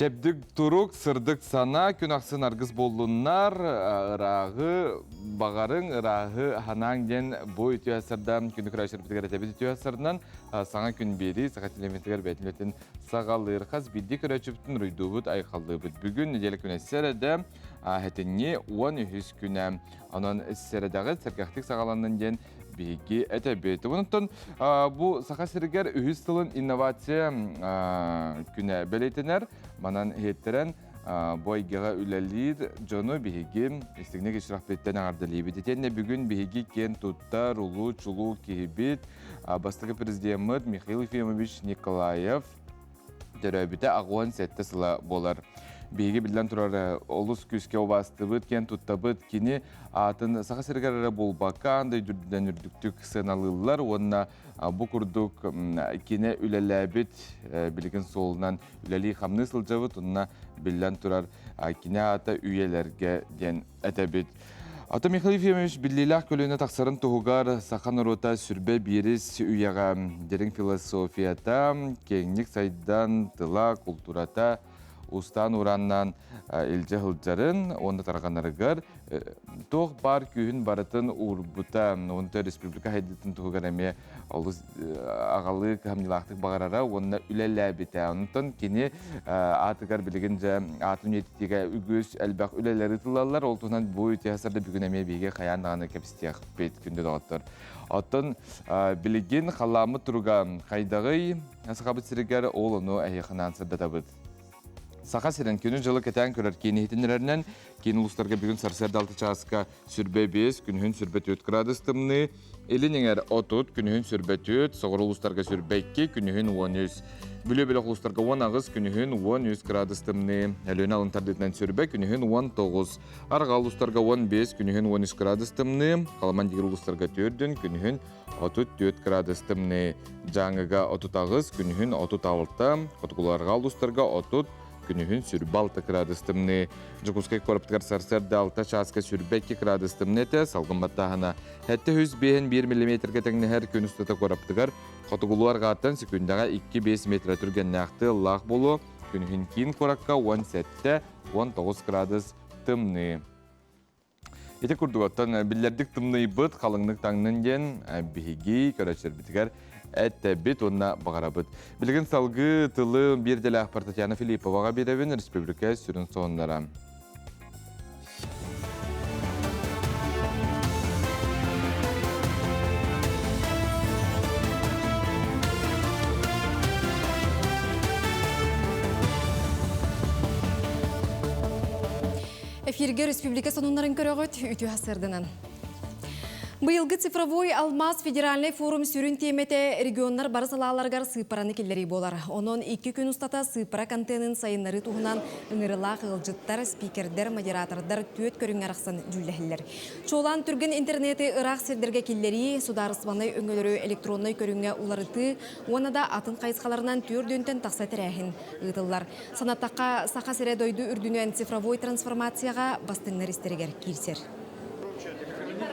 Чэбдик турук, сырдык санаа, күн ахсын аргыс буоллуннар, ырааҕы баҕарыҥ, ырааһы санааҥ диэн бу үтүө сардан күнү көрөөччүлэрбитигэр этэбит үтүө сарынан саҥа күн биэрии саха телевизорыгар бэйэтин үлэтин саҕалыыр. Хас биирдии көрөөччүбүтүн уруйдуубут, айхаллыыбыт. Бүгүн нэдиэлэ күнэ сэрэдэ, сэтинньи 13 күнэ. Онон сэрэдэҕит сэргэхтик саҕаланнын диэн биһиги этэбит. Онтон бу Саха сиригэр үһүс сылын инновация күнэ бэлиэтэнэр. Манан иһиттэрэн бу эйгэҕэ үлэлиир дьону биһиги истиҥник ичрэхпиттэн эҕэрдэлиибит. Итиэннэ бүгүн биһиги киэн туттар улуу чулуу киһибит бастакы президеммит Михаил Ефимович Николаев төрөөбүтэ 87 сыла буолар. Биһиги биллэн турар олус күүскэ убаастыбыт, киэн туттабыт. Кини аатын Саха сиригэр эрэ буолбакка, аан дойду үрдүнэн үрдүктүк сыаналыыллар уонна бу курдук кини үлэлээбит билигин суолунан үлэлии-хамныы сылдьабыт уонна биллэн турар кини аата үйэлэргэ диэн этэбит. Ата Михаил Ефимович биллиилээх көлүөнэ тахсарын туһугар саха норуота сүрбэ биирис үйэҕэ дириҥ философията, киэҥник сайдан, тыла, култуурата устаан-урааннаан илдьэ сылдьарын уонна тарҕанарыгар туох баар күүһүн барытын уурбута, онто республика сайдыытын туһугар эмиэ олус аҕалыы кыһамньылаахтык баҕарара уонна үлэлээбитэ. Онтон кини аатыгар билигин дьэ аатын үйэтитиигэ үгүс элбэх үлэлэр ыытыллаллар. Ол туһунан бу үтүө сарда бүгүн эмиэ биһиги хайаан даҕаны кэпсэтиэхпит күндү доҕоттор. Оттон билигин халлааммыт туруга хайдаҕый Сахабыт сиригэр ол ону эһиэхэ сырдатабыт. Саха сирин күнү-дьылы кэтээн көрөр киин иһитиннэрэринэн, киин улуустарга бүгүн сарсыарда 6 чааска сүрбэ 5, күнүһүн сүрбэ 4 градус тымныы, илин эҥэр 30, күнүһүн сүрбэ 4, соҕуруу улуустарга сүрбэ 2, күнүһүн 13. Бүлүү бөлөх улуустарга 18, күнүһүн 13 градус тымныы, Өлүөнэ алын тардыытынан сүрбэ, күнүһүн 19, Арҕаа улуустарга 15, күнүһүн 13 градус тымныы, Халаман диир улуустарга 4, күнүһүн 34 градус тымныы, Дьааҥыга 38, күнүһүн 36, хотугуларга улуустарга 30, күнүһүн сүрбэ 6 градус тымныы. Дьокуускай куораппытыгар сарсыарда 6 чааска сүрбэ 2 градус тымныы этэ, салгын баттааһына 705 миллиметргэ тэҥнэһэр күн устата куораппытыгар хотугулуу арҕааттан секундаҕа 2-5 метр түргэннээх тыаллаах буолуо, күнүһүн киин куоракка 17-19 градус тымныы. Ити курдук оттон биллэрдик тымныйбыт, халыҥнык таҥнын диэн биһиги көрөөччүлэрбитигэр этэбит уонна баҕарабыт. Билигин салгыы тылы биир идэлээхпэр Татьяна Филипповаҕа биэрэбин, республика сүрүн сонуннара. Эфиргэ республика сонуннарын көрөҕүт, үтүө сырдынан. Быйылгы цифровой алмаз федеральный форум сүрүн тиэмэтэ регионнар бары салааларыгар сыыппараны киллэрии буолар. Онон икки күн устата сыыппара контенын сайыннарыы туһунан ыҥырылаах ыалдьыттар, спикердэр, модератордар түөрт көрүҥҥэ арахсан дьүүллэһэллэр. Чуолаан түргэн интернети ыраах сирдэргэ киллэрии, судаарыстыбаннай өҥөлөрү электроннай көрүҥҥэ уларытыы уонна да атын хайысхаларынан түөрт тахса тэрээһин ыытыллар. Санаттахха, Саха сирэ дойду үрдүнэн цифровой трансформацияҕа бастыҥнар истэригэр киирсэр.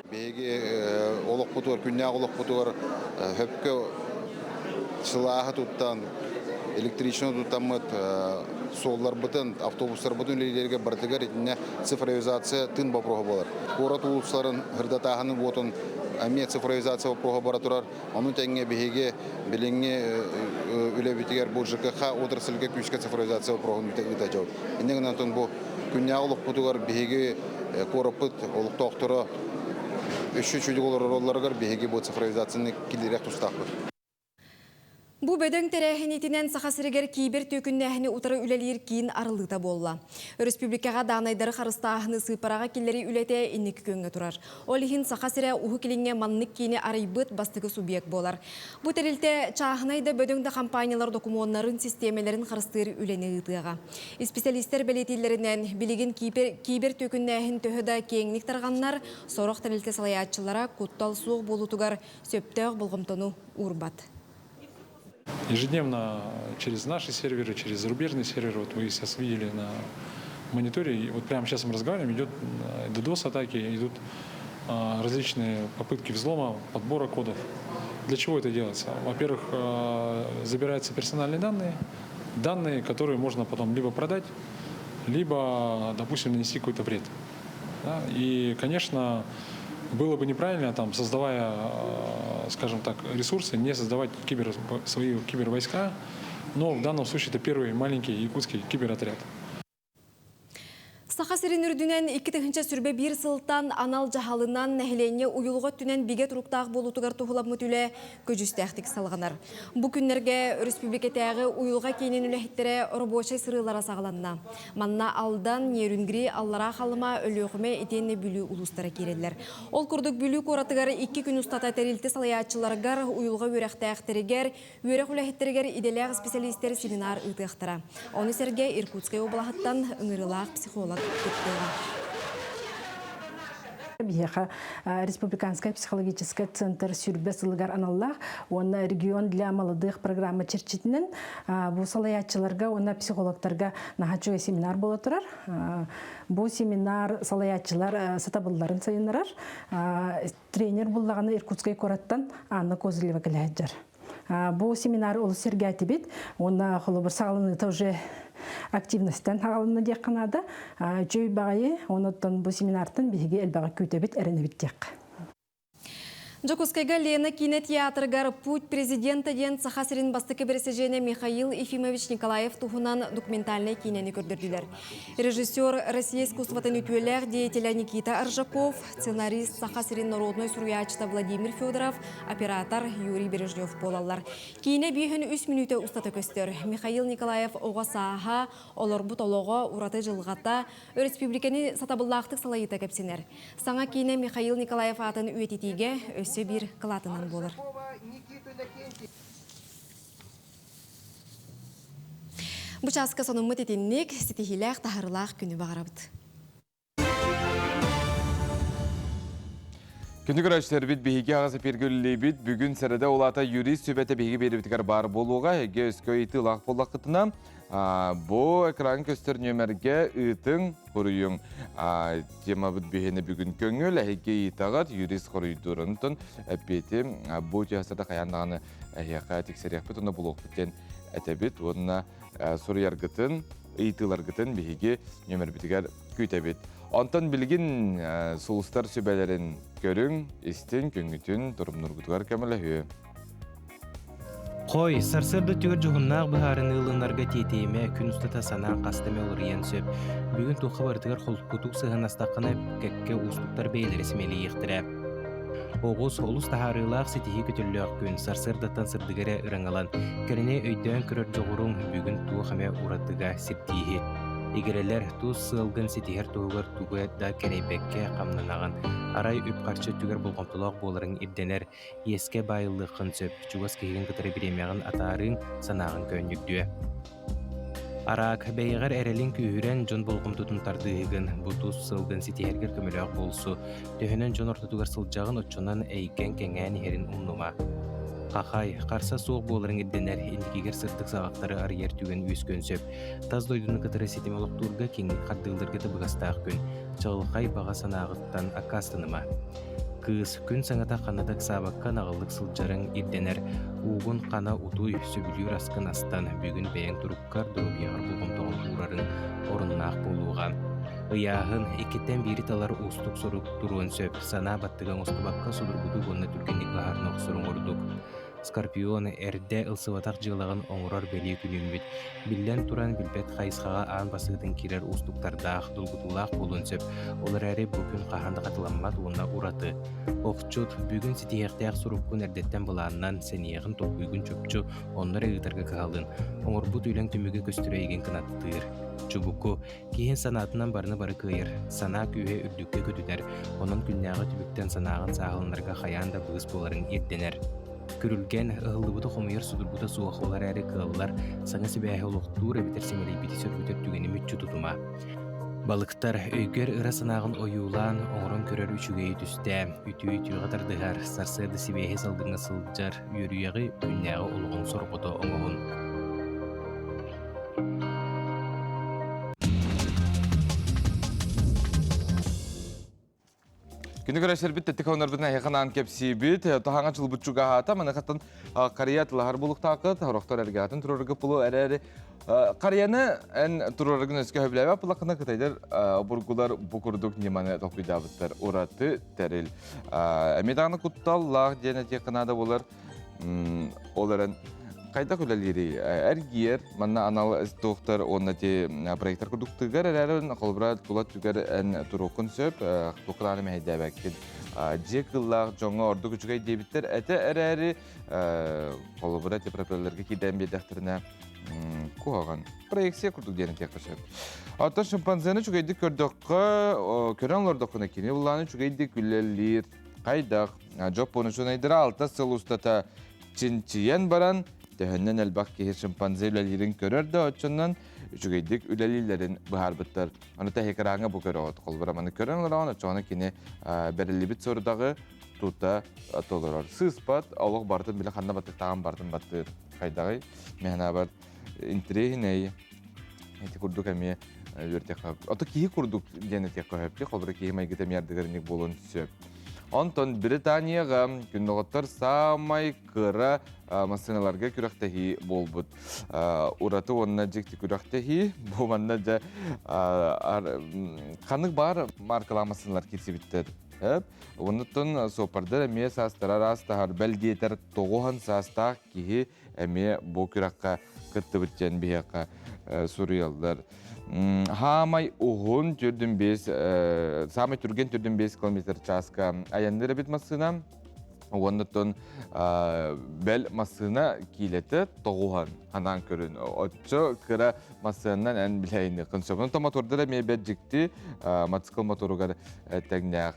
Биһиги олохпутугар, күннээх олохпутугар хөпкө сылааһы туттан, электричество туттаммыт суолларбытын, автобустарбытын үлэлииргэ барытыгар итиннэ цифровизация тыын боппуруоһа буолар. Куорат уулуссаларын ырдатааһынын уотун эмиэ цифровизация боппуруоһа бара турар. Ону тэҥҥэ биһиги билиҥҥи үлэбитигэр бу ЖКХ отрасльга күүскэ цифровизация боппуруоһун ыытачабыт. Инньэ гынан бу күннээҕи олохпутугар биһиги куораппыт олохтоохторо өссө үчүгэй олороллоругар биһиги бу цифровизацияны киллэриэх тустаахпыт. Бу бөдөҥ тэрээһинитинэн Саха сиригэр кибер түөкүннээһини утары үлэлиир киин арыллыыта буолла. Өрөспүүбүлүкэҕэ даанайдары харыстааһыны сыыппараҕа киллэрии үлэтэ инники күөҥҥэ турар. Ол иһин Саха сирэ Уһук Илиҥҥэ маннык киини арыйбыт бастакы субъект буолар. Бу тэрилтэ чааһынай да бөдөҥ да компаниялар докумуоннарын, систиэмэлэрин харыстыыр үлэни ыытыаҕа. Исписэлиистэр бэлиэтииллэринэн, билигин кибер түөкүннээһин төһө да киэҥник тарҕаннар, сорох тэрилтэ салайааччылара куттал суох буолуутугар сөптөөх болҕомтону уурбат. Ежедневно через наши серверы, через зарубежные серверы, вот вы сейчас видели на мониторе, и вот прямо сейчас мы разговариваем, идет DDoS-атаки, идут различные попытки взлома, подбора кодов. Для чего это делается? Во-первых, забираются персональные данные. данные, которые можно потом либо продать, либо, допустим, нанести какой-то вред. Да? И, конечно, было бы неправильно, там, создавая, скажем так, ресурсы, не создавать кибер, свои кибервойска, но в данном случае это первый маленький якутский киберотряд. Саха сирин үрдүнэн 2021 сылтан анал дьаһалынан нэһилиэнньэ уйулҕа өттүнэн бигэ туруктаах буолуутугар туһуламмыт үлэ көдьүүстээхтик салҕанар. Бу күннэргэ өрөспүүбүлүкэтээҕи уйулҕа киинин үлэһиттэрэ оробуочай сырыылара саҕаланна. Манна Алдан, Нерюнгри, Аллараа Халыма, Өлүөхүмэ итиэннэ Бүлүү улуустара киирэллэр. Ол курдук Бүлүү куоратыгар икки күн устата тэрилтэ салайааччыларыгар, уйулҕа үөрэхтээхтэригэр, Үөрэх үлэһиттэригэр идэлээх исписэлиистэр семинар ыытыахтара. Ону сэргэ Иркутскай уобалаһыттан ыҥырыылаах психолог кыттыаҕа. Биһиэхэ Республиканскай психологическай центр сүүрбэ сылыгар аналлаах уонна регион для молодых программа чэрчитинэн бу салайааччыларга уонна психологтарга наһаа үчүгэй семинар буола турар. Бу семинар салайааччылар сатабылларын сайыннарар. Тренер буллаҕына Иркутскай куораттан Анна Козырева кэлэ сылдьар. Бу семинары олус сэргээтибит уонна холобур саҕаланыыта уже активностьтан саҕаланна диэххэ наада. Үчүгэй баҕайы, онуттан бу семинартан биһиги элбэҕи күүтэбит, эрэнэбит диэххэ. Дьокуускайга Лена киинэ театрыгар «Путь президента» диэн Саха сирин бастакы бэрэсидьиэнэ Михаил Ефимович Николаев туһунан документальнай киинэни көрдөрдүлэр. Режиссер Россия искусствотын үтүөлээх деятеля Никита Аржаков, сценарист Саха сирин народнай суруйааччыта Владимир Федоров, оператор Юрий Бережнев буолаллар. Киинэ биэһин үс мүнүүтэ устата көстөр. Михаил Николаев оҕо сааһа, олорбут олоҕо, ураты дьылҕата, өрөспүүбүлүкэни сатабыллаахтык салайыыта кэпсэнэр. Саҥа киинэ Михаил Николаев аатын үйэтитиигэ өссө биир кылаатынан буолар. Бу чааска сонуммут итинник ситиһиилээх таһарылаах күнү баҕарабыт. Күндү көрөөччүлэрбит биһиги аҕыс эпиргэ үлэлиибит. Бүгүн сэрэдэ улаата юрист сүбэтэ биһиги биэрибитигэр баар буолуоҕа. Эгэ өскө ыйытыылаах буоллаххытына, бу экран көстөр нүөмэргэ ыытыҥ, хоруйуҥ. Темабыт биһини бүгүн көҥүл, эһиги ыйытаҕыт, юрист хоруйдуур. Онтон эппиэти бу түһэсэрдэ хайаан даҕаны эһиэхэ тиксэриэхпит уонна булуохпут диэн этэбит уонна суруйаргытын, ыйытыыларгытын биһиги нүөмэрбитигэр күүтэбит. Онтон билигин сулустар сүбэлэрин көрүҥ, истиҥ, күҥҥүтүн турумнургутугар көмөлөһүө. Хой, сарсыарда түгэр дьоһуннаах быһаарыныы ылынарга тиэтэйимэ, күн устата санаан хаста эмэ уларыйан сөп. Бүгүн туохха барытыгар холкутук сыһыаннастаххына, кэккэ уустуктар бэйэлэрэ симэлийиэхтэрэ. Оҕус олус таһаарыылаах ситиһии көтөллөөх күн, сарсыардаттан сырдыгы эрэ ыраҥалан, кэрэни өйдөөн көрөр дьоҕуруҥ бүгүн туох эмэ уратыга сирдииһи. Игирэлэр тус сыалгын ситиһэр туһугар тугу да кэрэйбэккэ хамнанаҕын, арай үп-харчы өттүгэр болҕомтолоох буоларыҥ ирдэнэр, иэскэ баайыллыаххын сөп, чугас киһигин кытары бириэмэҕин атаарыыҥ, санааҕын көөнньүрдүө. Араак, бэйэҕэр эрэлиҥ күүһүрэн, дьон болҕомтотун тардыыһыгын, бу тус сылгын ситиһэргэр көмөлөөх буолсу. Төһөнөн дьон ортотугар сылдьаҕын, оччонон эйгэҥ кэҥээн иһэрин умнума. Хахай, харса суох буоларыҥ ирдэнэр, инникигэр сырдык саҕахтары арыйар түгэн үөскүөн сөп. Тас дойдуну кытары ситим олохтуурга киҥник хардыыларга табыгастаах күн. Чаҕылхай баҕа санааҕыттан аккаастаныма. Кыыс, күн саҥата ханна да ыксаабакка наҕыллык сылдьарыҥ ирдэнэр. Уугун хана утуй, сөбүлүүр аскын астан, бүгүн бэйэҥ туруккар, доруобуйаҕар болҕомтоҕун уурарыҥ оруннаах буолуоҕа. Ыйааһын, иккиттэн биири талар уустук сорук туруон сөп. Санаа баттыга оҥостубакка судургутук уонна түргэнник быһаарына охсоруҥ ордук. Скорпион эрдэ ылсыбатах дьыалаҕын оҥорор бэлиэ күнүммүт. Биллэн туран, билбэт хайысхаҕа аан бастакытын киирэр уустуктардаах, долгутуулаах буолуон сөп. Ол эрээри бу күн хаһан да хатыламмат уонна ураты. Охчут, бүгүн ситиһиэхтээх суруккун эрдэттэн былааннан, сэниэҕин, толкуйгун чопчу онно эрэ ыытарга кыһалын. Оҥорбут үлэҥ түмүгэ көстөрө эйигин кынаттыыр. Чубуку, Киһи санаатынан барыны бары кыайар, санаа күүһэ үрдүккэ көтүтэр, онон күннээҕи түбүктэн санааҕын сааһыланарга хайаан да быыс буоларыҥ ирдэнэр. Күрүлгэн, ыһыллыбыты хомуйар судургута суох, ол эрээри кыаллар, саҥа сибээһи олохтуур эбэтэр симэлийбити сөргүтэр түгэни мүччү тутума. Балыктар, өйгөр ыра санааҕын ойуулаан, оҥорон көрөр үчүгэйи түстээ, үтүө үтүөҕэ тардыһар, сарсыарда сибээһи салгыҥҥа сылдьар, үөрүйэҕи күннээҕи олоҕуҥ сорҕото оҥоһун. Күнү көрөсөрбүт тэттик онорбутун эһиэхэ кэпсиибит. Тоһаҥа чулбут чугаһаата. Маныхаттан қария тылаһар булуктаакыт, хорохтор эргээтин турарга пулу эрээри Қарияны эн турарыгын өскө хөбүлээбэт булакына кытайдар обургулар бу курдук ньыманы толкуйдаабыттар. Ураты тэрил. Эмиэ даҕаны кутталлаах диэн этиэххэ наада буолар. Ол эрэн хайдах үлэлиирий? Эргиэр, манна анал туохтар уонна ти проектор курдук тыгар эрээри холобура тула түгэр эн туруоххун сөп, туохха мэһэйдээбэккин. Дьиэ кыыллаах дьоҥҥо ордук үчүгэй диэбиттэр этэ эрээри, холобура ти пропеллергэ киирдэн биэрдэхтэринэ куһаҕан проекция курдук диэн этиэххэ сөп. Оттон шимпанзены үчүгэйдик көрдөххө, көрөн олордоххуна кини булааны үчүгэйдик үлэлиир. Хайдах? Дьоппуон учуонайдара 6 сыл устата чинчийэн баран, төһөннөн элбэх киһи шимпанзе үлэлиирин көрөр да, оччонон үчүгэйдик үлэлииллэрин быһаарбыттар. Аны тэһикраҥҥа бу көрөҕүт. Холобура маны көрөн олороҕун, оччоҕуна кини бэриллибит сорудаҕы тута толорор. Сыыспат, олох барытын билэ ханна баттыктааҕын барытын баттыыр. Хайдаҕый? Мэһэнабар интириэһинэй. Ити курдук эмиэ үөртиэххэ. Ото киһи курдук диэн этиэххэ сөп. Холобура киһи майгыта эмиэ ардыгар инник буолуон сөп. Онтон Британияҕа күнноҕоттор саамай кыра массыыналарга күрэхтэһии буолбут. Ураты уонна дьикти күрэхтэһии. Бу манна дьэ ханнык баар маркалаах массыыналар киирсибиттэр. Оннуттан суоппардар эмиэ саастара араастаһар. Бэл диэтэр тоҕуһан саастаах киһи эмиэ бу күрэххэ кыттыбыт диэн биһиэхэ суруйаллар. Хаамай уһун түрдүн бес, саамай түргэн түрдүн 5 километр чааска айанныыр эбит массыына. Уоннаттан бэл массыына киилэтэ тоҕуһан анаан көрүн. Оччо кыра массыынанан эн билэйиниэххин сөп. Онтон мотордара эмиэ бэрт дьикти мотоцикл моторугар тэҥнээх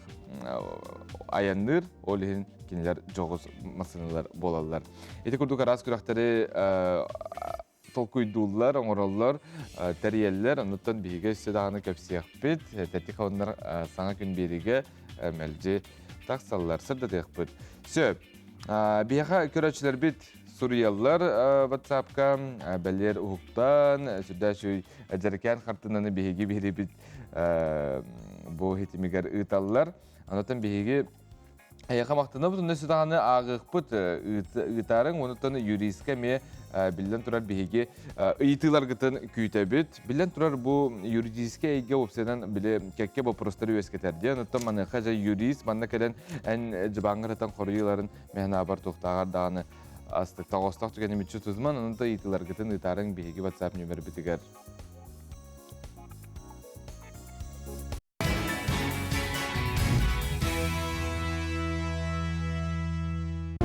айанныыр. Ол иһин кинилэр дьоҕус массыыналар буолаллар. Ити курдук араас күрэхтэри толкуйдууллар, оҥороллор, тэрийэллэр. Оннуттан биһиги өссө даҕаны кэпсиэхпит. Тэттик хоннор саҥа күн биэригэ мэлдьи тахсаллар, сырдатыахпыт. Сөп. Биһиэхэ көрөөччүлэрбит суруйаллар WhatsApp-ка бэлиэр уһуктан, сүрдээх үчүгэй дьэрэкээн хартыынаны биһиги биһирибит бу хитимигэр ыыталлар. Онтон биһиги Эйиэхэ махтанабыт, онно даҕаны ааҕыахпыт ыытаарыҥ, онуттан юристка эмиэ биллэн турар биһиги ыйытыыларгытын күүтэбит. Биллэн турар бу юридическэй эйгэ уопсайынан били кэккэ боппуруостары үөскэтэр диэн, оттон маныаха дьэ юрист манна кэлэн эн дьыбааҥҥар ытан хоруйууларын мэһэн туохтааҕар даҕаны астык тоҕоостоох түгэни мүччү тутуман, онон да ыйытыыларгытын ыытаарыҥ биһиги WhatsApp нүөмэрбитигэр.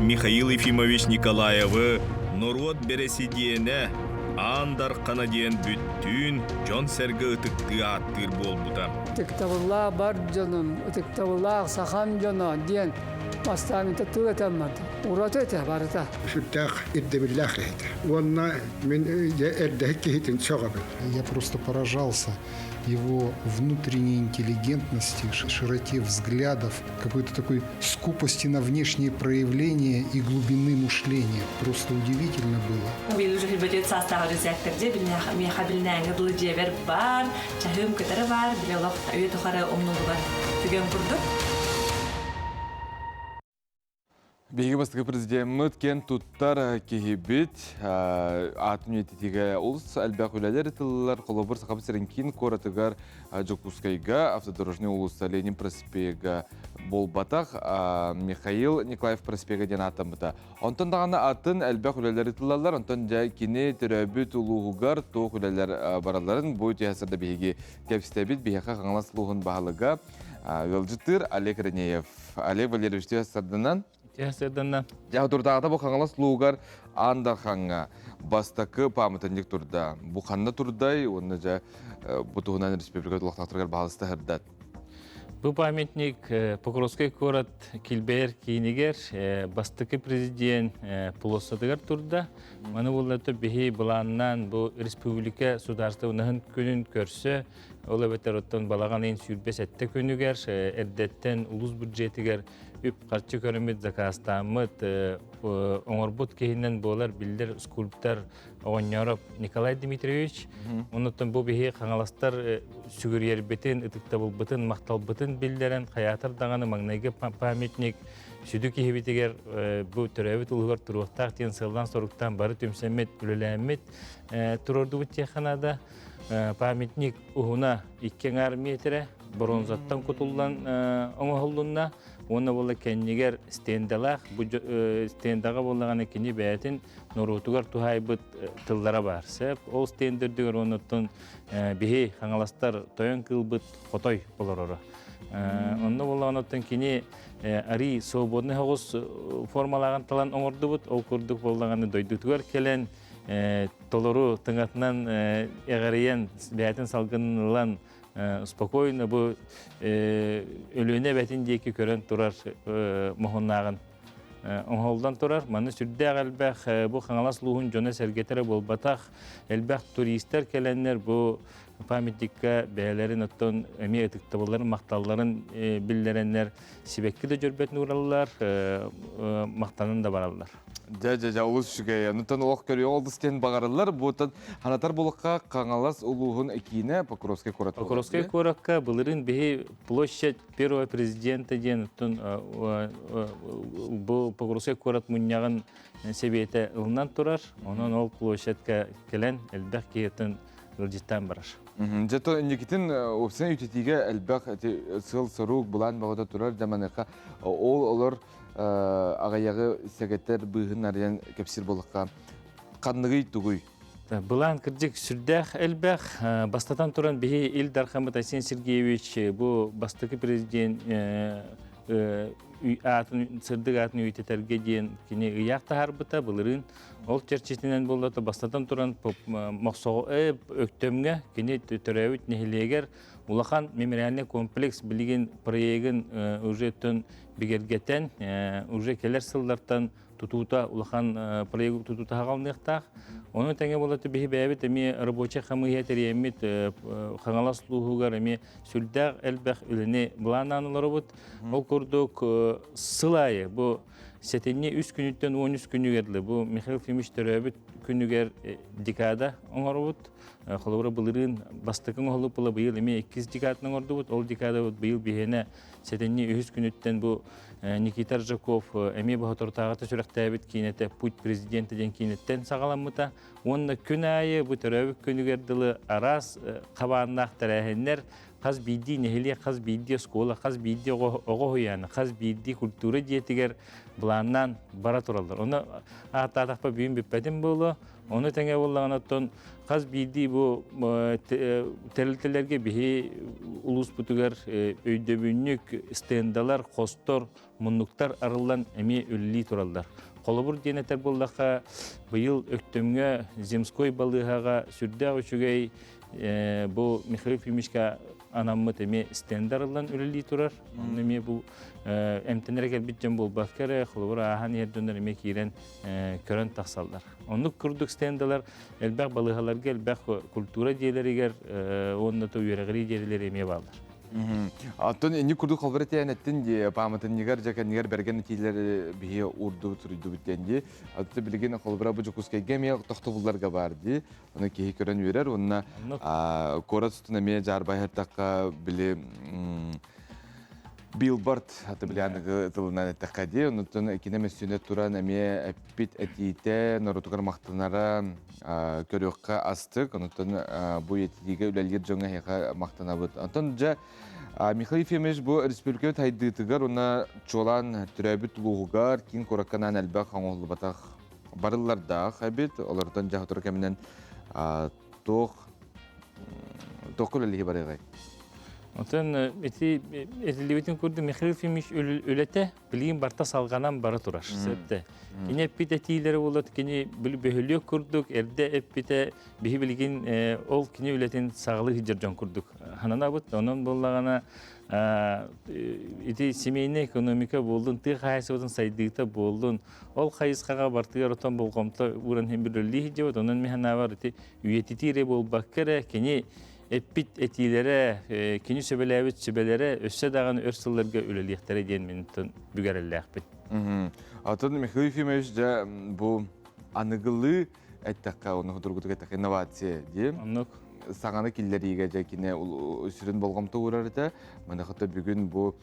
Михаил Ефимович Николаевы норуот бэрэсидьиэнэ Аан Дархана диэн бүттүүн дьон-сэргэ ытыктыы ааттыыр буолбута. Ытыктабыллаах бар дьонум, ытыктабыллаах сахам дьоно диэн бастаан тыл этэн барда. Ураты этэ барыта. Сүрдээх ирдэбиллээх киһитэ. Уонна мин эрдэһик киһитин сөҕөбүн. Я просто поражался его внутренней интеллигентности, широте взглядов, какой-то такой скупости на внешние проявления и глубины мышления. Просто удивительно было. Бил уже бөтөт саастаах рецептерде миэхэ билнээҥи дылы дьиэбэр бар, чаһыым кытары бар, били олох үйэ тухары умнуллубат түгэн курдук. Биһиги бастакы президеммыт киэн туттар киһибит аатын үйэтитиигэ олус элбэх үлэлэр ытыллар. Холобур, Сахабыт сирин киин куоратыгар Дьокуускайга автодорожный уулусса Ленин проспега буолбатах Михаил Николаев проспега диэн ааттаммыта. Онтон даҕаны атын элбэх үлэлэр ытыллаллар. Онтон дьэ кини төрөөбүт улууһугар туох үлэлэр баралларын бу түһэ биһиги кэпсэтэбит. Биһиэхэ Хаҥалас улууһун баһылыга ыалдьыттыыр Олег Ренеев. Олег Валерьевич түһэ сарданан. Түһэ сарданна. Дьэ, турдаата бу Хаҥалас луугар Аан Дархаҥҥа бастакы пааматынньык турда. Бу ханна турдай уонна дьэ бу туһунан республика олохтоохторугар баһалыста сырдат. Бу памятник Покровскай куорат килбэйэр киинигэр бастакы президент площадыгар турда. Маны буллата биһи былааннаан бу республика судаарыстыбаныһын күнүн көрсө. Ол эбэтэр оттон балаҕан ыйын 27 күнүгэр эрдэттэн улуус бюджетигэр үп-харчы көрүммүт, заказтааммыт, оҥорбут киһинэн буолар биллэр скульптор Оҕонньоороп Николай Дмитриевич. Оннуттан бу биһи хаҥаластар сүгүрүйэрбитин, ытыктабылбытын, махталбытын биллэрэн, хайаатар даҕаны маҥнайгы памятник сүдү киһибитигэр бу төрөөбүт улуһугар туруохтаах диэн сыаллаан-соруктаан бары түмсэммит, үлэлээммит туруордубут диэххэ наада. Памятник уһуна 2,5 миэтэрэ, бронзаттан кутуллан оҥоһуллунна. Уонна буолла кэннигэр стендалаах, бу стендаҕа буоллаҕына кини бэйэтин норуотугар туһаайбыт тыллара баар. Сөп, ол стенд үрдүгэр уоннаттан биһи хаҥаластар тойон кыылбыт хотой олороро. Онно буоллаҕына кини арий свободный соҕус формалааҕын талан оҥордубут. Ол курдук буоллаҕына дойдутугар кэлэн толору тыҥатынан эҕэрийэн, бэйэтин салгынын ылан спокойно бу Өлүөнэ эбэтин диэки көрөн турар моһуннааҕын оҥоһуллан турар. Манна сүрдээх элбэх бу Хаҥалас улууһун дьоно-сэргэтэ эрэ буолбатах, элбэх туристар кэлэннэр бу памятникка бэйэлэрин оттон эмиэ ытыктабылларын, махталларын биллэрэннэр сибэкки да дьөрбөтүн уураллар, махтанан да бараллар. Дьэ, дьэ, дьэ, олус үчүгэй. Онтон олох көрүө олус диэн баҕарыллар. Бутан ханатар булукка Хаҥалас улууһун киинэ Покровскай куорат. Покровскай куоракка былырыын биһи площадь первого президента диэн оттон бу Покровскай куорат мунньаҕын сэбиэтэ ылынан турар. Онон ол площадька кэлэн элбэх киһитин ыалдьыттаан барар. Дьэ, то инникитин уопсай үтэтиигэ элбэх сыал-сорук, былаан бөҕөтө турар. Дьэ, маныаха ол олор аҕыйаҕы сэгэтэр быыһын арыйан кэпсиир буоллахха ханныгый тугуй? Былаан кырдьык сүрдээх элбэх. Бастатан туран биһи Ил Дархаммыт Айсен Сергеевич бу бастакы президент аатын сырдык аатын үйэтитэргэ диэн кини ыйаах таһаарбыта былырыын. Ол чэрчитинэн буоллата бастатан туран Мохсоҕо Өктөмҥө кини төрөөбүт нэһилиэгэр улахан мемориальный комплекс билигин проегын уже бигэргэтэн, уже кэлэр сыллартан тутуута улахан проект тутуута хаҕалыныахтаах. Ону тэҥэ буолата биһи бэйэбит эмиэ рабочай хамыыһыйа тэрийэммит Хаҥалас улууһугар эмиэ сүрдээх элбэх үлэни былааннаан олоробут. Ол курдук сыл аайы бу сэтинньи үс күнүттэн 13 күнүгэр дылы бу Михаил Ефимович төрөөбүт күнүгэр декада оҥоробут. Холобура былырыын бастакы оҥоһуллубут була быйыл эмиэ иккис декаданы оҥордубут. Ол декадабыт быйыл биһиэнэ Сэтинньи үһүс күнүттэн бу Никита Ржаков эмиэ боһоторутааҕыта сүрэхтээбит киинэтэ «Путь президента» диэн киинэттэн саҕаламмыта. Уонна күн аайы бу төрөөбүт күнүгэр дылы араас хабааннаах тэрээһиннэр хас биирдии нэһилиэк, хас биирдии оскуола, хас биирдии оҕо уһуйаана, хас биирдии культура дьиэтигэр былааннаан бара тураллар. Ону ааттаатахпа бүгүн бүппэтим буолуо. Ону тэҥэ буоллаҕына оттон хас биирдии бу тэрилтэлэргэ биһи улууспутугар өйдөбүнньүк стендалар, хостор, муннуктар арыллан эмиэ үлэлии тураллар. Холобур диэн этэр буоллахха, быйыл Өктөмҥө Земской балыыһаҕа сүрдээх үчүгэй бу Михаил Ефимовичка анаммыт эмиэ стенд арыллан үлэлии турар. Онно эмиэ бу эмтэнэрэ кэлбит дьон буолбакка эрэ, холобур ааһан иһэр дьоннор эмиэ киирэн көрөн тахсаллар. Оннук курдук стендалар элбэх балыыһаларга, элбэх культура дьиэлэригэр уонна то үөрэҕирии дьиэлэригэр эмиэ бааллар. Оттон инник курдук холбор этиэн эттин дии, пааматынньыгар дьэкэннигэр бэргэн этиилэр биһи уурдубут суруйдубут диэн дии. Оттон билигин холобура бу Дьокуускайга эмиэ тохтобулларга баар дии. Ону киһи көрөн үөрэр уонна куорат устун эмиэ дьаарбайһартахха били билборд аты били аныгы тылынан эттэххэ дии. Онуттан кини мөссүөнэ туран эмиэ эппит этиитэ норуотугар махтанара көрүөххэ астык. Онуттан бу этиигэ үлэлиир дьоҥҥо эһиэхэ махтанабыт. Онтон дьэ Михаил Ефимович бу республика сайдыытыгар уонна чуолаан төрөөбүт улууһугар киин куоракка анаан элбэх оҥоһуллубатах барыллардаах эбит. Олортон дьэ сотору кэминэн туох туохка үлэлиһи барыаҕай? Оттон ити этиллибитин курдук Михаил Ефимович үлэтэ билигин барта салҕанан бара турар. Сөптө. Кини эппит этиилэрэ буолат, кини бөһүлүөк курдук эрдэ эппитэ биһи билигин ол кини үлэтин саҕалыы сылдьар дьон курдук хананабыт. Онон буоллаҕына ити семейный экономика буоллун, тыа хаһаайыстыбатын сайдыыта буоллун, Ол хайысхаҕа бартыгар отон болҕомто ууран иһин билэлии сылдьабыт. Онон мин санаабар ити үйэтитии эрэ буолбакка эрэ кини эппит этиилэрэ, кини сөбүлээбит сүбэлэрэ өссө даҕаны өр сылларга үлэлиэхтэрэ диэн мин бүгэрэллээхпин. Атын Михаил Ефимович дьэ бу аныгылыы эттэххэ, ону судургутук эттэххэ инновация дии. Оннук. Саҥаны киллэриигэ дьэ кини сүрүн болҕомто уурар этэ. Маныхата бүгүн бу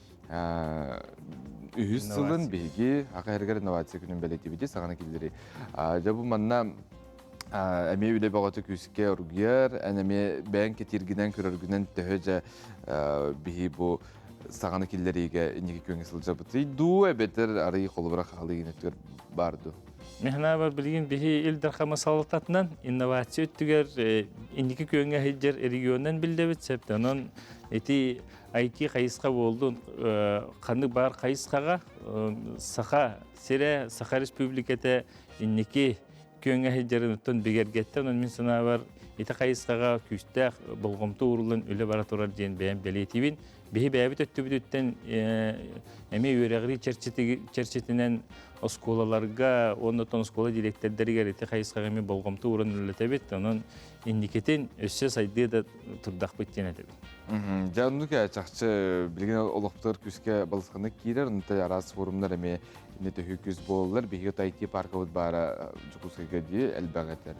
үһүс сылын биһиги аха инновация күнүн бэлэтибити саҥаны киллэрии. Дьэ бу манна эмиэ үлэ бөҕөтө күүскэ оргуйар, эн эмиэ бэйэҥ кэтииргинэн көрөргүнэн төһө дьэ биһи бу саҥаны киллэриигэ инники күөҥҥэ сылдьабытый дуу, эбэтэр арый холобура хаалыы өттүгэр баар дуу? Мин санаабар билигин биһи Ил Дархан салалтатынан инновация өттүгэр инники күөҥҥэ сылдьар регионунан биллэбит сөп. Онон ити IT хайысха буоллун, ханнык баар хайысхаҕа Саха сирэ, Саха Республиката инники күөҥҥэ сылдьарын оттон бигэргэттэ. Онон мин санаабар ити хайысхаҕа күүстээх болҕомто ууруллан үлэ бара турар диэн бэйэм бэлиэтиибин. Биһи бэйэбит өттүбүтүттэн эмиэ үөрэҕирии чэрчитинэн оскуолаларга уонна оттон оскуола дириэктэрдэригэр ити хайысхаҕа эмиэ болҕомто ууран үлэлэтэбит. Онон инникитин өссө сайдыа да турдахпыт диэн этэбин. Дьэ оннук чахчы билигин олохтор күүскэ балысханнык киирэр, онон араас форумнар эмиэ инне төһүү күүс буолаллар. Биһиги IT паркабыт баара Дьокуускайга дии элбэх этэр.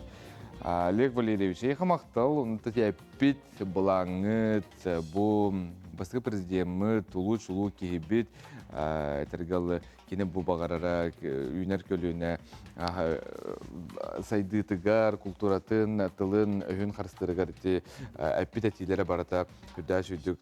Олег Валерьевич, эйиэхэ махтал, онто эппит былааҥҥыт, бу бастакы президеммыт, улуу чулуу киһибит, этэргэ кини бу баҕарара үүнэр көлүөнэ сайдыытыгар, култууратын, тылын, өһүн харыстыырыгар ити эппит этиилэрэ барыта үрдээх сүйдүк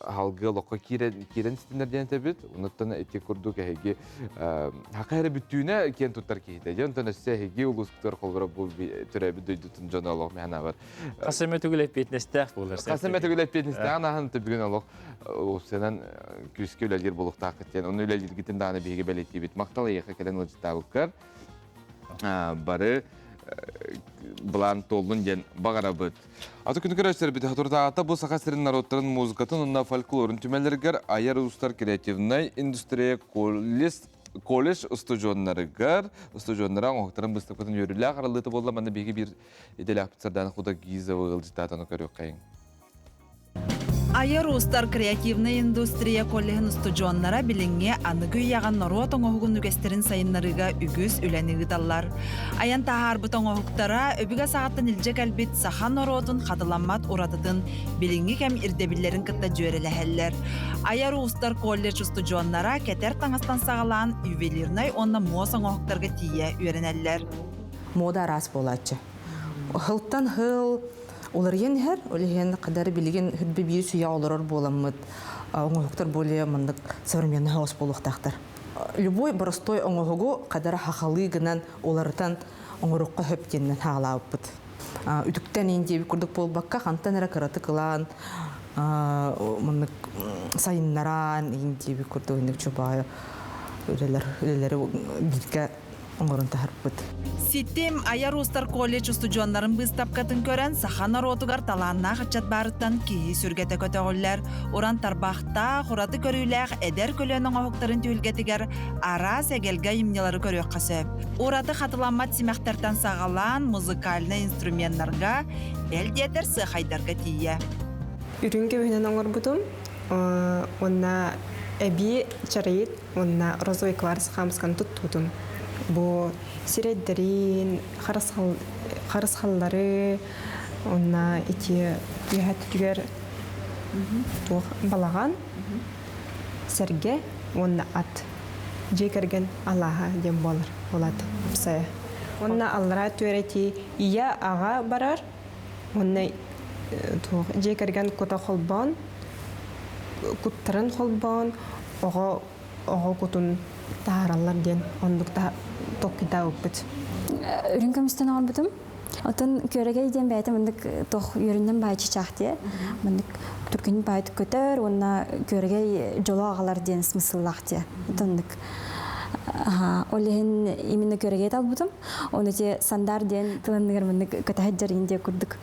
аһалгы олоххо киирэн киирэн истиннэр диэн этэбит. Онуттан ити курдук эһиги хака эрэ бүттүүнэ киэн туттар киһитэ. Дьэ онтон өссө эһиги улуускутугар холобура бу төрөөбүт дойдутун дьоно олох мэхэнабар. Хас эмэ түгэл эппиэтинэстээх буолар. Хас эмэ түгэл эппиэтинэстээх анаһын бүгүн олох уопсайынан күүскэ үлэлиир буолуохтааххыт диэн. Ону үлэлииргитин даҕаны биһиги бэлиэтиибит. Махтал эйиэхэ кэлэн ыалдьыттаабыккар. Бары былаан туоллун диэн баҕарабыт. Аты күнү көрөөччүлэрбит соторутааҕыта бу Саха сирин норуоттарын музыкатын уонна фольклорун түмэллэригэр айар уустар креативнай индустрия колледж колледж устудьуоннарыгар устудьуоннара оҥоһуктарын быыстапкатын үөрүүлээх арыллыыта буолла. Манна биһиги биир идэлээхпит Сардаана Худогизова ыалдьыттаатаны көрүөххэйиҥ. Айар уустар креативнай индустрия коллеһын устудьуоннара билиҥҥи аныгы үйэҕэ норуот оҥоһугун үгэстэрин сайыннарыыга үгүс үлэни ыыталлар. Айан таһаарбыт оҥоһуктара өбүгэ саҕаттан илдьэ кэлбит саха норуотун хатыламмат уратытын билиҥҥи кэм ирдэбиллэрин кытта дьүөрэлэһэллэр. Айар уустар колледж устудьуоннара кэтэр таҥастан саҕалаан ювелирнай уонна муос оҥоһуктарга тиийэ үөрэнэллэр. Мода араас буолааччы. Хылтан хыл уларыйан иһэр, ол иһин кадары билигин хүрбэ биир сүүйэ олорор буоламмыт оҥоһуктар более маннык современный хаос буолуохтаахтар. Любой простой оҥоһугу кадара хахалыы гынан уларытан оҥорукка хөп диэннэн хаалаабыппыт. Үтүктэн иин диэбит курдук буолбакка, хантан эрэ кыратык ылаан маннык сайыннаран иин диэбит курдук инник чубаайы үлэлэр үлэлэри бииргэ оҥорон таһарбыт. Ситим айар уустар колледж устудьуоннарын быыстапкатын көрөн, саха норуотугар талааннаах ыччат баарыттан киһи сүргэтэ көтөҕүллэр. Уран тарбахтаах, ураты көрүүлээх эдэр көлүөнэ оҥоһуктарын түһүлгэтигэр араас эгэлгэ айымньылары көрүөххэ сөп. Ураты хатыламмат симэхтэртэн саҕалаан музыкальнай инструменнарга, бэл диэтэр сыахайдарга тиийэ. Үрүҥ көмүһүнэн оҥорбутум уонна эбии чарайыт уонна розовый кварц хаамысканы туттубутум. Бу сирэйдэрин, харысхаллары уонна ити үөһэ өттүгэр туох балаҕан, сэргэ уонна ат дьиэ кэргэн алааһа диэн буолар буолат уопсайа. Уонна аллараа түөрэти ийэ аҕа барар уонна туох дьиэ кэргэн кута холбоон куттарын холбоон оҕо оҕо кутун таһаараллар диэн оннук толкуйдаабыппыт. Үрүҥ көмүстэн оҥорбутум. Отон күөрэгэй диэн бэйэтэ маннык тох үөрүнэн баай чычаах диэ. Маннык түргэнник баайдык көтөр уонна күөрэгэй дьоло аҕалар диэн смысллаах диэ. Оннук. Ол иһин именно күөрэгэй талбытым. Оны те сандар диэн тыланныгар маннык көтөһө дьарыйын диэ курдук.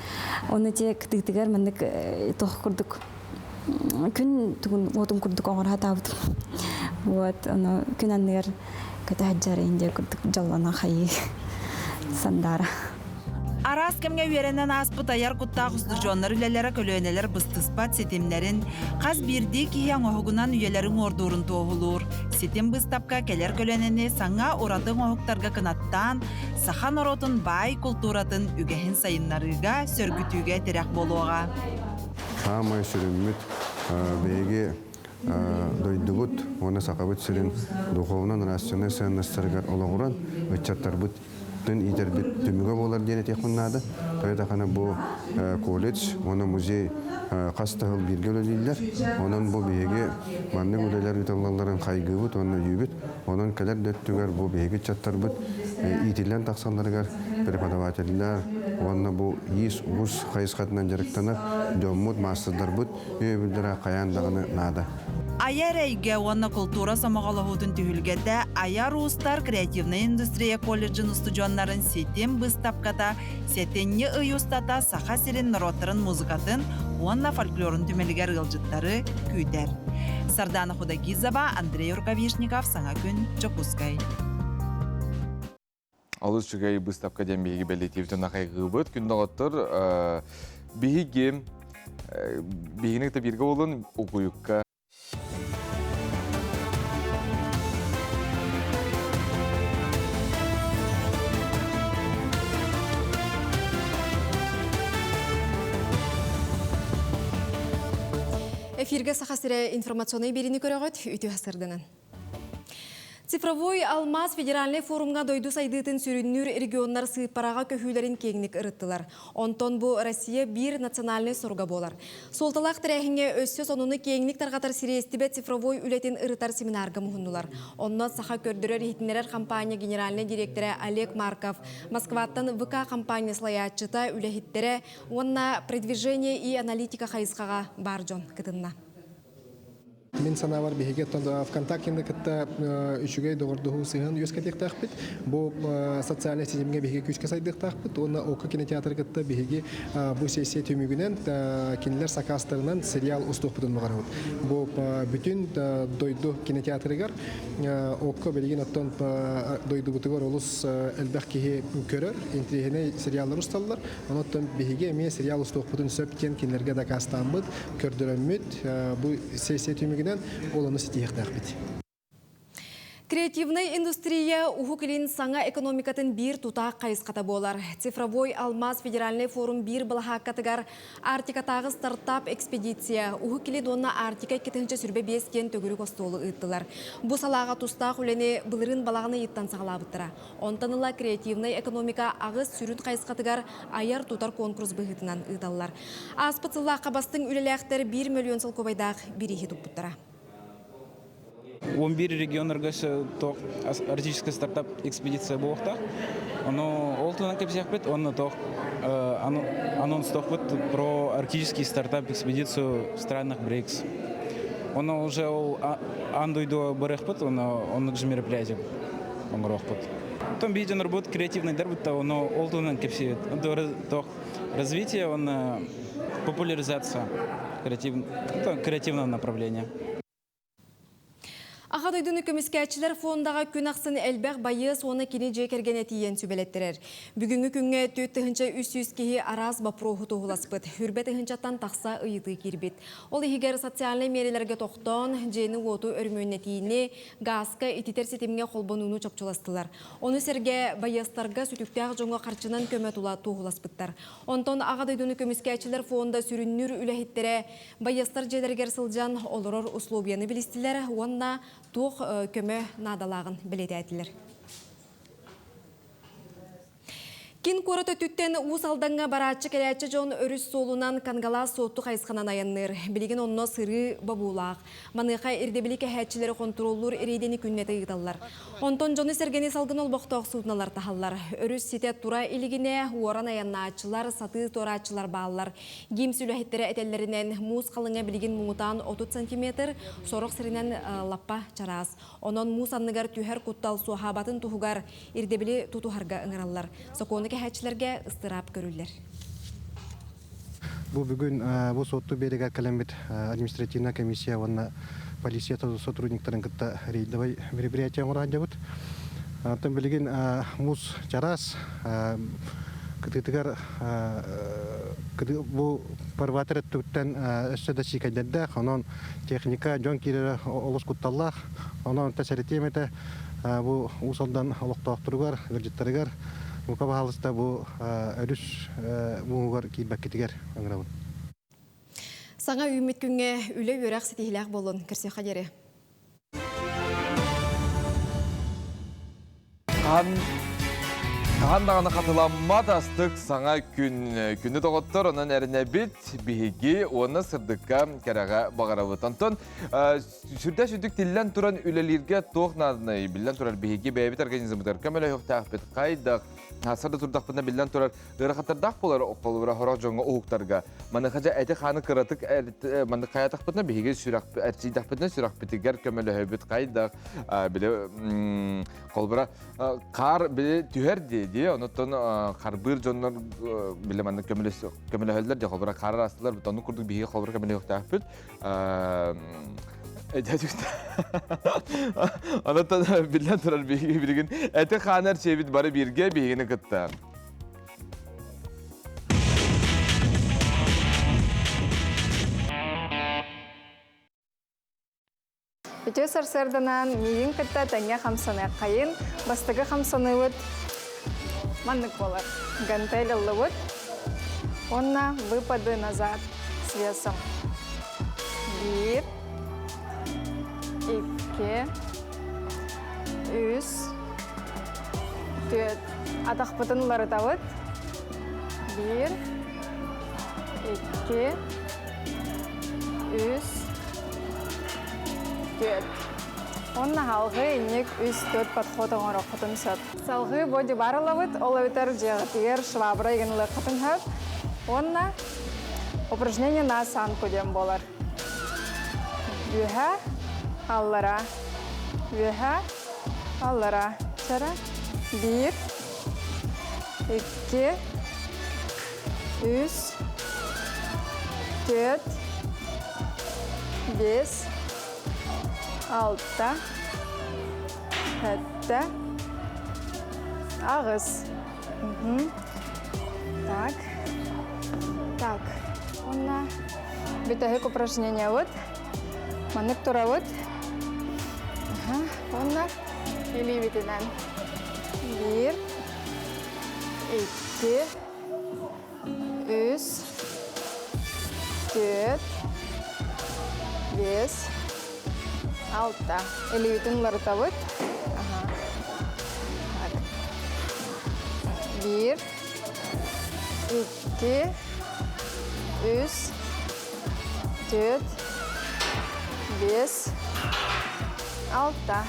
Оны те кытыытыгар маннык тох курдук күн тугун уотун курдук оҥоро сатаабытым. Вот ону күн анныгар көтө сылдьар индия курдук дьоллоно хайыы сандаара. Араас кэмҥэ үөрэнэн ааспыт айар куттаах устудьуоннар үлэлэрэ көлүөнэлэр быстыспат ситимнэрин, хас биирдии киһи оҥоһугунан үйэлэрин уордуурун туоһулуур. Ситим быыстапка кэлэр көлүөнэни саҥа ураты оҥоһуктарга кынаттаан, саха норуотун баай култууратын үгэһин сайыннарыыга, сөргүтүүгэ тирэх буолуоҕа. Саамай сүрүммүт биһиги дойдубут уонна Сахабыт сирин духовно-нравственнай сыаннастарыгар олоҕуран ыччаттарбыт иитэрбит түмүгэ буолар диэн этиэхпин наада. Тоҕо даҕаны бу колледж уонна музей хас да сыл бииргэ үлэлииллэр. Онон бу биһиги маннык үлэлэр ыытыллалларын хайгыыбыт уонна өйүүбүт. Онон кэлэр да өттүгэр бу биһиги ыччаттарбыт иитиллэн тахсалларыгар преподавателлэр уонна бу иис-уус хайысхатынан дьарыктанар дьоммут, маастардарбыт өйөбүллэрэ хайаан даҕаны наада. Айар эйгэ уонна култуура сомоҕолоһуутун түһүлгэтэ Айар уустар креативнай индустрия колледжын устудьуоннарын ситим быыстапката сэтинньи ый устата Саха сирин норуоттарын музыкатын уонна фольклорун түмэлигэр ыалдьыттары күүтэр. Сардана Худогизова, Андрей Рукавишников, Саҥа күн, Дьокуускай. Олус үчүгэй быыстапка диэн биһиги бэлиэтиибитин хайгыыбыт. Күн доҕоттор, биһиги биһигини кытта бииргэ буолун угуйукка Эфиргэ Саха сирэ информационнай биэриини көрөҕүт, үтүө сырдынан. Цифровой алмаз федеральнай форумҥа дойду сайдыытын сүрүннүүр регионнар сыыппараҕа көһүүлэрин киэҥник ырыттылар. Онтон бу Россия биир национальнай соруга буолар. Суолталаах тэрээһиҥҥэ өссө сонуну киэҥник тарҕатар сириэстибэ цифровой үлэтин ырытар семинарга муһуннулар. Онно Саха көрдөрөр-иһитиннэрэр компания генеральнай директора Олег Марков, Москваттан ВК компания салайааччыта, үлэһиттэрэ уонна продвижение и аналитика хайысхаҕа баар дьон кытынна. Мин санаабар биһиги ВКонтактены кытта үчүгэй доҕордоһуу сыһыан үөскэтиэхтээхпит. Бу социальнай ситимҥэ биһиги күүскэ сайдыахтаахпыт уонна ОКО кинотеатры кытта биһиги бу сессия түмүгүнэн кинилэр сакаастарынан сериал устуохпутун баҕарабыт. Бу бүтүн дойду кинотеатрыгар ОКО билигин оттон дойдубутугар олус элбэх киһи көрөр, интириэһинэй сериаллар усталлар. Онон биһиги эмиэ сериал устуохпутун сөп диэн кинилэргэ дакаастааммыт, көрдөрөммүт, бу сессия түмүгүнэн ол ону ситиһиэхтээхпит. Креативнай индустрия Уһук Илин саҥа экономикатын биир тутаах хайысхата буолар. Цифровой алмаз федеральнай форум биир былаһааккатыгар Арктикатааҕы стартап экспедиция Уһук Илин уонна Арктика 2025 диэн төгүрүк остуолу ыыттылар. Бу салааҕа тустаах үлэни былырыын балаҕан ыйыттан саҕалаабыттара. Онтон ыла креативнай экономика аҕыс сүрүн хайысхатыгар айар-тутар конкурс быһыытынан ыыталлар. Ааспыт сыллаахха бастыҥ үлэлээхтэр 1 мөлүйүөн солкуобайдаах бирииһи туппуттара. 11 регионнарга арктический стартап экспедиция буолуохтаах. Ону ол туһунан кэпсиэхпит, уонна туох анонстуохпут про арктический стартап экспедицию в странах БРИКС. Ону уже ол аан дойду барыахпыт, ону оннук же мероприятие оҥоруохпут. Потом биир дьоннорбут креативныйдар бутта, ону ол туһунан кэпсиэбит. Туох развитие, он популяризация креативного направления. Аҕа дойдуну көмүскээччилэр фондаҕа күн ахсын элбэх байыас уонна кини дьиэ кэргэнэ тиийэн сүбэлэттэрэр. Бүгүҥҥү күҥҥэ 4300 киһи араас боппуруоһу туоһуласпыт. Хүрбэ тыһыынчаттан тахса ыйытыы киирбит. Ол иһигэр социальнай миэрэлэргэ тохтоон, дьиэни-уоту өрөмүөннэтиини, гааска ититэр ситимҥэ холбонууну чопчуластылар. Ону сэргэ байыастарга сүтүктээх дьоҥҥо харчынан көмө тула туоһуласпыттар. Онтон Аҕа дойдуну көмүскээччилэр фонда сүрүннүүр үлэһиттэрэ байыастар дьиэлэригэр сылдьан олорор условияны билистилэр уонна туох көмө наадалааҕын бэлиэтээтилэр. Кин куорат өттүттэн Уус Алдаҥҥа барааччы-кэлээччи дьон өрүс суолунан Кангалаас Суотту хайысханан айанныыр. Билигин онно сырыы бобуулаах. Маныаха ирдэбили кэһээччилэри хонтуруоллуур рейдэни күннэтэ ыыталлар. Онтон дьону-сэргэни салгын олбохтоох суудуналар таһаллар. Өрүс ситэ тура илигинэ уоран айаннааччылар, сатыы туорааччылар бааллар. ГИМС үлэһиттэрэ этэллэринэн, муус халыҥа билигин муҥутаан 30 сантиметр, сорох сиринэн лаппа чараас. Онон муус анныгар түһэр куттал суоһаабатын туһугар ирдэбили тутуһарга ыҥыраллар. Сокуону кэһээччилэргэ ыстыраап көрүллэр. Бу бүгүн бу Суотту биэригэр кэлэммит административная комиссия уонна полиция сотрудниктарын кытта рейдовай мероприятие оҥоро сылдьабыт. Оттон билигин муус чараас. Кытыытыгар бу фарватер өттүттэн өссө да сиикэйдэрдээх, онон техника дьон киирэрэ олус кутталлаах. Онон сэрэтиэм этэ бу Уус Алдан олохтоохторугар, ыалдьыттарыгар бука баһаалыста бу өрүс мууһугар киирбэккитигэр ыҥырабын. Саҥа үүммүт күҥҥэ үлэ-үөрэх ситиһиилээх буоллун. Көрсүөххэ диэри. Хаһан хаһан даҕаны хатыламмат астык саҥа күн. Күнү доҕоттор, онон эрэнэбит, биһиги уонна сырдыкка кэрэҕэ баҕарабыт. Онтон сүрдээх сүрдүк тиллэн туран үлэлииргэ туох нааданай? Биллэн турар, биһиги бэйэбит организммытыгар көмөлөһүөхтээхпит. Хайдах сарда турдахпытына биллэн турар ыарахаттардаах буолар холобура сорох дьоҥҥо уһуктарга. Маныаха дьэ эти-хааны кыратык маннык хайатахпытына биһиги сүрэх эрчийдэхпитинэ сүрэхпитигэр көмөлөһөбүт хайдах били холобура хаар били түһэр дии дии онуттан харбыыр дьоннор били маннык көмөлөһөллөр дии холобура хаар аастылар оннук курдук биһиги холобура көмөлөһүөхтээхпит Онон биллэн турар биһиги билигин эти хааны эрчийэбит бары бииргэ биһигини кытта. Үтүө сарсыарданан миигин кытта тэҥҥэ хамсаныаххайын. Бастакы хамсаныыбыт маннык буолар. Гантель ыллыбыт. Уонна выпады назад с весом. Биир, икки, үс, түөрт. Атахпытын уларытабыт. Биир, икки, үс, түөрт. Уонна салгыы инник үс-төрт подход оҥоруоххутун сөп. Салгыы боди-бар ылабыт, ол эбэтэр дьиэҕитигэр швабра игин ылыаххытын сөп. Уонна упражнение на осанку диэн буолар. Үөһэ, аллара, үөһэ, аллара. Чара. Биир, икки, үс, түөрт, биэс, алта, сэттэ, аҕыс. Так. Так. Уонна бүтэһик упражнениябыт. Маннык турабыт. Уонна илиибитинэн. Биир, икки, үс, түөрт, биэс, алта. Илиибитин уларытабыт. Так. Биир, икки, үс, түөрт, биэс, алта.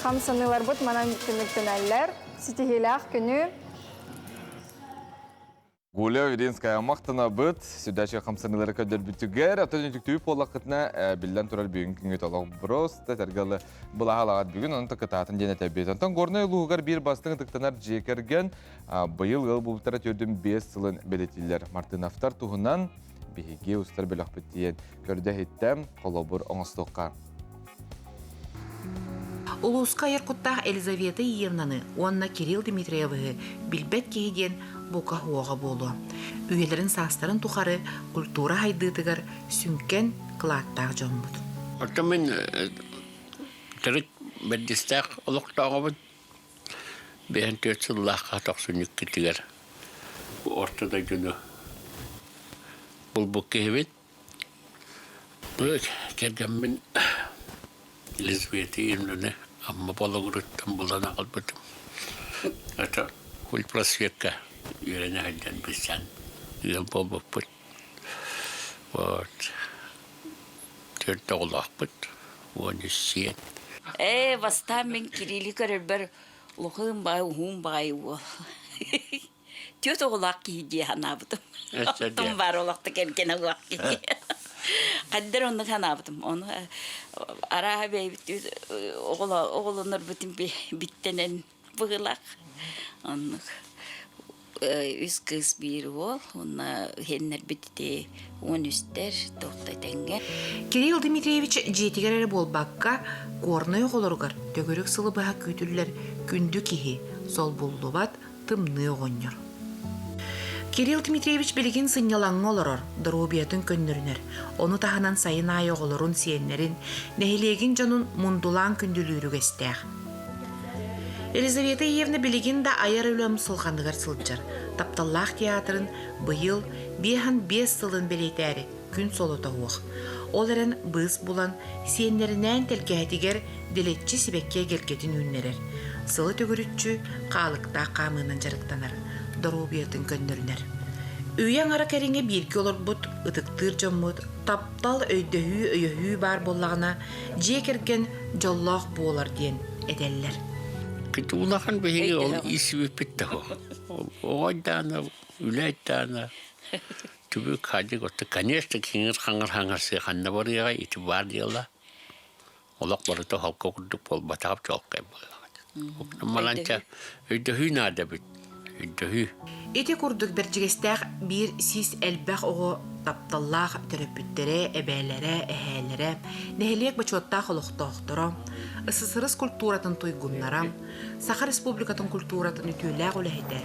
Хамсаныыларбыт манан түмүктэнэллэр. Ситиһиилээх күнү Гуля Веринская махтанабыт, сүрдээчи хамсаныылары көрдөрбүтүгэр, оттон үтүктүү буоллаххытына, биллэн турар бүгүн күҥҥүт олох просто тэргалы былаһалаҕат бүгүн, онон кытаатын диэн этэбит. Онтон Горнай улууһугар биир бастыҥ ытыктанар дьиэ кэргэн быйыл ыал буолбуттара 45 сылын бэлиэтииллэр. Мартыновтар туһунан биһиги устар бөлөхпүт диэн көрдө-иһиттэ, холобур оҥостуохха. Улууска айар куттаах Елизавета Иевнаны уонна Кирилл Дмитриевиһы билбэт киһи диэн бука уоҕа буолуо. Үйэлэрин саастарын тухары культура хайдыытыгар сүҥкэн кылааттаах дьоммут. Оттон мин төрүт бэрдистээх олохтооҕобун. Биһэн түөрт сыллаахха тохсунньу иккитигэр орто дойдуну булбут киһибит. Кэргэммин Елизавета Ильинаны Амма Болугуруттан булан аҕалбытым. Это культпросвекка үөрэнэ сылдьан билсэн ыал буолбуппут. Вот. Төрт оҕолоохпут, 13 сиэн. Ээ, бастаан мин Кирилли көрөрбөр улахыым баай, уһуум баай уол. Түөрт оҕолоох киһи дии санаабытым. Оттон баар олохто кэргэн оҕолоох киһи. Хаддар онно санаабытым. Ону арааһа бэйэбит оҕолонорбутун биттэнэн быһыылаах. Оннук үс кыыс биир уол уонна иһэннэрбит ити 13-тэр туохта тэҥҥэ. Кирилл Дмитриевич дьиэтигэр эрэ буолбакка, Горнай оҕолоругар төгүрүк сылы быһа күүтүллэр күндү киһи, солбуллубат тымныы оҕонньор. Кирилл Дмитриевич билигин сынньалаҥҥа олорор, доруобуйатын көннөрүнэр. Ону таһынан сайын аайы оҕолорун, сиэннэрин, нэһилиэгин дьонун мундулаан күндүлүүр үгэстээх. Елизавета Иевна билигин да айар үлэ умсулҕаныгар сылдьар. Тапталлаах театрын быйыл 55 сылын бэлиэтээри күн солото суох. Ол эрэн быыс булан, сиэннэринээн тэлгэһэтигэр дэлэччи сибэкки эгэлгэтин үүннэрэр. Сылы төгүрүччү хаалыктаах хаамыынан дьарыктанар, доруобуйатын көннөрүнэр. Үйэ аҥара кэриҥэ бииргэ олорбут ытыктыыр дьоммут таптал, өйдөһүү, өйөһүү баар буоллаҕына, дьиэ кэргэн дьоллоох буолар диэн этэллэр. Улахан биһиги ол иисибиппит да оҕойдаана, үлэйдаана Түбүк хадьык отто конечно киҥир-хаҥыр хаҥарсыы ханна барыаҕай ити баар дьыала. Олох барыта холко курдук буолбатаҕа чуолкай буоллаҕа. Маланча өйдөһүү наада эбит. Өйдөһүү. Ити курдук Бэрдьигэстээх биир сис элбэх оҕо тапталлаах төрөппүттэрэ, эбээлэрэ, эһээлэрэ, нэһилиэк бочуоттаах олохтоохторо, СССР культуратын туйгуннара, Саха Республикатын культуратын үтүөлээх үлэһитэ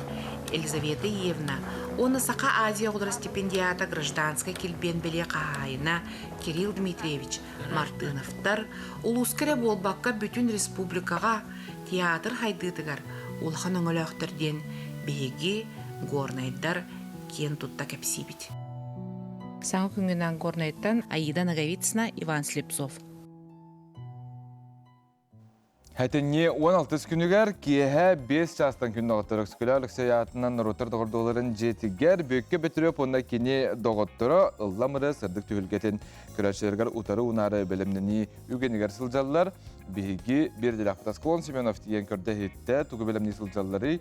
Елизавета Иевна уонна Саха Азия оҕолоро стипендиата гражданскай килбиэн бэлиэ хаһаайына Кирилл Дмитриевич Мартыновтар улууска эрэ буолбакка бүтүн республикаҕа театр хайдыытыгар улахан өҥөлөөхтөр диэн биһиги горнайдар киэн тутта кэпсиибит. Саҥа күҥҥүнэн Горнайтан Аида Ноговицына, Иван Слепцов. Хэтинньи 16 күнүгэр киэһэ 5 чаастан күн доҕоттор Өксөкүлээх Өлөксөй аатынан норуоттар доҕордууларын дьиэтигэр Бүөккэ Бөтүрүөп уонна кини доҕотторо ыллам ырыа сырдык түһүлгэтин көрөөччүлэригэр утары унаары бэлэмнэнии үгэнигэр сылдьаллар. Биһиги биэрдилэхпит Аскалон Семенов тиийэн көрдө-иһиттэ, тугу бэлэмнии сылдьалларый?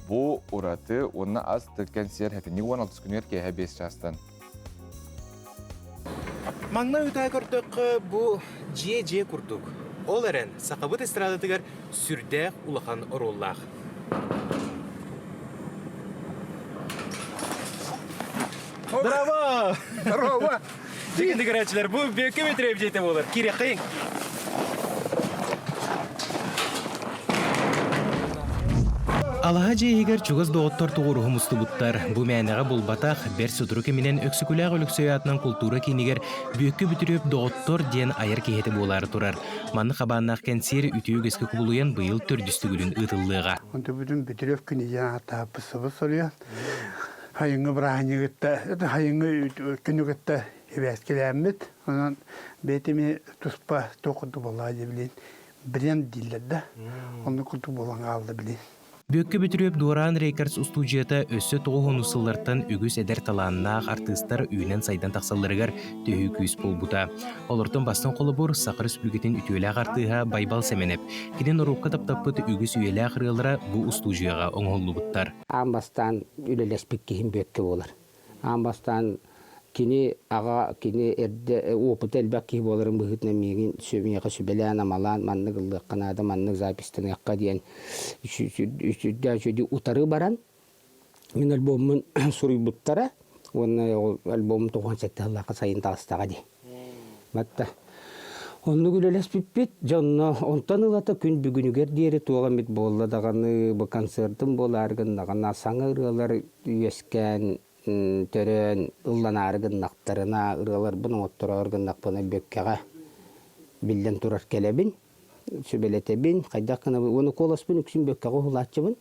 Бу ураты уонна ас кэнсиэр хэтинньи 16 күнүгэр киэһэ 5 чаастан. Маҥнай утаа көрдөххө, бу дьиэ-дьиэ курдук. Ол эрэн, сахабыт эстрадатыгар сүрдээх улахан оруоллаах. Браво! Здорово! Дьиҥин көрөөччүлэр, бу Бүөккэ Бөтүрүөп дьиэтэ буолар. Киириэххэйиҥ. Алаһа дьиэ иһигэр чугас доҕоттор тоҕуоруһу мустубуттар. Бу мээнэҕэ булбатах, бэрт сотору кэминэн Өксөкүлээх Өлөксөй аатынан култуура киинигэр Бүөккэ Бүтүрүөп доҕоттор диэн айар киһитэ буолаары турар. Маннык хабааннаах кэнсиэр үтүө үгэскэ кубулуйан быйыл төрдүс төгүлүн ыытыллыаҕа. Онтубутун Бүтүрүөп күнү диэн ааттаабыт сыбыс суруйан, сайыҥҥы бырааһынньыгытта, сайыҥҥы күнү кытта сибээскэлээммит, онон бэйэтими туспа туох курдук буоллаҕа дии билин бренд дииллэр да, оннук курдук буолан хаалла билин. Бүөккэ Бөтүрүөп Дуораан Рекордс устуудьуйата өссө тоҕус сыллартан үгүс эдэр талааннаах артыыстар үүнэн-сайдан тахсалларыгар төһүү күүс буолбута. Олортон бастыҥ холобур Саха Республикатын үтүөлээх артыыһа Байбал Сэмэнэп. Кини норуокка таптаппыт үгүс үйэлээх ырыалара бу устуудьуйаҕа оҥоһуллубуттар. Аан бастаан үлэлэспит киһим Бүөккэ буолар. Аан бастаан кини аҕа, кини эрдэ опыта элбэх киһи буоларын быһыытынан миигин миэхэ сүбэлээн-амалаан маннык ыллыахха наада, маннык запистаныахха диэн сүрдээх үчүгэйдик утары баран мин альбоммун суруйбуттара уонна ол альбомум 97 сыллаахха сайын таҕыстаҕа дии. Батта оннук үлэлэспиппит дьонно онтон ылата күн бүгүнүгэр диэри туох эмит буолла даҕаны бу концертым буолаары гыннаҕына саҥа ырыалар үөскээн төрөөн ылланаары гыннахтарына ырыаларбын оҥоттороору гыннахпына бүөккэҕэ биллэн турар кэлэбин сүбэлэтэбин хайдах гынабын уонна куоласпын үксүн бүөккэҕэ уһулааччыбын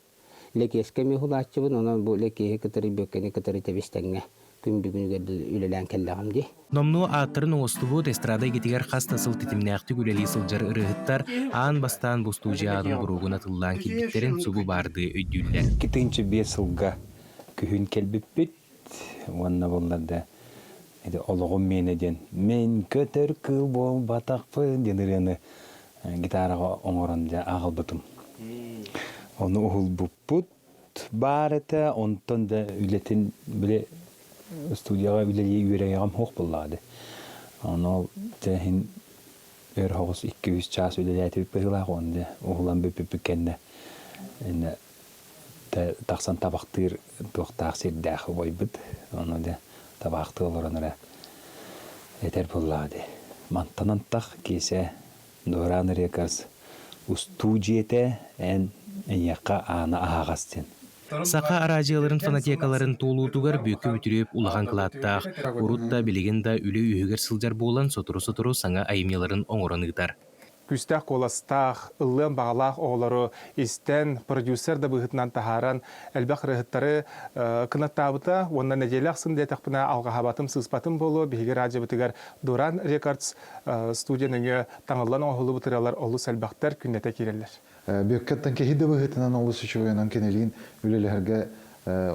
Лэкиэскэ эмиэ уһулааччыбын, онон бу Лэкиэһи кытары Бүөккэни кытары тэбис-тэҥҥэ күн бүгүнүгэр үлэлээн кэллэҕим дии. Номнуо ааттарын оҥостубут эстрада эйгэтигэр хас да сыл титимнээхтик үлэлии сылдьар ырыаһыттар аан бастаан бу устуудьуйа аатын буруогун атыллаан киирбиттэрин субу баардыы өйдүүллэр. 2005 сылга күһүн кэлбиппит уонна буоллар да ити олоҕум миэнэ диэн «Мин көтөр кыыл буолбатахпын» диэн ырыаны гитараҕа оҥорон дьэ аҕалбытым. Ону уһулбуппут баар этэ, онтон да үлэтин били студияҕа үлэлии үөрэйэҕим суох буоллаҕа дии. Ону ол дьэ иһин өр соҕус 2-3 чаас үлэлээтибит быһыылаах уонна дьэ уһулан бүппүппүт кэннэ иннэ тахсан табахтыыр туохтаах сирдээх убайбыт. Ону дьэ табаахтыы олорон эрэ этэр буоллаҕа дии. Мантан антах киэсэ Дуораан Рекордс устуу дьиэтэ эн эйиэхэ аана аһаҕас диэн. Саха араадьыйаларын фонотекаларын туолуутугар Бүөккэ Бүтүрүөп улахан кылааттаах, урут да, билигин да үлэ үөһүгэр сылдьар буолан сотору-сотору саҥа айымньыларын оҥорон ыытар. Күүстээх куоластаах, ыллыан баҕалаах оҕолору истэн, продюсер да быһыытынан таһааран, элбэх ырыаһыттары кынаттаабыта уонна нэдиэлэ ахсын диэтэхпинэ алҕаһаабатым, сыыспатым буолуо, биһиги радиобытыгар Дуран Рекордс студия нөҥүө таҥыллан оҥоһуллубут ырыалар олус элбэхтэр, күннэтэ киирэллэр. Бүөккэттэн киһи да быһыытынан олус үчүгэй, онон кинилиин үлэлэһэргэ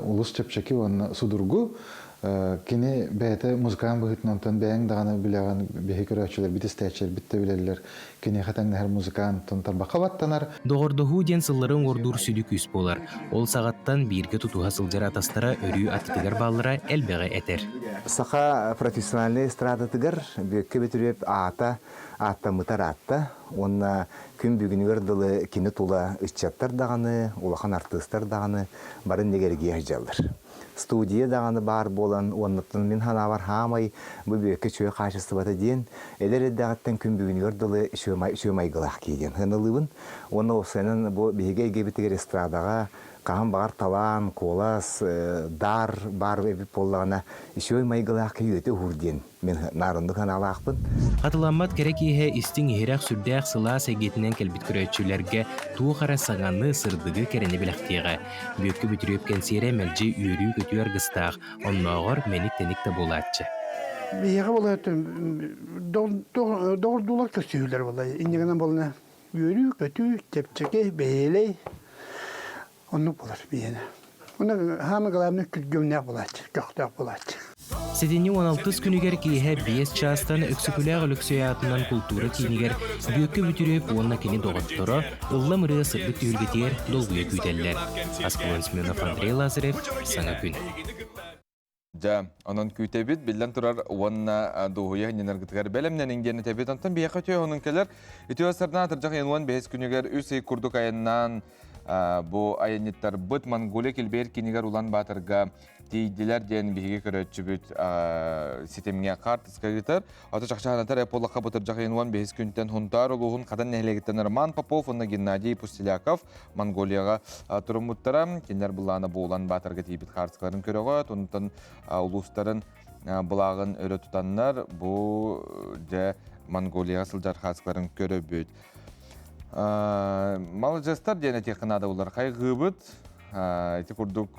олус чэпчэки уонна судургу. Кини бэйэтэ музыкант быһыытынан онтон бэйэҥ даҕаны билэҕин, биһи көрөөччүлэрбит, истээччилэрбит да билэллэр. Киниэхэ тэҥнэһэр музыкант тарбахха баттанар. Доҕордоһуу диэн сыллары уҥуордуур сүдү күүс буолар. Ол саҕаттан бииргэ тутуһа сылдьар атастара өрүү аттытыгар бааллара элбэҕи этэр. Саха профессиональнай эстрадатыгар Бүөккэ Бөтүрүөп аата ааттаммыта ыраатта уонна күн бүгүнүгэр дылы кини тула ыччаттар даҕаны, улахан артыыстар даҕаны бары иннигэргиэ сылдьаллар. Студия даҕаны баар буолан уоннаттан мин санаабар хаамай бу бүөккэ үчүгэй хаачыстыбата диэн эдэр эрдэҕиттэн күн бүгүнүгэр дылы үчүгэй майгылаах киһи диэн сыаналыыбын. Уонна уопсайынан бу биһиги эйгэбитигэр эстрадаҕа хаһан баҕар талаан, куолас, дар баар эбит буоллаҕына үчүгэй майгылаах киһи үйэтэ уһуур диэн Мин наарыннык санаалаахпын. Хатыламмат кэрэ киэһэ истиҥ-иһирэх сүрдээх сылаас эйгэтинэн кэлбит көрөөччүлэргэ туох эрэ саҥаны, сырдыгы, кэрэни бэлэхтиэҕэ. Бүөккэ Бүтүрүөп кэнсиэрэ мэлдьи үөрүү-көтүү аргыстаах, оннооҕор мэник-тэник да буолааччы. Биһиэхэ буолла доҕордуулар көрсүһүүлэр буолла. Иннигинэн буолла үөрүү-көтүү, чэпчэки, бэһиэлэй Оннук буолар биһиэнэ. Онно хаама главный күргүөмнээх буолааччы, көхтөөх буолааччы. Сэтинньи 16 күнүгэр киэһэ 5 чаастан Өксөкүлээх Өлөксөй аатынан култуура киинигэр Бүөккэ Бүтүрүөп уонна кини доҕотторо ыллам ырыа сырдык түһүлгэтигэр долгуйа күүтэллэр. Аскалон Семенов, Андрей Лазарев, Саҥа күн. Дьэ, онон күүтэбит, биллэн турар, уонна дуоһуйа сынньанаргытыгар бэлэмнэниҥ диэн этэбит. Онтон биһиэхэ үтүө онон кэлэр. Үтүө сардаана атырдьах ыйын 15 күнүгэр үс ый курдук айаннаан бу айанньыттарбыт Монголия килбиэр кинигэр Улан Баатарга тиийдилэр диэн биһиги көрөөччүбүт ситимҥэ хаартыска ыытар. Аты чахчаанатар эполлахха бытырдьах ыйын 15 күнтэн Хунтаар улууһун Хадан нэһилиэгиттэн Роман Попов уонна Геннадий Пустеляков Монголияҕа туруммуттара. Кинилэр былаана буолан Баатарга тиийбит хаартыскаларын көрөҕө, онтон улуустарын былааҕын өрө тутаннар бу дьэ Монголияҕа сылдьар хаартыскаларын көрөбүт. Маладьыастар диэн этиэххэ наада булар хайгыыбыт. Ити курдук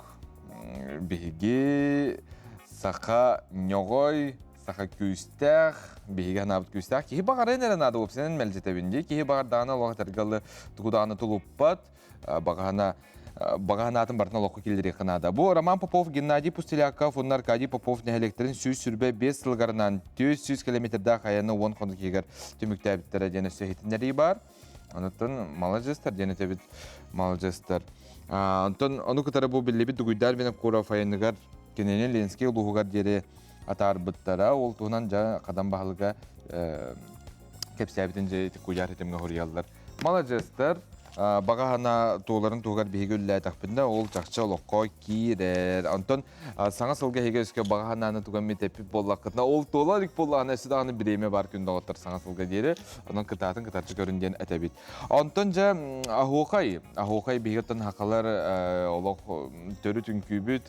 биһиги саха ньоҕой саха күүстээх, биһиги анаабыт күүстээх киһи баҕарыан эрэ наада уопсайынан мэлдьэтэбин дии. Киһи баҕардаҕына олох этэргэ тугу даҕаны тулуппат, баҕаһына баҕаһынаатын барытын олоххо киллэриэххэ наада. Бу Роман Попов, Геннадий Пустеляков уонна Аркадий Попов нэһилиэктэрин 125 сылыгарынан 400 километрдаах айаны 10 хонук иһигэр түмүктээбиттэрэ диэн өссө иһитиннэрии баар. Онуттан маладьыастар диэн этэбит, маладьыастар. Онтон ону кытары бу биллибит Дугуйдар Винокуров айаныгар кинини Ленскэй улууһугар диэри атаарбыттара. Ол туһунан дьэ Хадан баһылыга кэпсээбитин дьэ куйаар ситимҥэ хоруйаллар. Маладьыастар, баҕа санаа туоларын туһугар биһиги үллээтэхпитинэ, ол чахчы олоххо киирэр. Онтон саҥа сылга эһиги өскө баҕа санааны туган эппит буоллаххытына, ол туола илик буоллаҕына, өссө даҕаны бириэмэ бар күн доҕоттор саҥа сылга диэри. Онон кытаатын кытарчы көрүн диэн этэбит. Онтон дьэ аһуохай, аһуохай биһиги оттон хахалар олох төрүт үҥкүүбүт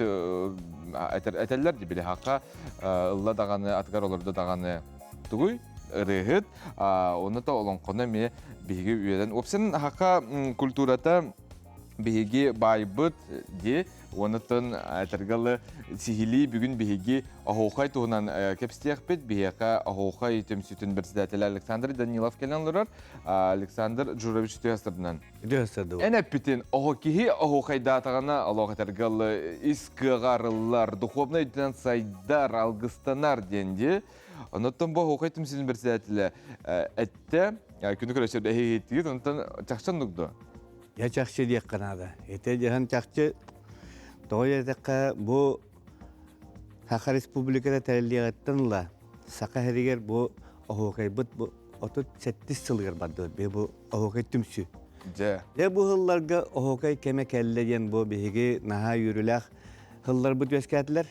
этэллэр дии били хаха ылла даҕаны атыгар олордо даҕаны тугуй ырыаһыт онно то олоҥхону эмиэ биһиги үөрэн уопсайынан хаха культурата биһиги баайбыт дии Онуттан этэргэ сиһилии бүгүн биһиги оһуохай туһунан кэпсиэхпит. Биһиэхэ оһуохай түмсүүтүн председателэ Александр Данилов кэлэн олорор. Александр Журович үтүө Эн эппитин оһо киһи оһуохайдаатаҕына олох этэргэ ис кыаҕа арыллар, духовнай өйдөнөн сайдар, алгыстанар диэн дии. Онуттан бу оһуохай түмсүүтүн председателэ эттэ, күнү көрөсөр эһиһиттигит, онтон чахчы оннук дуо? Дьэ чахчы диэххэ наада. Ити дьаһан чахчы тоҕо диэтэххэ бу Саха Республиката тэриллиэҕиттэн ыла Саха сиригэр бу оһуокайбыт бу 37 сылыгар бардыбыт. Бу бу оһуокай түмсүү. Дьэ. Дьэ бу сылларга оһуокай кэмэ кэллэ диэн бу биһиги наһаа үөрүүлээх сылларбыт үөскээтилэр.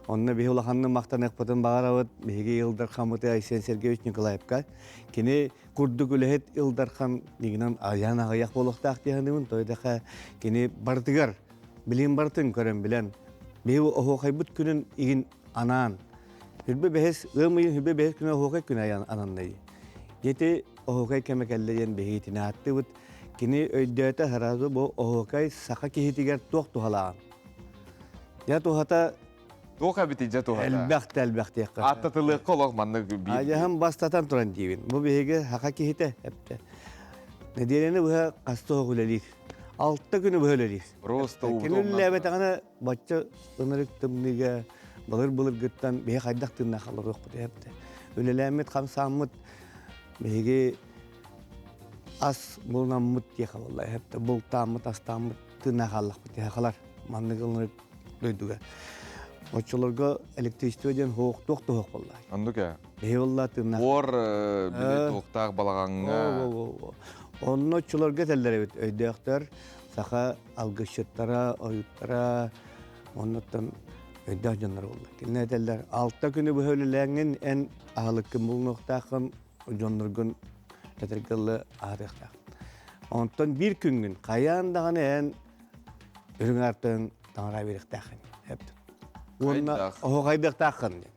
Онно биһи улаханнык махтаныахпытын баҕарабыт. Биһиги Ил Дархаммыт Айсен Сергеевич Николаевка. Кини курдук үлэһит Ил Дархан дигинэн айаан аҕыйах буолуохтаах дии саныыбын. Тоҕо диэтэххэ кини барытыгар Билигин барытын көрөн билэн, биһи оһуохайбыт күнүн игин анаан, Хүрбэ бэһис, ыам ыйын хүрбэ бэһис күнэ оһуохай күнэ ананнай. Дьэти оһуохай кэмэ кэллэ диэн биһигитини ааттыыбыт. Кини өйдөөтө сразу бу оһуохай саха киһитигэр туох туһалааҕын. Дьэ туһата Туох эбитий дьэ туһата? Элбэх да элбэх диэххэ. Ааттатылыахха олох маннык биир. Адьаһын бастатан туран диибин. Бу биһиги саха киһитэ эптэ. Нэдиэлэни быһа хаста оһох үлэлиир. Алта күнү быһа үлэлиир. Просто Кини үлэлээбэтэҕинэ бачча ынырык тымныыга былыр-былыргыттан биһи хайдах тыыннаах олоруохпут эптэ. Үлэлээммит, хамсааммыт биһиги ас булунаммыт диэхэ буолла эптэ. Бултааммыт, астааммыт тыыннаах хааллахпыт диэхэ маннык ынырык дойдуга. Оччолорго электричество диэн хоох туох туһах буолла. Оннук ээ. Биһи буолла тыыннаах. Буор били туохтаах балаҕаҥҥа. Онно оччолорго этэллэр эбит өйдөөхтөр саха алгысчыттара, ойуттара, оннуттан өйдөөх дьоннор буолла. Кинилэр этэллэр, алта күнү быһа үлэлээҥҥин эн аһылыккын булунуохтааххын, дьонноргун этэргэ дылы аһатыахтааххын. Онтон биир күҥҥүн хайаан даҕаны эн үрүҥ аартыгын таҥара биэриэхтээххин. Уонна оһуохайдыахтааххын диэн.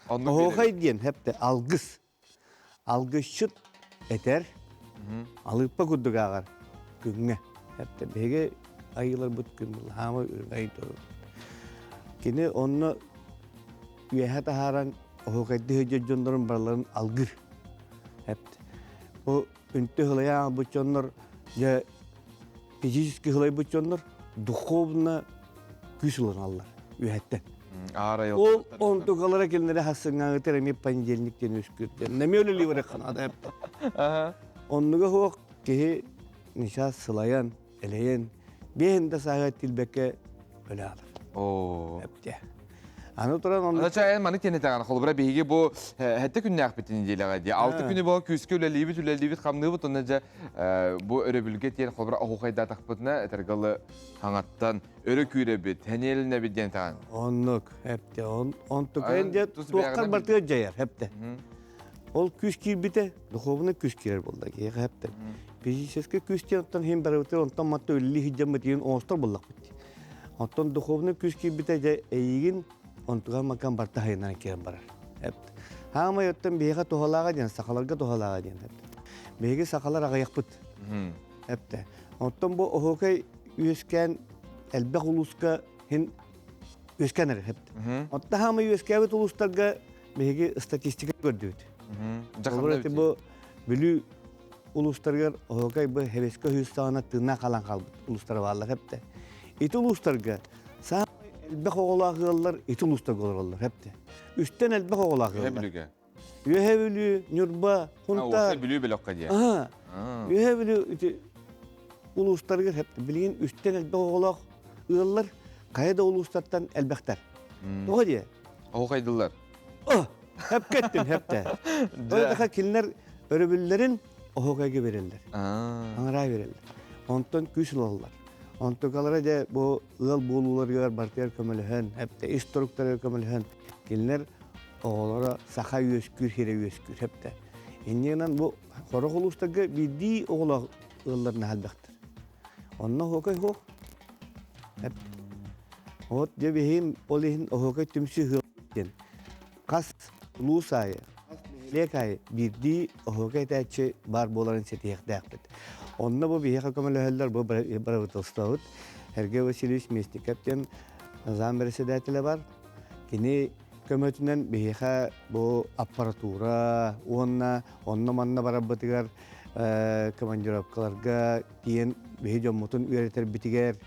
Оһуохай диэн хэптэ алгыс. Алгысчыт этэр, алыыппа курдук ааҕар күҥҥэ. Хэптэ биһиги айыыларбыт күн хаама үрүҥ ай Кини онно үөһэ таһааран оһуохайдыы сылдьар дьоннорун барыларын алгыыр. Хэптэ. Бу үнтү һылайан аҕалбыт дьоннор дьэ физически һылайбыт дьоннор духовно күүс ылыналлар үөһэттэн. Ол онтукалара кинилэри хассыҥҥаҥытыр эмиэ понедельник диэн үскүрдэн. Нэмиэ үлэлии барар ханаада эптэ. Оннуга суох киһи ничаас сылайан, элэйэн, биэһин да сааһыгар тилбэккэ өлө алар. Оо. Эптэ. Аны туран онно... Аны ча маны тиэнэтэҕин холобура биһиги бу хэттэ күннээхпит неделяҕа дии. Алты күнү бу күүскэ үлэлиибит, үлэлиибит, хамныыбыт, онно дьэ бу өрөбүлгэ тиэн холобура оһуохайдаатахпытына этэргэ хаҥаттан өрө күүрэбит, хэниэлинэбит диэн таҕан. Оннук, хэпте. Онтукайын дьэ туоххар бартыгар дьайар, хэпте. Ол күүс киирбитэ, духовный күүс киирэр буолла киһиэхэ хэпте. Физическэй күүс диэн оттон иһин барыбытыгар онтон матта үлэлии сылдьаммыт иһин оҥостор буоллахпыт. Оттон духовный күүс киирбитэ дьэ эйигин онтугар макан барта хайынан киирэн барар. Эпт. Хаамай оттон биһиэхэ туһалааҕа диэн, сахаларга туһалааҕа диэн. Биһиги сахалар аҕыйахпыт. Эпте. Оттон бу оһуокай үөскээн элбэх улууска хин үөскээн эрэр. Эпте. Оттон хаамай үөскээбит улуустарга биһиги статистика көрдүбүт. Дьахалар бу Бүлүү улуустарыгар оһуокай бу Хэбэскэ үһүс саҕана тыыннаах хаалан хаалбыт улуустара бааллар хэптэ. Ити улуустарга саамай элбэх оҕолоох ыаллар ити улуустарга олороллор хэптэ. Үстэн элбэх оҕолоох ыаллар. Бүлүүгэ. Үөһэ Бүлүү, Ньурба, Хунтаар. Бүлүү бөлөххө диye. Үөһэ Бүлүү ити улуустарыгар хэптэ. Билигин үстэн элбэх оҕолоох ыаллар хайа да улуустартан элбэхтэр. Тоҕо диye? Оһуохайдыллар. Хэпкэ эттим, хэптэ. Ол кинилэр өрөбүллэрин оһуокайга береллер. Аҥараа береллер. Онтон күүс ылаллар. Онтукалара дьэ бу ыал буолууларыгар бартыгар көмөлөһөн, хэптэ ис туруктарыгар көмөлөһөн, кинилэр оҕолоро саха үөскүүр, хирэ үөскүүр хэптэ. Инньэ гынан бу сорох улуустарга биирдии оҕолоох ыаллар наһаа элбэхтэр. Онно оһуокай суох. Вот дьэ биһим ол иһин оһуокай түмсүү диэн хас улуус аайы, хас нэһилиэк аайы биирдии оһуокай этээччи баар буоларын ситиһиэхтээхпит. Онно бу биһиэхэ көмөлөһөллөр, бу бырабыыталыстыбабыт Сергей Васильевич Местников диэн зам председателэ бар. Кини көмөтүнэн биһиэхэ бу аппаратура уонна онно-манна барарбытыгар командировкаларга тиийэн биһи дьоммутун үөрэтэрбитигэр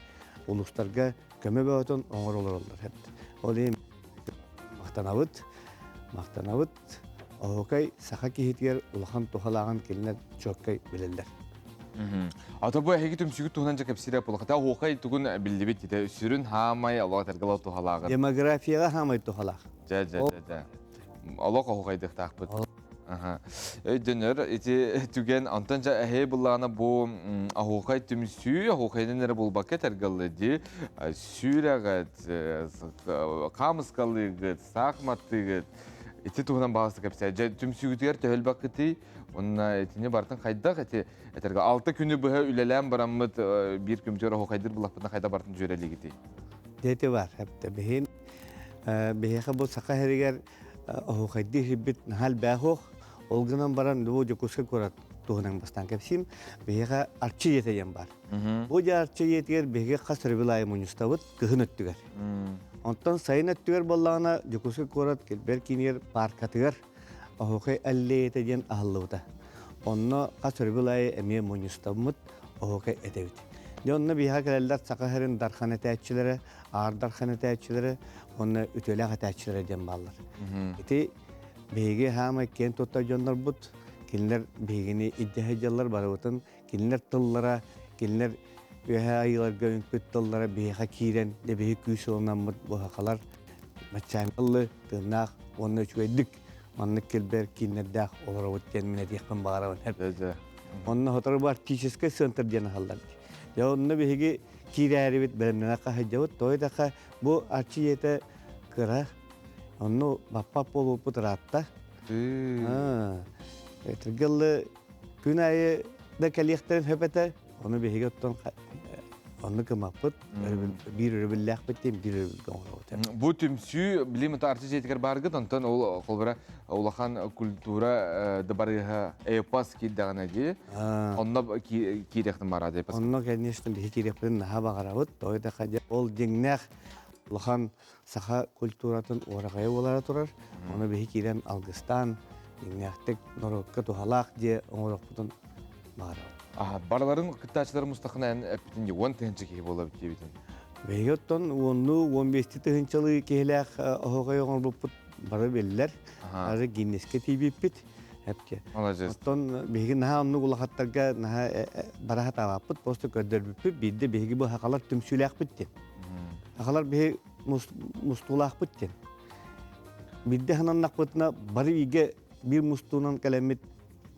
улуустарга көмө бөҕөтүн оҥоро олороллор. Ол иһин махтанабыт, махтанабыт. Оһуокай саха киһитигэр улахан туһалааҕын кинилэр чуоккай билэллэр. Ата бу эһиги түмсүгүт туһунан дьэ кэпсиирэ буолла. Оһуокай тугун биллибит ите сүрүн хаамай олох этэргэ туһалааҕын. Демографияҕа хаамай туһалаах. Дьэ дьэ дьэ дьэ. Олох оһуокайдыахтаахпыт. Өйдөнөр ити түгэн онтон дьэ эһээ буллаҕына бу оһуохай түмсүү оһуохайынан эрэ булбакка этэргэллэ дии сүүрэҕит хаамыскалыыгыт саахматтыыгыт. Ити туһунан баҕаста кэпсээ. Дьэ, түмсүүгүтүгэр төһөлбөккүтүй? Уонна итини бартын хайдах ити этэргэ алта күнү быһа үлэлээн бараммыт биир күмтүгэр оһуохайдыр булахпытына хайда бартын дьүөрэлиигитий? Дети бар. Хэпте биһин биһиэхэ бу саха сиригэр оһуохайдыы иһирбит наһаа элбээх ох. Ол гынан баран бу Дьокуускай куорат туһунан бастаан кэпсиим. Биһиэхэ Арчы дьиэтэ диэн баар. Бу дьэ Арчы дьиэтигэр биһиги хас өрөбүл аайы мунньустабыт кыһын өттүгэр. Онтон сайын өттүгэр буоллаҕына Дьокуускай куорат Килбэр киинигэр пааркатыгар Оһуохай аллеята диэн аһыллыбыта. Онно хас өрөбүл аайы эмиэ мунньустаммыт оһуохай этэбит. Дьэ онно биһиэхэ кэлэллэр Саха сирин дархан этээччилэрэ, Аар дархан этээччилэрэ уонна үтүөлээх этээччилэрэ диэн бааллар. Ити биһиги хаамай киэн туттар дьоннорбут, кинилэр биһигини илдьэ сылдьаллар барыбытын, кинилэр тыллара, кинилэр үөһээ айыыларга үҥпүт тыллара биһиэхэ киирэн, дьэ биһи күүс ылынаммыт бу сахалар баччааҥҥы тыыннаах уонна үчүгэйдик маннык килбэр кииннэрдээх олоробут диэн мин этиэхпин баҕарабын. Онно сотору бу арктическай центр диэн аһаллар. Дьэ онно биһиги киирээрибит бэлэмнэнэ хаһыдьабыт. Тоҕо диэтэххэ бу арчы ийэтэ кыра. Онно баппап буолбуппут ыраатта. Этиргэллы күн аайы да кэлиэхтэрин сөп этэ. Ону биһиги оттон оннук гыммаппыт. Биир өрөбүллээхпит диэн биир өрөбүлгэ оҥоробут. Бу түмсүү билим арчы дьиэтигэр бааргыт, онтон ол холбура улахан культура дыбарыаһа эпос киирдэҕинэ дии. Онно киириэхтин бара эпос. Онно, конечно, биһи киириэхпитин наһаа баҕарабыт. Тоҕо диэтэххэ, ол дьиҥнээх улахан саха культуратын уораҕайа буолара турар. Ону биһи киирэн алгыстаан, дьиҥнээхтик норуокка туһалаах дьиэ оҥоруохпутун баҕарабыт. Барыларын кыттааччылар мустахына эн эппитин дии, 10 тыһыынча киһи буолабыт диэбитин. Биһиги оттон уоннуу, 15 тыһыынчалыы киһилээх оһуохай оҥорбуппут бары биллэр. Ары Гиннеске тиийбиппит. Эпке. Молодец. Оттон биһиги наһаа оннук улахаттарга наһаа бара сатаабаппыт, просто көрдөрбүппүт. Биирдэ биһиги бу сахалар түмсүүлээхпит диэн. Сахалар биһи мустуулаахпыт диэн. Биирдэ хананнахпытына бары бииргэ биир мустуунан кэлэммит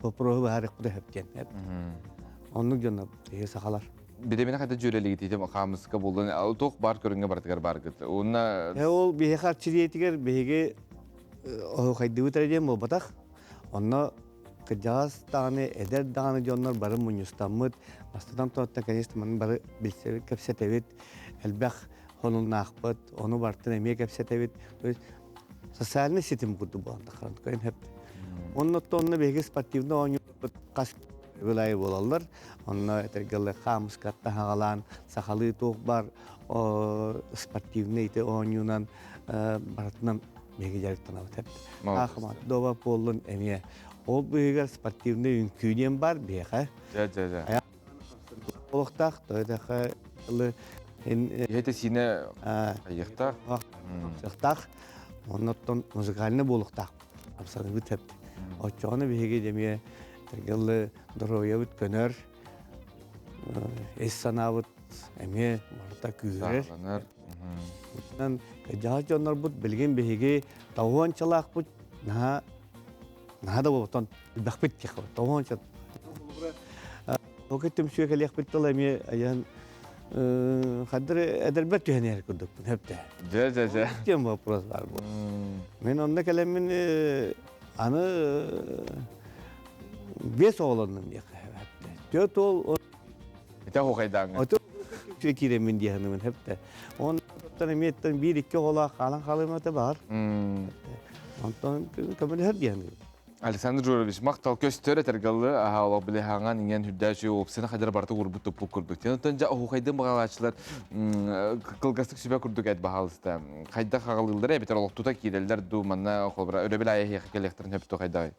вопроһу быһаарыахпыт сөп диэн. Оннук дьонно биһиги сахалар. Биремени хайда дьүөрэлигит хаамыска буллун туох бар көрүҥҥэ барытыгар баргыт. Уонна Ол биһиэхэ арчы биһиги оһуохайдыыбыт эрэ диэн буолбатах. Онно кырдьаҕас даҕаны, эдэр даҕаны дьоннор бары мунньустаммыт, бастатан туран, конечно, маны бары билсэбит, кэпсэтэбит, элбэх хонуннаахпыт, ону барытын эмиэ кэпсэтэбит. То есть социальный ситим курдук буолан тахаран көрөн хэп. Онно онно биһиги спортивный оонньуубут хас ылайы буолаллар. Онно этэргэллэ хаамыскатта хагалаан сахалыы туох бар спортивный ити оонньуунан барытынан биһиги дьарыктанабыт эбит. Аахымат доба буоллун эмиэ. Ол быыһыгар спортивный үҥкүү диэн бар биһиэхэ. Дьэ, дьэ, дьэ. Олохтоох, тойдахы Иһэтэ сиинэ айыахтаах. Сыахтаах. Оннуттан музыкальный буолуохтаах. Абсолютно тэп. Оччоҕуна биһиги эмиэ тыргыллы доруобуйабыт көнөр, ис санаабыт эмиэ барыта күүһүрэр. Онон дьаһал дьоннорбут билигин биһиги тоҕуончалаахпыт наһаа наһаа да буолтон элбэхпит диэххэ тоҕуонча. Ол түмсүүгэ кэлиэхпит тыл эмиэ айан хаддыр эдэрбэр түһэн иһэр курдукпун хөптө. Дьэ, дьэ, дьэ. Диэн вопрос бар бу. Мен онно кэлэммин аны биэс оҕолоннум диэххэ хөптө. Төрт уол Ити оһуохайдааҥҥа. Ото киирэммин диэхинибин хөптө. Онтон эмиэттэн биир-икки оҕолоох хаалан хаалыам баар. Онтон көмөлөһөр диэхинибин. Александр Журович, махтал көстөр этэргэллы аха олох биле хаҥан иҥэн үрдээчү опсина хадыр барыта урбут туппут курдук. Онтон дьа оһуохайдын баҕалааччылар кылгастык сүбэ курдук эт баһаалыста. Хайдах хагалыыллар эбитер олох тута киирэллэр дуу манна холбура өрөбүл аайы эһиэхэ кэлиэхтэрин хөп хайдагай?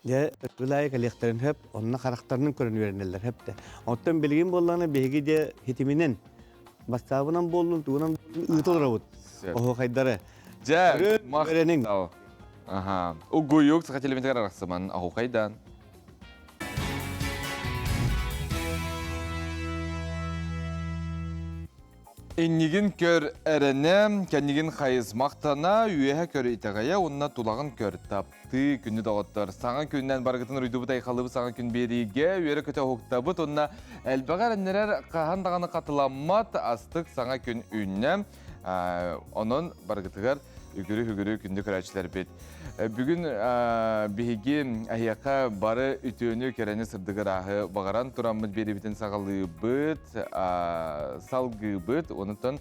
Дьэ, өрөбүл аайы кэлиэхтэрин хөп, онно харахтарынан көрөн үөрэнэллэр хөп да. Оттон билигин буоллаҕына биһиги дьэ хитиминэн бастаабынан буоллун, тугунан ыыта олоробут оһуохайдары. Дьэ, махтал. Аха. Угуйук саха телевизор арахсыман оһуохайдан. Иннигин көр эрэнэ, кэннигин хайыс махтана, үөһэ көр итэҕэйэ, уонна тулаҕын көр таптыы күнү доҕоттор. Саҥа күннэн барыгытын уруйдубут айхаллыбыт саҥа күн биэриигэ үөрэ-көтө уһуктабыт уонна элбэҕи эрэннэрэр хаһан даҕаны хатыламмат астык саҥа күн үүннэ. Онон барыгытыгар Үгүрү-үгүрү күндү көрөөччүлэрбит. Бүгүн биһиги эһиэхэ бары үтүөнү, кэрэни, сырдыгы ырааһы баҕаран тураммыт биэрибитин саҕалыыбыт, салгыыбыт. Онутан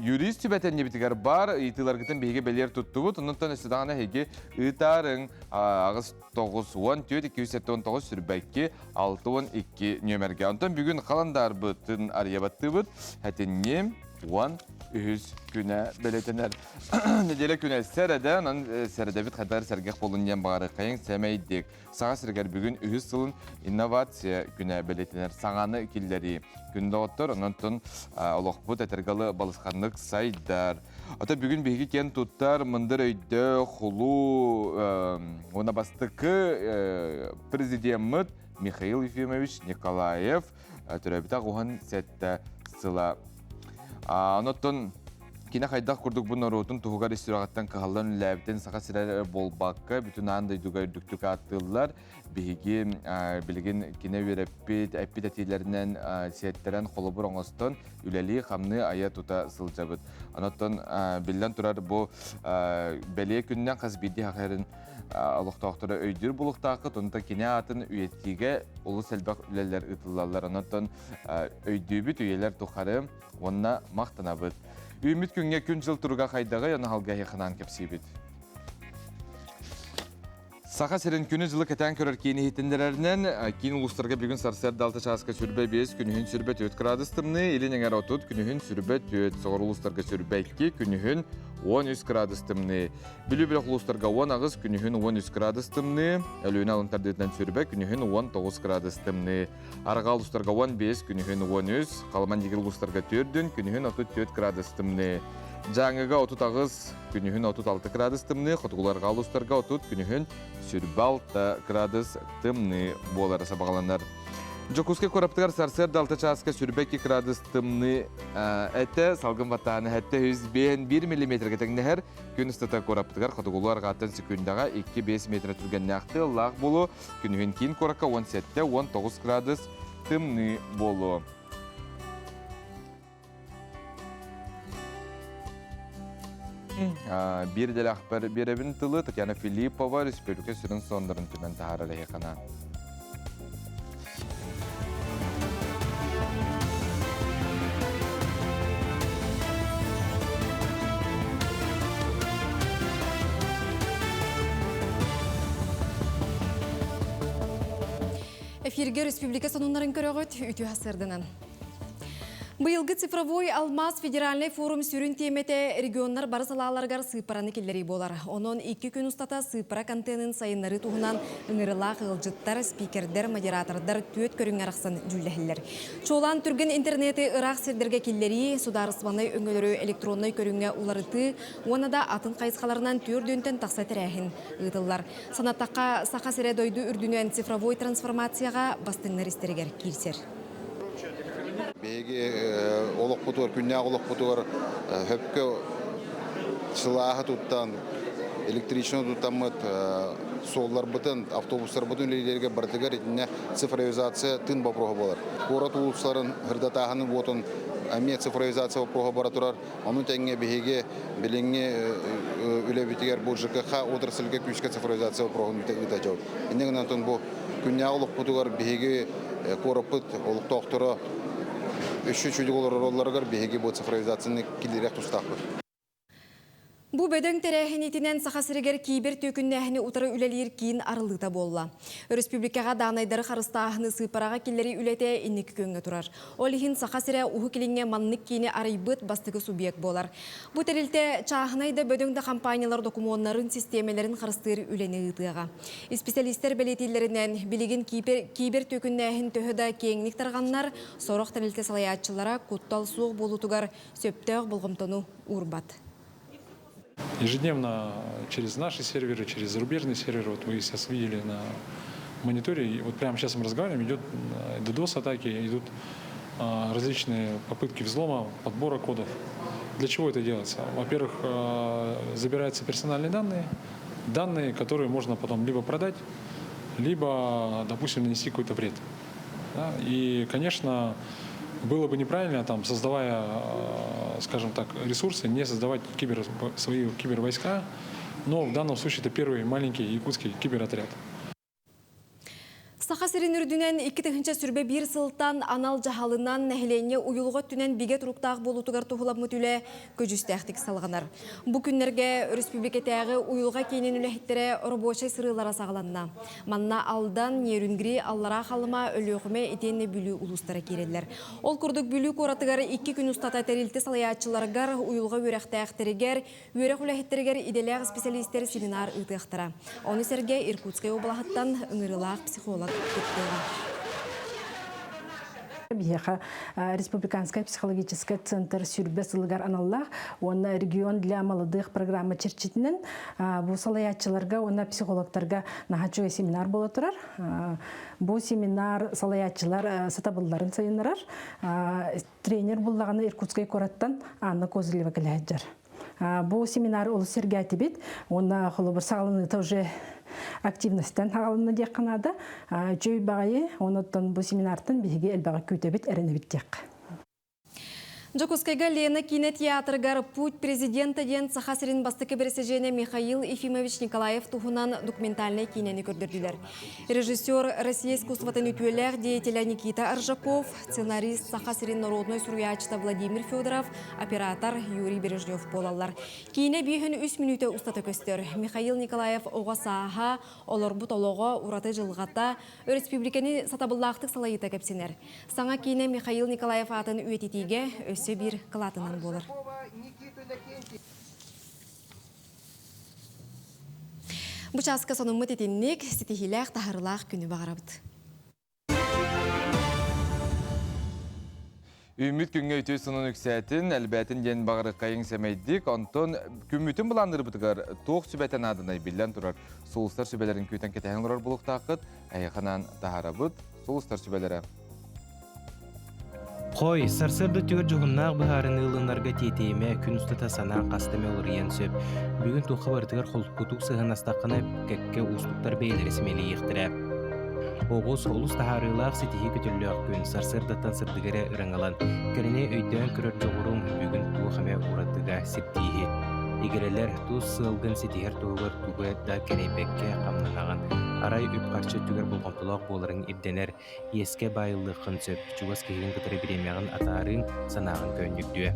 юрист сүбэтэннибитигэр бар ыйытыыларгытын биһиги бэлиэр туттубут. Онутан өссө даҕаны эһиги ыытаарыҥ аҕыс 94 279 сүрбэкки 62 нүөмэргэ. Онтон бүгүн халандаарбытын арыйабаттыыбыт. Хэтинни 13 күнэ бэлэтэнэр. Неделя күнэ сэрэдэ, онон сэрэдэбит хайдар сэргэх болун диэн баҕарыаххайыҥ сэмэйдик. Саха сиригэр бүгүн үһүс сылын инновация күнэ бэлэтэнэр саҥаны киллэрии. Күн доҕоттор, онон олохпут этэргалы балысханнык сайдар. Ата бүгүн биһиги киэн туттар мындыр өйдөөх, хулуу уонна бастакы президеммит Михаил Ефимович Николаев төрөөбүтэ уһун сэттэ сыла. Онон кини хайдах курдук бу норуотун туһугар ис сүрэҕиттэн кыһаллан үлэлээбитин Саха сирэ буолбакка бүтүн аан дойдуга үрдүктүк ааттыыллар. Биһиги билигин кини үөрэппит, эппит этиилэринэн сиэттэрэн холобур оҥостон үлэлии-хамныы айа-тута сылдьабыт. Онон биллэн турар бу бэлиэ күннэн хас биирдии хахайрын олохтоохторо өйдүүр булуктааххыт, онтон кини аатын үйэтиигэ олус элбэх үлэлэр ыытыллаллар. Онон өйдүүбүт үйэлэр тухары уонна махтанабыт. Үүммүт күҥҥэ күн-дьыл туруга хайдаҕый, ону халга эһиэхэ кэпсиибит. Саха сирин күнү-дьылы кэтээн көрөр киин иһитиннэрэринэн, киин улуустарга бүгүн сарсыарда 6 чааска сүрбэ 5, күнүһүн сүрбэ 4 градус тымныы, илин эҥэр 30, күнүһүн сүрбэ 4, соҕуруу улуустарга сүрбэ 2, күнүһүн 13 градус тымныы. Бүлүү бөлөх улуустарга 18, күнүһүн 13 градус тымныы, Өлүөнэ алын тардыытынан сүрбэ, күнүһүн 19 градус тымныы. Арҕаа улуустарга 15, күнүһүн 13, Халыман дигир улуустарга 4, күнүһүн 34 градус тымныы. Дьааҥыга 38, күнүһүн 36 градус тымныы, хотугуларга улуустарга 30, күнүһүн 26 градус тымныы буолара сабаҕаланар. Дьокуускай куораттыгар сарсыарда 6 чааска 22 градус тымныы этэ, салгын баттааһына 701 миллиметргэ тэҥнэһэр. Күн устата куораппытыгар хотугулуу арҕааттан секундаҕа 2-5 метр түргэннээх тыаллаах буолуо. Күнүһүн киин куоракка 17-19 градус тымныы буолуо. Биир идэлээхпэр биэрэбин тылы Татьяна Филиппова республика сүрүн соннорун түмэн таһаарар эһиэхэ Эфирге республика сонуннарын көрөҕүт үтүө сырдынан. Быйылгы цифровой алмаз федеральный форум сүрүн тиэмэтэ регионнар бары салааларыгар сыыппараны киллэрии буолар. Онон икки күн устата сыыппара контенын сайыннарыы туһунан ыҥырылаах ыалдьыттар, спикердэр, модератордар түөрт көрүҥҥэ арахсан дьүүллэһэллэр. Чуолаан түргэн интернети ыраах сирдэргэ киллэрии, судаарыстыбаннай өҥөлөрү электроннай көрүҥҥэ уларытыы уонна да атын хайысхаларынан түөрдүнтэн тахса тэрээһин ыытыллар. Санаттахха, Саха сирэ дойду үрдүнэн цифровой трансформацияҕа бастыҥнар истэригэр киирсэр. Биһиги олохпутугар, күннээх олохпутугар хөпкө сылааһы туттан, электричество туттаммыт суолларбытын, автобустарбытын үлэлииргэ барытыгар итиннэ цифровизация тыын боппуруоһа буолар. Куорат уулуссаларын ырдатааһын уотун эмиэ цифровизация боппуруоһа бара турар. Ону тэҥҥэ биһиги билиҥҥи үлэбитигэр бу ЖКХ отрасльга күүскэ цифровизация боппуруоһун ыытачабыт. Инньэ гынан бу күннээҕи олохпутугар биһиги куораппыт олохтоохторо өссө үчүгэй олороллоругар биһиги бу цифровизацияны киллэриэх тустаахпыт. Бу бөдөҥ тэрээһинитинэн Саха сиригэр кибер түөкүннээһини утары үлэлиир киин арыллыыта буолла. Өрөспүүбүлүкэҕэ даанайдары харыстааһыны сыыппараҕа киллэрии үлэтэ инники күөҥҥэ турар. Ол иһин Саха сирэ Уһук Илиҥҥэ маннык киини арыйбыт бастакы субъект буолар. Бу тэрилтэ чааһынай да бөдөҥ да компаниялар докумуоннарын, систиэмэлэрин харыстыыр үлэни ыытыаҕа. Исписэлиистэр бэлиэтииллэринэн, билигин кибер түөкүннээһин төһө да киэҥник тарҕаннар, сорох тэрилтэ салайааччылара куттал суох буолуутугар сөптөөх болҕомтону уурбат. Ежедневно через наши серверы, через зарубежные серверы, вот вы сейчас видели на мониторе, и вот прямо сейчас мы разговариваем, идет DDoS-атаки, идут различные попытки взлома, подбора кодов. Для чего это делается? Во-первых, забираются персональные данные, данные, которые можно потом либо продать, либо, допустим, нанести какой-то вред. Да? И, конечно, Было бы неправильно, там, создавая, скажем так, ресурсы, не создавать кибер, свои кибервойска, но в данном случае это первый маленький якутский киберотряд. Саха сирин үрдүнэн 2021 сылтан анал дьаһалынан нэһилиэнньэ уйулҕа өттүнэн бигэ туруктаах буолуутугар туһуламмыт үлэ көдьүүстээхтик салҕанар. Бу күннэргэ өрөспүүбүлүкэтээҕи уйулҕа киинин үлэһиттэрэ оробуочай сырыылара саҕаланна. Манна Алдан, Нерюнгри, Аллараа Халыма, Өлүөхүмэ итиэннэ Бүлүү улуустара киирэллэр. Ол курдук Бүлүү куоратыгар икки күн устата тэрилтэ салайааччыларыгар, уйулҕа үөрэхтээхтэригэр, Үөрэх үлэһиттэригэр идэлээх исписэлиистэр семинар ыытыахтара. Ону сэргэ Иркутскай уобалаһыттан ыҥырыылаах психолог кыттыаҕа. Биһиэхэ Республиканскай психологическай центр сүрбэ сылыгар аналлаах уонна регион для молодых программа чэрчитинэн бу салайааччыларга уонна психологтарга наһаа үчүгэй семинар буола турар. Бу семинар салайааччылар сатабылларын сайыннарар. Тренер буллаҕына Иркутскай куораттан Анна Козырева кэлэ сылдьар. Бу семинар олус сэргээтибит уонна холобур саҕаланыыта уже активностьтан саҕаланна диэххэ наада. Үчүгэй баҕайы, онуттан бу семинартан биһиги элбэҕи күүтэбит, эрэнэбит диэххэ. Дьокуускайга Лена киинэ театрыгар «Путь президента» диэн Саха сирин бастакы бэрэсидьиэнэ Михаил Ефимович Николаев туһунан документальнай киинэни көрдөрдүлэр. Режиссер Россия искусствотын үтүөлээх деятеля Никита Аржаков, сценарист Саха сирин народнай суруйааччыта Владимир Федоров, оператор Юрий Бережнев буолаллар. Киинэ биэһин үс мүнүүтэ устата көстөр. Михаил Николаев оҕо сааһа, олорбут олоҕо, ураты дьылҕата, өрөспүүбүлүкэни сатабыллаахтык салайыыта кэпсэнэр. Саҥа киинэ Михаил Николаев аатын үйэтитиигэ өссө биир кылаатынан буолар. Бу чааска сонуммут итинник, ситиһиилээх, таһарылаах күнү баҕарабыт. Үүммүт күҥҥэ үтүө сонун үксээтин, элбээтин диэн баҕарыккайыҥ сэмэйдик, онтон күммүтүн былааннырбытыгар туох сүбэтэ нааданай биллэн турар. Сулустар сүбэлэрин күүтэн кэтэһэн олорор булуктааххыт, эһиэхэ таһаарабыт Сулустар сүбэлэрэ. Хой, сарсыарда түгэр дьоһуннаах быһаарыныы ылынарга тиэтэйимэ, күн устата санаан хаста эмэ уларыйан сөп. Бүгүн туохха барытыгар холкутук сыһыаннастаххына, кэккэ уустуктар бэйэлэрэ симэлийиэхтэрэ. Оҕус олус таһаарыылаах ситиһии көтөллөөх күн, сарсыардаттан сырдыгы эрэ ыраҥалан, кэрэни өйдөөн көрөр дьоҕуруҥ бүгүн туох эмэ уратыга сирдииһи. Игирэлэр тус сыалгын ситиһэр туһугар тугу да кэрэйбэккэ хамнанаҕын. Арай үп-харчы өттүгэр болҕомтолоох буоларыҥ ирдэнэр. Иэскэ баайыллыаххын сөп, чугас киһигин кытары бириэмэҕин атаарыыҥ, санааҕын көөнньүрдүө.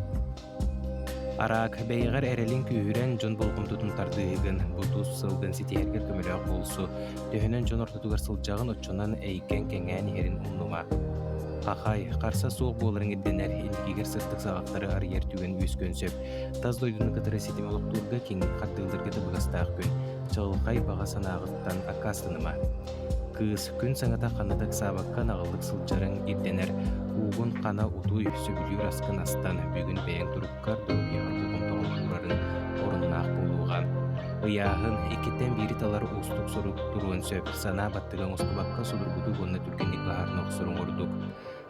Араак, бэйэҕэр эрэлиҥ күүһүрэн, дьон болҕомтотун тардыыһыгын, бу тус сылгын ситиһэргэр көмөлөөх буолсу. Төһөнөн дьон ортотугар сылдьаҕын, оччонон эйгэҥ кэҥээн иһэрин умнума. Хахай, харса суох буоларыҥ ирдэнэр, инникигэр сырдык саҕахтары арыйар түгэн үөскүөн сөп. Тас дойдуну кытары ситим олохтуурга киҥ хардыыларга табыгастаах күн. Чаҕылхай баҕа санааҕыттан аккаастаныма. Кыыс күн саҥата ханна да ыксаабакка наҕыллык сылдьарыҥ ирдэнэр. Уугун хана утуй, сөбүлүүр аскын астан, бүгүн бэйэҥ туруккар, доруобуйаҕар болҕомтоҕун уурарын оруннаах буолуоҕа. Ыйааһын, иккиттэн биири талар уустук сорук туруон сөп. Санаа баттыга оҥостубакка судургутук уонна түргэнник быһаарына охсоруҥ ордук.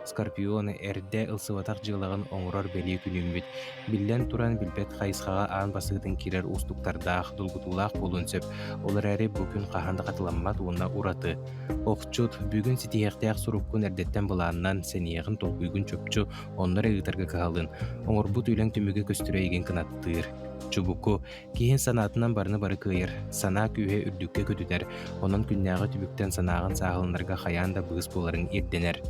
Скорпион эрдэ ылсыбатах дьыалаҕын оҥорор бэлиэ күнүммүт. Биллэн туран, билбэт хайысхаҕа аан бастакытын киирэр уустуктардаах, долгутуулаах буолуон сөп. Ол эрээри бу күн хаһан да хатыламмат уонна ураты. Охчут, бүгүн ситиһиэхтээх суруккун эрдэттэн былааннан, сэниэҕин, толкуйгун чопчу онно эрэ ыытарга кыһалын. Оҥорбут үлэҥ түмүгэ көстөрө эйигин кынаттыыр. Чубуку, Киһи санаатынан барыны бары кыайар, санаа күүһэ үрдүккэ көтүтэр, онон күннээҕи түбүктэн санааҕын сааһыланарга хайаан да быыс буоларыҥ ирдэнэр.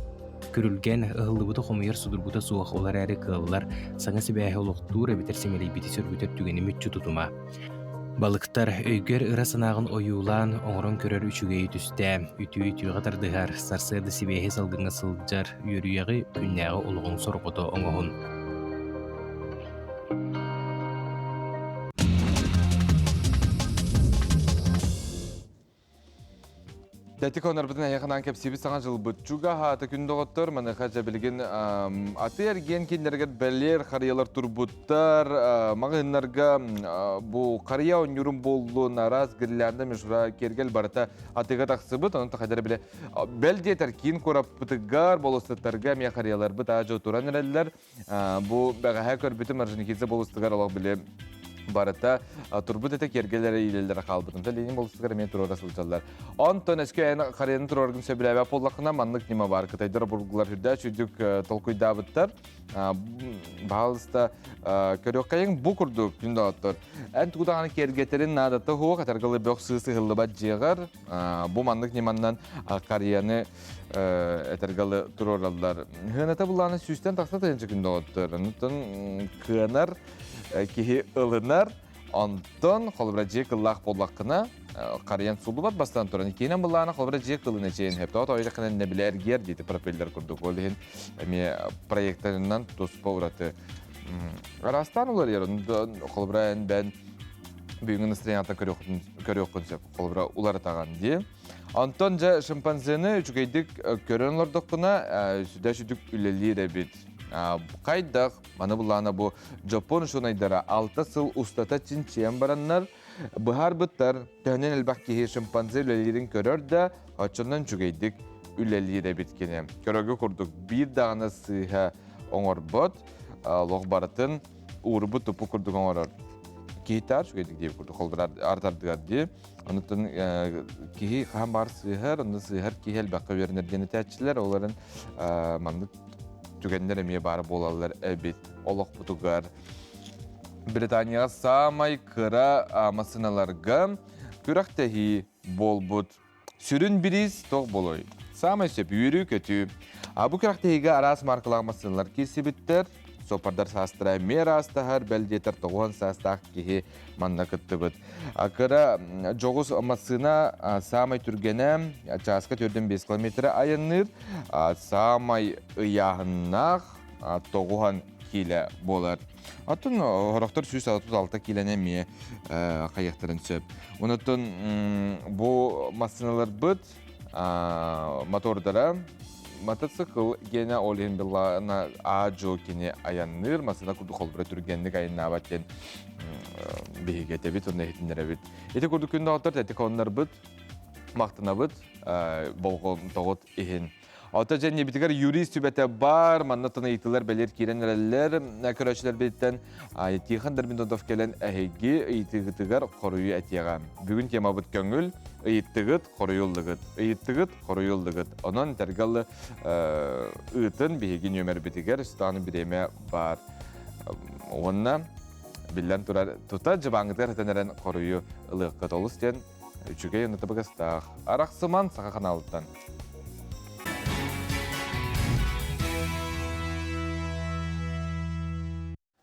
Күрүлгэн, ыһыллыбыты хомуйар судургута суох, ол эрээри кыаллар, саҥа сибээһи олохтуур эбэтэр симэлийбити сөргүтэр түгэни мүччү тутума. Балыктар, өйгөр ыра санааҕын ойуулаан, оҥорон көрөр үчүгэйи түстээ, үтүө үтүөҕэ тардыһар, сарсыарда сибээһи салгыҥҥа сылдьар, үөрүйэҕи күннээҕи олоҕуҥ сорҕото оҥоһун. Тэтик онорбутун эһиэхэ кэпсиибит саҥа дьылбыт чугаһаата күн доҕоттор маныаха дьэ билигин аты эргиэн кинилэригэр бэлиэр харыйалар турбуттар маҕаһыыннарга бу харыйа оонньуурун буоллун араас гирлянда мишура киэргэл барыта атыыга тахсыбыт онон тахайдара биле бэл диэтэр киин куораппытыгар болуоссаттарга эмиэ харыйаларбыт аа дьо туран эрэллэр Бу бэҕэһээ көрбүтүм Орджоникидзе болустугар олох били Барыта турбут этэ киэргэлэрэ иилэллэрэ хаалбытын. Ленин болустугар эмиэ туруора сылдьаллар. Онтон өскө эн харыйаны туруоргун сөбүлээбэт буоллаххына, маннык ньыма баар. Кытайдар обургулар үрдэ сүрдүк толкуйдаабыттар. Баһаалыста көрүөххэйиҥ бу курдук күн доҕоттор. Эн тугу даҕаны киэргэтэрин наадата суох, этэргэлы бөх сыыс ыһыллыбат дьиэҕэр бу маннык ньыманнан харыйаны этэргэлы туруораллар. Хыаната буллааны сүүстэн тахса тыһыынча күн доҕоттор. Онтон кыанар киһи ылынар. Онтон холобура дьиэ кыллаах буоллаххына, харыйан суллубат бастан туран иккиһинэн былаана холобура дьиэ кылын эчэйин сөп. Тоҕо тоойдоххына нэбилэ эргиэр диэти пропеллер курдук. Ол иһин эмиэ проекторынан туспа ураты араастаан уларыйар. Онтон холобура эн бэн бүгүҥҥү настроениятын көрүөххүн сөп. Холобура уларытаҕын дии. Онтон дьэ шимпанзены үчүгэйдик көрөн олордоххуна сүдэ сүдүк үлэлиир эбит. Хайдах Маны буллаана бу Дьоппуон учуонайдара 6 сыл устата чинчийэн бараннар, быһаарбыттар, төһөнөн элбэх киһи шимпанзе үлэлиирин көрөр да, оччонон үчүгэйдик үлэлиир эбит кини. Көрөргө курдук биир даҕаны сыыһа оҥорбот, лох барытын уурбут туппу курдук оҥорор. Киһитээр үчүгэйдик диэбит курдук холбур артардыгар дии. Онуттан киһи хаһан баар сыыһар, онно сыыһар киһи элбэххэ үөрэнэр диэн этээччилэр, оларын маннык түгэннэр эмиэ баар буолаллар эбит олохпутугар. Британияҕа саамай кыра массыыналарга күрэхтэһии буолбут. Сүрүн бириис туох буолуой? Саамай сөп үөрүү-көтүү. А бу күрэхтэһиигэ араас маркалаах массыыналар киирсибиттэр. Суоппардар саастара эмиэ араастаһар, бэл диэтэр 90 саастаах киһи манна кыттыбыт. Кыра дьоҕус массыына саамай түргэнэ чааска 4-5 километры айанныыр, саамай ыйааһыннаах 90 киилэ буолар. Оттон хорохтор 166 киилэни эмиэ хайыахтарын сөп. Онуттан бу массыыналарбыт мотордара мотоцикл гиэнэ ол иһин былаана аа-дьуо кини айанныыр массыына курдук холбура түргэнник айаннаабат диэн биһиги этэбит уонна иһитиннэрэбит. Ити курдук күн доҕоттор тэтик оннорбут махтанабыт болҕомтоҕут иһин. Ото дьэ иннибитигэр юрист сүбэтэ бар, манна тон ыйытыылар бэлиэр киирэн эрэллэр. Көрөөччүлэрбититтэн Тихон Дормидонтов кэлэн эһиги ыйытыыгытыгар хоруйу этиэҕэ. Бүгүн темабыт көҥүл, ыйыттыгыт, хоруйуллугут. Ыйыттыгыт, хоруйуллугут. Онон тэргалы ыытын биһиги нүөмэрбитигэр станы бириэмэ бар. Уонна биллэн турар тута дьыбааҥҥытыгар этэн эрэн хоруйу ылыаххыт олус диэн Үчүгэй уонна табыгастаах. Арахсыман саха ханаалыттан.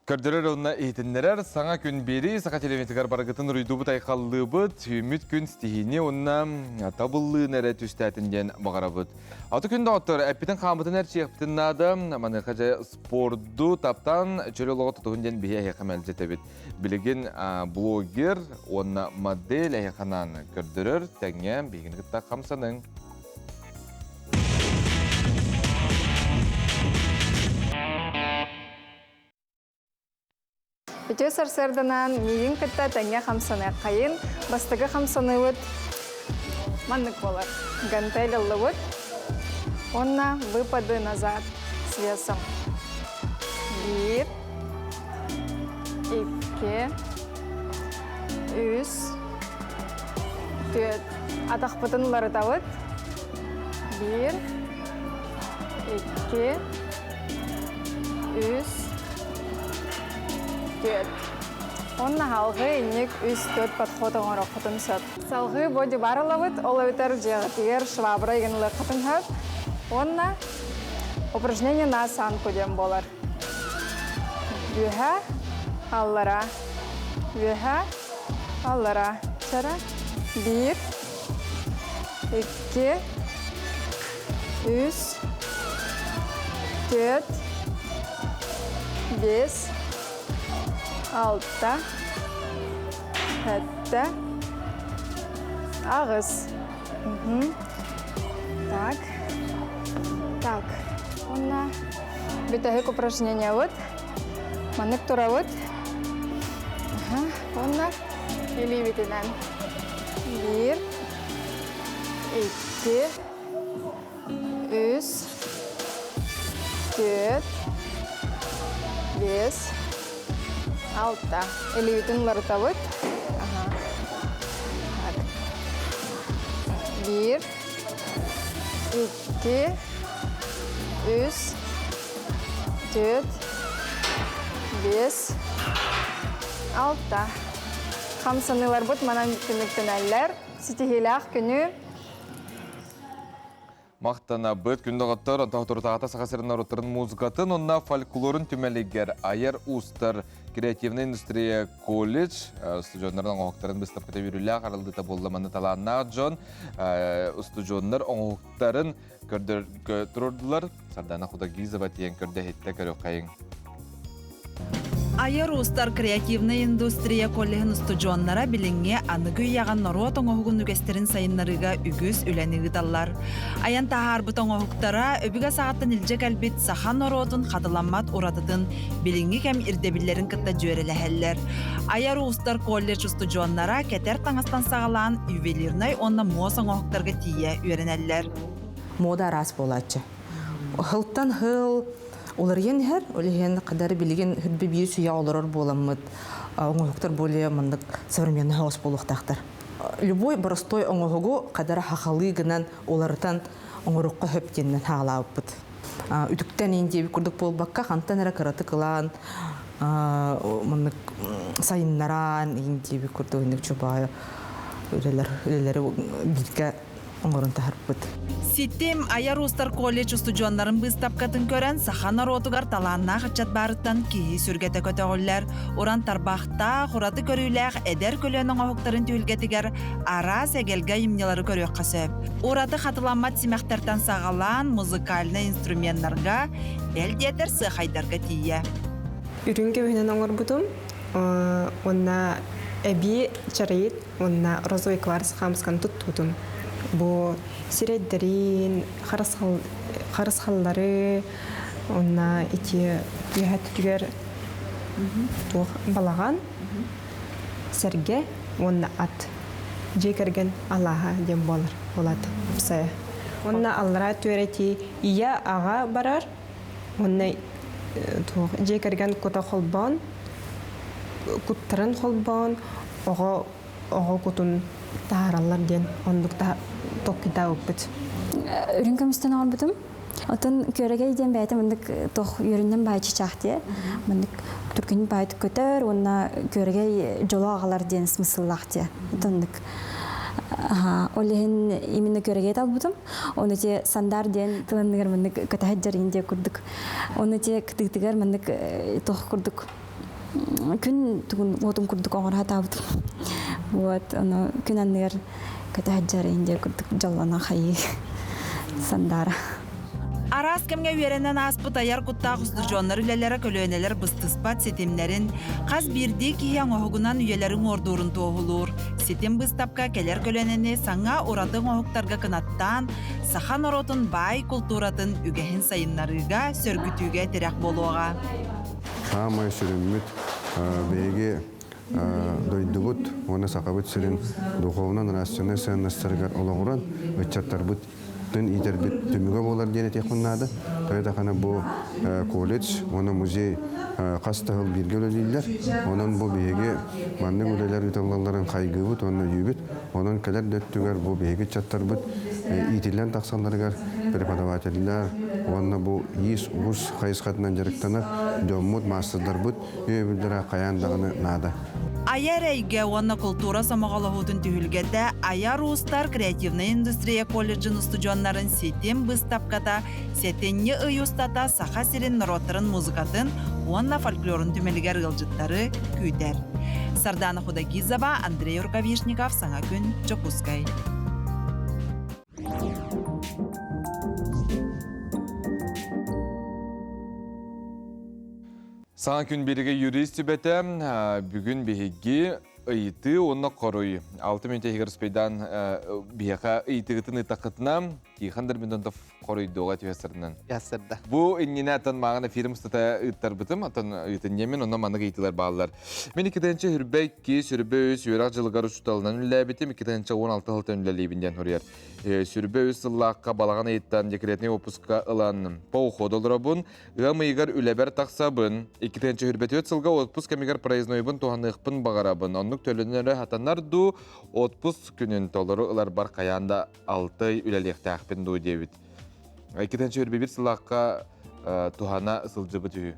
Көрдөрөр уонна иһитиннэрэр саҥа күн биэрии саха телевизорыгар барыгытын уруйдуубут айхаллыыбыт, үүммүт күн ситиһиини уонна табыллыыны эрэ түстээтин диэн баҕарабыт. Аты күн доҕоттор, эппитин хааммытын эрчийэхпитин наада, маныаха дьэ спорду таптаан чөл олоҕу тутуһун диэн биһи эһиэхэ мэлдьэтэбит. Билигин блогер уонна модель эһиэхэ көрдөрөр тэҥҥэ биһигини кытта хамсаныҥ. Үтүө сарсыарданан миигин кытта тэҥҥэ хамсаныаххайын. Бастакы хамсаныыбыт маннык буолар. Гантель ыллыбыт. Уонна выпады назад с весом. Биир, икки, үс, түөрт. Атахпытын уларытабыт. Биир, икки, үс, түөрт. Уонна салгыы инник үс-түөрт подход оҥоруоххутун сөп. Салгыы боди-бар ылабыт, ол эбэтэр дьиэҕитигэр швабра игин ылыаххытын сөп. Уонна упражнение на осанку диэн буолар. Үөһэ, аллара, үөһэ, аллара. Чара. Биир, икки, үс, түөрт, биэс, алта, сэттэ, аҕыс. Так. Так. Уонна бүтэһик упражнениябыт. Маннык турабыт. Уонна илиибитинэн. Биир, икки, үс, түөрт, биэс, Алта. Илиибитин уларытабыт. Так. Биир, икки, үс, түөрт, биэс, алта. Хамсаныыларбыт манан түмүктэнэллэр. Ситиһиилээх күнү Махтанабыт күн доҕоттор, онтон соторутааҕыта Саха сирин норуоттарын музыкатын уонна фольклорун түмэлигэр айар уустар креативная индустрия колледж устудьуоннарын оҥоһуктарын быыстапката үөрүүлээх арыллыыта буолла. Манна талааннаах дьон устудьуоннар оҥоһуктарын көрдөргө туруордулар. Сардана Худогизова тиийэн көрдө-иһиттэ көрүөххэйиҥ. Айар уустар креативнай индустрия коллеһын устудьуоннара билиҥҥи аныгы үйэҕэ норуот оҥоһугун үгэстэрин сайыннарыыга үгүс үлэни ыыталлар. Айан таһаарбыт оҥоһуктара өбүгэ саҕаттан илдьэ кэлбит саха норуотун хатыламмат уратытын билиҥҥи кэм ирдэбиллэрин кытта дьүөрэлэһэллэр. Айар уустар колледж устудьуоннара кэтэр таҥастан саҕалаан ювелирнай уонна муос оҥоһуктарга тиийэ үөрэнэллэр. Мода араас буолааччы. Хылтан хыл уларыйан иһэр, ол иһин кадары билигин хүрбэ биир сүүйэ олорор буоламмыт оҥоһуктар более маннык современный хаос буолуохтаахтар. Любой простой оҥоһугу кадара хахалыы гынан уларытан оҥорукка хөп диэннэн хаалаабыппыт. Үтүктэн иин диэбит курдук буолбакка, хантан эрэ кыратык ылаан маннык сайыннаран иин диэбит курдук инник чубаайа үлэлэр үлэлэри бииргэ оҥорон таһарбыт. Ситим айар уустар колледж устудьуоннарын быыстапкатын көрөн саха норуотугар талааннаах ыччат баарыттан киһи сүргэтэ көтөҕүллэр. Уран тарбахтаах, ураты көрүүлээх эдэр көлүөнэ оҥоһуктарын түһүлгэтигэр араас эгэлгэ айымньылары көрүөххэ сөп. Ураты хатыламмат симэхтэртэн саҕалаан музыкальнай инструменнарга, бэл диэтэр сыахайдарга тиийэ. Үрүҥ көмүһүнэн оҥорбутум уонна эбии чарайыт уонна розовый кварц хаамысканы туттубутум. Бу сирэйдэрин, харысхаллары уонна ити үөһэ өттүгэр туох балаҕан, сэргэ уонна ат дьиэ кэргэн алааһа диэн буолар буолат уопсайа. Уонна аллараа түөрэтии ийэ аҕа барар уонна туох дьиэ кэргэн кута холбоон куттарын холбоон оҕо оҕо кутун таһаараллар диэн оннук толкуйдаабыппыт. Үрүҥ көмүстэн оҥорбутум. Отон күөрэгэй диэн бэйэтэ маннык туох үөрүнэн баай чычаах диэ. Маннык түргэнник баайдык көтөр уонна күөрэгэй дьолу аҕалар диэн смысллаах диэ. Оннук. Ол иһин именно күөрэгэй талбытым. Ону те сандар диэн тылынныгар маннык көтөһө дьарыйын диэ курдук. Ону те кытыытыгар маннык туох курдук күн тугун уотун курдук оҥоро сатаабытым. Вот ону күн анныгар көтө сылдьар диэ курдук дьоллоно хайыы сандаара. Араас кэмҥэ үөрэнэн ааспыт айар куттаах устудьуоннар үлэлэрэ көлүөнэлэр быстыспат ситимнэрин, хас биирдии киһи оҥоһугунан үйэлэрин уордуурун туоһулуур. Ситим быыстапка кэлэр көлүөнэни саҥа ураты оҥоһуктарга кынаттаан, саха норуотун баай култууратын үгэһин сайыннарыыга, сөргүтүүгэ тирэх буолуоҕа. Саамай сүрүммүт биһиги дойдубут уонна Сахабыт сирин духовно-нравственнай сыаннастарыгар олоҕуран ыччаттарбыт иитэрбит түмүгэ буолар диэн этиэхпин наада. Тоҕо даҕаны бу колледж уонна музей хас да сыл бииргэ үлэлииллэр. Онон бу биһиги маннык үлэлэр ыытыллалларын хайгыыбыт уонна өйүүбүт. Онон кэлэр да өттүгэр бу биһиги ыччаттарбыт иитиллэн тахсалларыгар преподавателлэр уонна бу иис-уус хайысхатынан дьарыктанар дьоммут, маастардарбыт өйөбүллэрэ хайаан даҕаны наада. Айар эйгэ уонна култуура сомоҕолоһуутун түһүлгэтэ Айар уустар креативнай индустрия колледжын устудьуоннарын ситим быыстапката сэтинньи ый устата Саха сирин норуоттарын музыкатын уонна фольклорун түмэлигэр ыалдьыттары күүтэр. Сардана Худогизова, Андрей Рукавишников, Саҥа күн, Дьокуускай. Саҥа күн биригэ юрист сүбэтэ бүгүн биһиги. ыйытыы уонна хоруй. 6 мүнүүтэ иһигэр успейдаан биһиэхэ ыйытыгытын ыытаххытына, Тихон Дормидонтов хоруйдуоҕа түһэ Ясырда. Бу иннинэ аттан мааҕын эфирим устата ыыттарбытым, оттон ыытын диэмин, онно маннык ыйытыылар бааллар. Мин 2-сүрбэ 2, сүрбэ 3 үөрэх дьылыгар учууталынан үлэлээбитим, 2016 сылтан үлэлиибин диэн суруйар. Сүрбэ 3 сыллаахха балаҕан ыйыттан декретный отпуска ылан по уходу олоробун, ыам ыйыгар үлэбэр тахсабын. 2024 сылга отпуск кэмигэр проезднойбун туһаныахпын баҕарабын. Оннук төлөнөрө хатанар дуу, отпуск күнүн толору ыларбар хайаан да 6 ый үлэлиэхтээхпин дуу диэбит. 221 сыллаахха туһана сылдьыбыт үһү.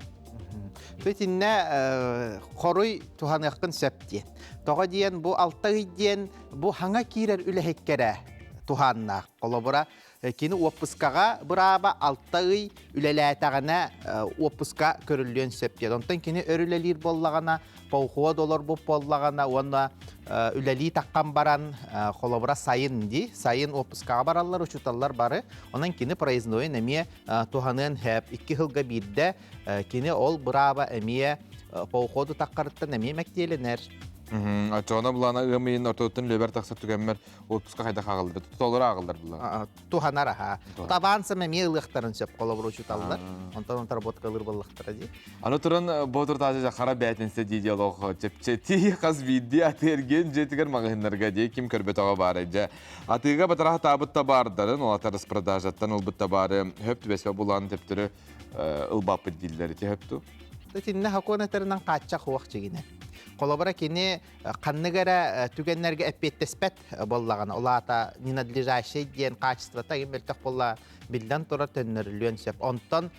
Итиннэ хоруй туһаныаххын сөп диэн. Тоҕо диэн бу 6 ый диэн бу хаҥа киирэр үлэһиккэрэ туһааннаах. Холобура, кини уоппускаҕа бырааба 6 ый үлэлээтэҕинэ уоппуска көрүллүөн сөп диэн. Онтон кини өр үлэлиир буоллаҕына полхуод олорбут буоллаҕына уонна үлэлии таххан баран холобура сайын дии сайын уоппускаҕа бараллар учууталлар бары онон кини проезднойун эмиэ туһаныан сөп икки сылга биирдэ кини ол бырааба эмиэ полхуоду таххарыттан эмиэ мэктиэлэнэр. Оччоҕуна былаана ыам ыйын ортотуттан үлэбэр тахсар түгэммэр отпуска хайдах ааҕыллар? Толору ааҕыллар былаан. Туһанар аха. Авансам эмиэ ылыахтарын сөп холобур учууталлар. Онтон отработкалыыр буоллахтара дии. Аны туран Боотур таажа хара бээтинсэ дии диалог чэпчэтии хас биирдии аты эргиэн дьиэтигэр маҕаһыыннарга дии ким көрбөтөҕө баарай дьэ. Атыыга батараха таабыт табаардарын, ол ата распродажаттан ылбыт табаары хөп түбэспэ булаан төптөрү ылбаппыт дииллэр ити хөп ту. Итиннэ хокуон этэринэн хааччах хуох чигинэ. Холобура кини ханнык эрэ түгэннэргэ эппиэттэспэт буоллаҕына, ол аата ненадлежащий диэн качествота игин мөлтөх буолла биллэн турар төннөрүлүөн сөп. Онтон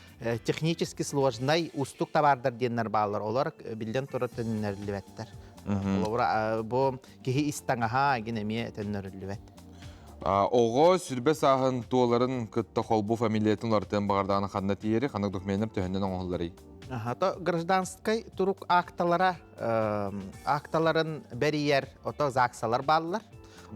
технически сложнай уустук табаардар диэннэр бааллар, олор биллэн турар төннөрүллүбэттэр. Холобура, бу киһи ис таҥаһа игин эмиэ төннөрүллүбэт. Оҕо сүрбэ сааһын туоларын кытта холбуу фамилиятын уларытыан баҕардаҕына ханна тиийэри, ханнык докуменнар төһөннөн оҥоһулларый? То гражданскай турук акталара акталарын бэрийэр ото ЗАГСалар бааллар.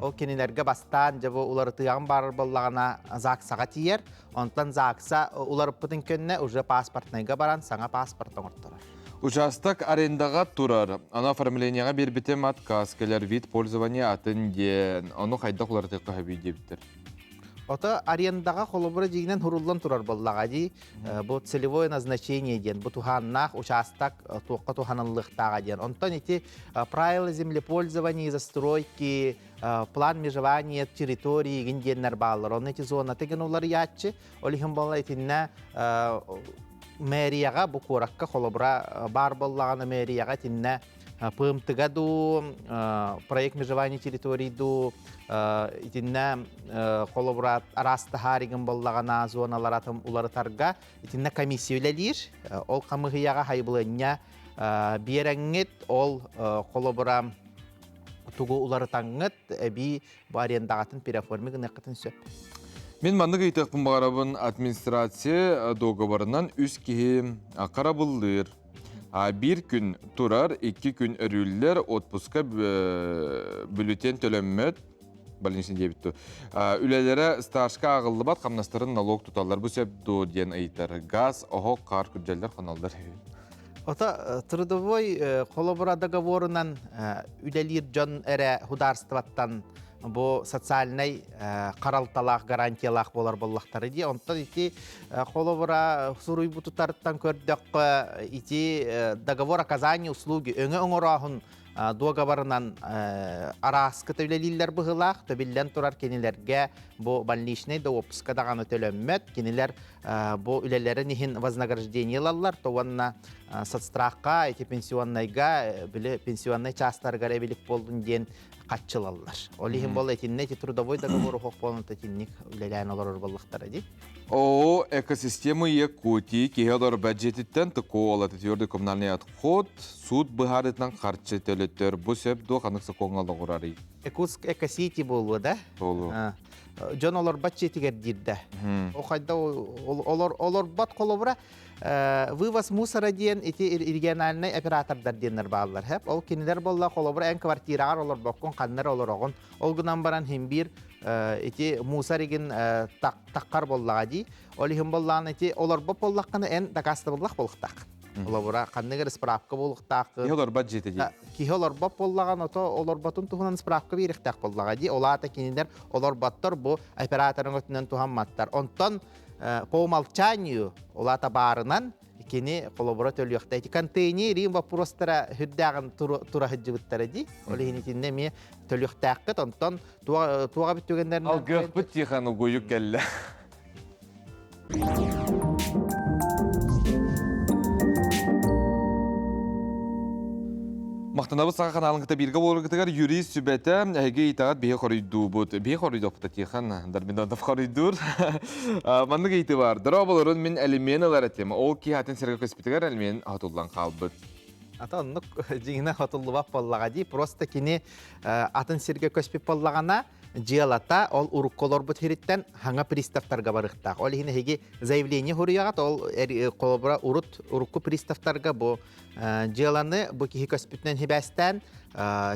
Ол кинилэргэ бастаан дьэ бу уларытыаҕын баарар буоллаҕына ЗАГСаҕа тиийэр. Онтон ЗАГСа уларыппытын кэннэ уже паспортнайга баран саҥа паспорт оҥорторор. Участок арендаҕа турар. Аны оформлениеҕа биэрбитим отказ кэлэр вид пользования атын диэн. Ону хайдах уларытыахха сөбүй диэбиттэр. Ото арендаҕа холобура дьиҥинэн хуруллан турар буоллаҕа дии. Бу целевое назначение диэн, бу туһааннаах учаастак туохха туһаныллыахтааҕа диэн. Онтон ити правила землепользования и застройки, план межевания территории игин диэннэр бааллар. Онно ити зоната гын уларыйааччы. Ол иһин буолла итиннэ мэрияҕа бу куоракка холобура баар буоллаҕына мэрияҕа итиннэ ПМТ-га дуу, проект межевания территорий дуу, итиннэ холобура араастаһаар игин буоллаҕына зоналар атын уларытарга итиннэ комиссия үлэлиир. Ол хамыһыйаҕа хайбылыанньа биэрэҥҥит, ол холобура тугу уларытаҥҥыт, эбии бу арендаҕатын переоформи гыныаххытын сөп. Мин маннык ыйытыахпын баҕарабын администрация договорынан үс киһи харабыллыыр. Биир күн турар, икки күн өрүүллэр, отпуска бюллетень төлөммөт, больничный диэбит ту. Үлэлэрэ стажка ааҕыллыбат, хамнастарын налог туталлар. Бу сөп дуо диэн ыйытар. Газ, оһох, хаар күрдьэллэр, хоноллор. Ото трудовой холобура договорунан үлэлиир дьон эрэ худаарствоттан бу социальнай харалталаах гарантиялаах буолар буоллахтара дии. Онтон ити холобура суруйбутутарыттан көрдөххө ити договор оказания услуги өҥө оҥорооһун дуогабарынан арааскыта үлэлииллэр быһыылаах, төбиллэн турар кинилэргэ бу больничный да отпуска даҕаны төлөммөт, кинилэр бу үлэлэрин иһин вознаграждение ылаллар, то уонна соцстрахха, ити пенсионнайга, били пенсионнай чаастарыгар эбилик буоллун диэн хаччылаллар. Ол иһин буолла итиннэ ити трудовой договор уһуох буолан итинник үлэлээн олорор буоллахтара дии. ООО «Экосистема Якутии» киһи олорбот дьиэтиттэн ТКО твердый коммунальный отход суут быһаарытынан харчы төлөтөр. Бу сөп дуо ханнык сокуоҥҥа олоҕурарый? Якутск Экосити буолуо да? Буолуо. Дьон олорбот дьиэтигэр диир да. О хайда олорбот холобура вывоз мусора диэн ити региональнай оператордар диэннэр бааллар. Ол кинилэр буолла холобура эн квартираҕар олорбоккун ханнар олороҕун. Ол гынан баран хин биир ити мусор игин таххар буоллаҕа дии. Ол иһин буоллаҕына ити олорбот буоллаххына эн дакаастабыллах буолуохтаах. Олобура ханнык эрэ справка буолуохтааххын. Киһи олорбот дьиэтэ дии. Киһи олорбот буоллаҕына, ото олорботун туһунан справка биэриэхтээх буоллаҕа дии. Ол аата кинилэр олорботтор бу операторын өттүнэн туһамматтар. Онтон по умолчанию ол аата баарынан кини холобура төлүөхтэй. Ити контейнер иин боппуруостара үрдээҕин тура сылдьыбыттара дии. Ол иһин итиннэ эмиэ төлүөхтээххит. Онтон туоҕа бүт түгэннэринэн... Алгыахпыт Тихон угуйук кэллэ. Махтанабыт саха каналын кытта бииргэ буоларгытыгар юрист сүбэтэ эһиги ыйытаҕыт биһи хоруйдуубут. Биһи хоруйдуохпута Тихон Дармидонов хоруйдуур. Маннык ыйытыы бар. Дорооболорун мин элимиэн ылар этим. Ол киһи атын сиргэ көспүтүгэр элимиэн хотуллан хаалбыт. Ата оннук дьиҥинэ хотуллубат буоллаҕа дии. Просто кини атын сиргэ көспүт буоллаҕына дьыалата ол урукку олорбут сириттэн хаҥа приставтарга барыахтаах. Ол иһин эһиги заявление суруйаҕыт, ол холобура урут урукку приставтарга бу дьыаланы бу киһи көспүтүнэн хибээстээн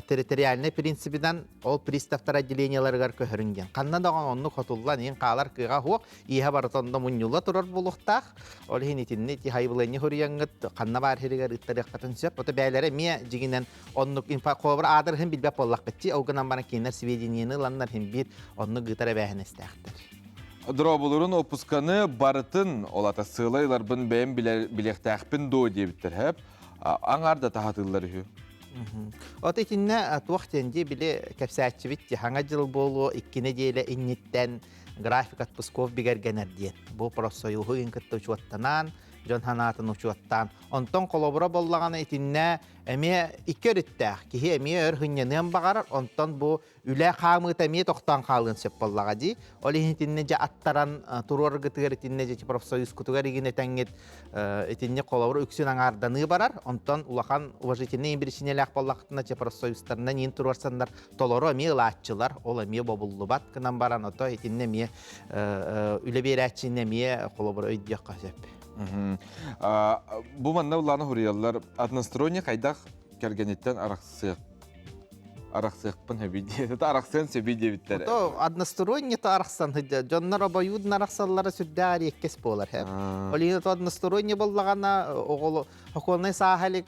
территориальнай принцибинэн ол приставтар отделениеларыгар көһөрүн диэн. Ханна даҕаны оннук хотуллан иин хаалар кыаҕа суох, ииһэ барыта онно мунньулла турар буолуохтаах. Ол иһин итинни ити хайбылыанньа суруйаҥҥыт ханна баар сиригэр ыыттарыаххытын сөп. Ото бээлэрэ эмиэ дьиҥинэн Оннук инфо аадырыһын билбэт буоллахпыт дии. Ол гынан баран кинилэр сведениены ыланнар иһин биир оннук ыытар эбээһинэстээхтэр. Дорооболорун опусканы барытын, ол ата сыалай ыларбын бэйэм билиэхтээхпин дуо диэбиттэр һэп. Аҥаар да таһатыыллар үһү. От итиннэ туох диэн дии били кэпсээччибит дии хаҥа дьыл буолуо икки нэдиэлэ инниттэн график отпусков бигэргэнэр диэн. Бу профсоюһу иин кытта учуоттанаан, дьон санаатын учуоттаан. Онтон холобура боллаҕына итиннэ Эмиэ икки өрүттээх. Киһи эмиэ өр сынньаныан баҕарар, онтон бу үлэ хаамыыта эмиэ тохтоон хаалыан сөп буоллаҕа дии. Ол иһин итиннэ дьэ аттаран туруоргытыгар итиннэ дьэ профсоюзкутугар игин этэҥҥит итинник холобур үксүн аҥаарданыы барар. Онтон улахан уважительнай биричиинэлээх буоллахтына дьэ профсоюзтарынан иин туруорсаннар толору эмиэ ылааччылар. Ол эмиэ бобуллубат гынан баран ото итиннэ эмиэ үлэ биэрээччини эмиэ холобур өйдүөххэ сөп. Бу манна улаана хуруйаллар односторонний хайдах кэргэниттэн арахсыах арахсыахпын сөбүй диэт арахсыан сөбүй диэбиттэр. То односторонний то арахсан дьоннор обоюудун арахсаллара сүрдээх эриэккэс буолар һэ. Ол иһин то односторонний боллаҕана оҕолу хокуоннай сааһалик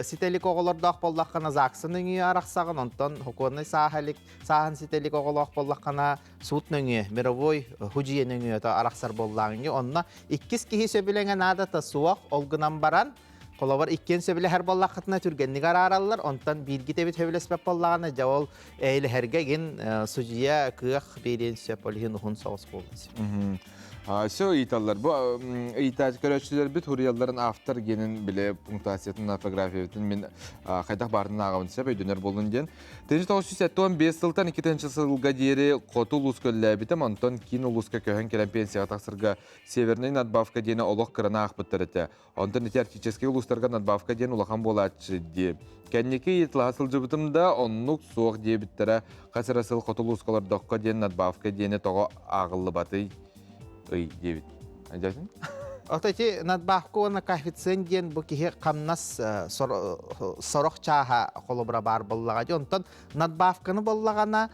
сителик оҕолордоох боллаххына ЗАГСын өҥүө арахсаҕын онтон хокуоннай сааһалик сааһын сителик оҕолоох боллаххына суут нөҥүө, мировой худьуе нөҥүө арахсар буоллааҥҥы. Онно иккис киһи сөбүлэҥэ наадата суох, ол гынан баран, холобур иккиэн сөбүлэһэр буоллаххытына түргэнник араараллар, онтон бииргит эбит сөбүлэспэт буоллаҕына, дьэ ол эйэлэһэргэ игин судьуйа кыах биэриэн сөп, ол иһин уһун соҕус буолуон сөп. Все ыйыталлар. Бу ыйытааччы көрөөччүлэрбит хуруйалларын автор генин биле пунктуациятын, орфографиятын мин хайдах баарынан ааҕабын сөп өйдөнөр буолун диэн. 1975 сылтан 2 сылга диэри хоту улуус көллөөбүтүм, онтон киин улууска көһөн кэлэн пенсияҕа тахсарга Северный надбавка диэни олох кырана аахпыттар этэ. Онтон ити арктическай улуустарга надбавка диэн улахан буолааччы дии. Кэнники ыйыталаһа сылдьыбытым да, оннук суох диэбиттэрэ. Хас эрэ сыл хоту улууска олордоххо диэн надбавка диэни тоҕо ааҕыллыбатый ый диэбит. Айдьаатын? Ото ити надбавка уонна коэффициент диэн бу киһи хамнас сорох чааһа холобура баар буоллаҕа дии. Онтон надбавканы буоллаҕына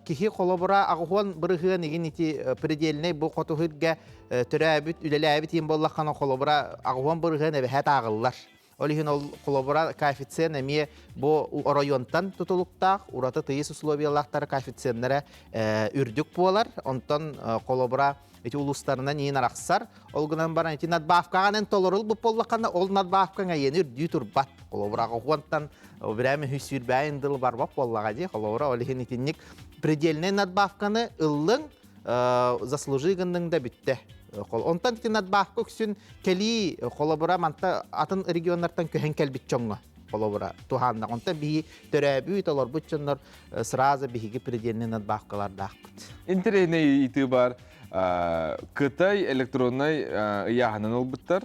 киһи холобура аҕыһуон бырыһыан игин ити предельнай бу хоту сиргэ төрөөбүт, үлэлээбит иин буоллаххына холобура аҕыһуон бырыһыан эбэһээт ааҕыллар. Ол иһин ол холобура коэффициент эмиэ бу оройуонтан тутулуктаах, ураты тыйыс условиялаахтар коэффициеннэрэ үрдүк буолар. Онтон холобура ити улуустарынан иин арахсар. Ол гынан баран ити надбавкаҕа толорулбут буоллаххына, ол надбавкаҥ эйиэни үрдүү турбат. Холобура аҕыһуонтан бирээмэ сүүрбээн дыл барбат буоллаҕа дии. Холобура ол иһин итинник предельнай надбавканы ыллыҥ, заслужи гынныҥ да бүттэ. Онтон ити надбавка үксүн кэлии холобура манта атын регионнартан көһөн кэлбит дьоҥҥо холобура туһааннах. Онтон биһи төрөөбүт олорбут дьоннор сразу биһиги предельный надбавкалардаахпыт. Интэриэһинэй ыйытыы бар. Кытай электроннай ыйааһынын ылбыттар.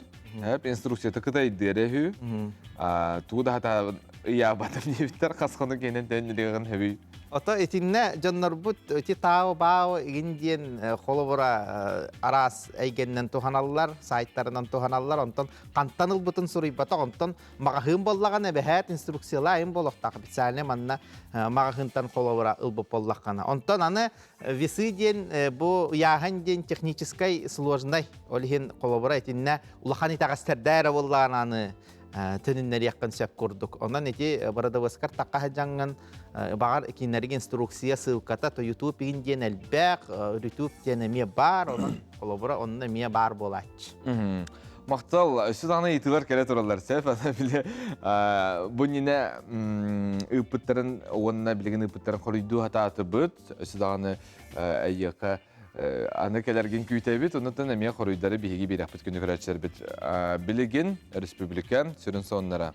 Инструкцията кытайдыыр үһү. Тугу да ыйаабатым диэбиттэр хас хонук иэнэн төннүлүөҕүн хөбүй. Ото итиннэ дьоннорбут ити тао-бао игин диэн холобура араас эйгэннэн туһаналлар, сайтарынан туһаналлар, онтон хантан ылбытын суруйбатах, онтон маҕаһыын буоллаҕына эбэһээт инструкциялаайын буолуохтаах официальный манна маҕаһыынтан холобура ылбыт буоллаххына. Онтон аны весы диэн бу ыйааһын диэн техническай сложнай, ол иһин холобура итиннэ улахан итэҕэстэрдээ эрэ буоллаҕына аны төнүннэриэххин сөп курдук. Онон ити бырадабыаскар тахха сылдьаҥҥын баҕар кинилэргэ инструкция ссылката то YouTube игин диэн элбэх, YouTube диэн эмиэ баар, онон холобура онно эмиэ баар буолааччы. Махтал, өссө даҕаны ыйытыылар кэлэ тураллар сөп. Аны били бу иннинэ ыыппыттарын уонна билигин ыыппыттарын хоруйдуу сатаатыбыт. Өссө даҕаны эйиэхэ аны кэлэргин күүтэбит. Оннуттан эмиэ хоруйдары биһиги биэрэхпит күнү көрөөччүлэрбит. Билигин республика сүрүн сонуннара.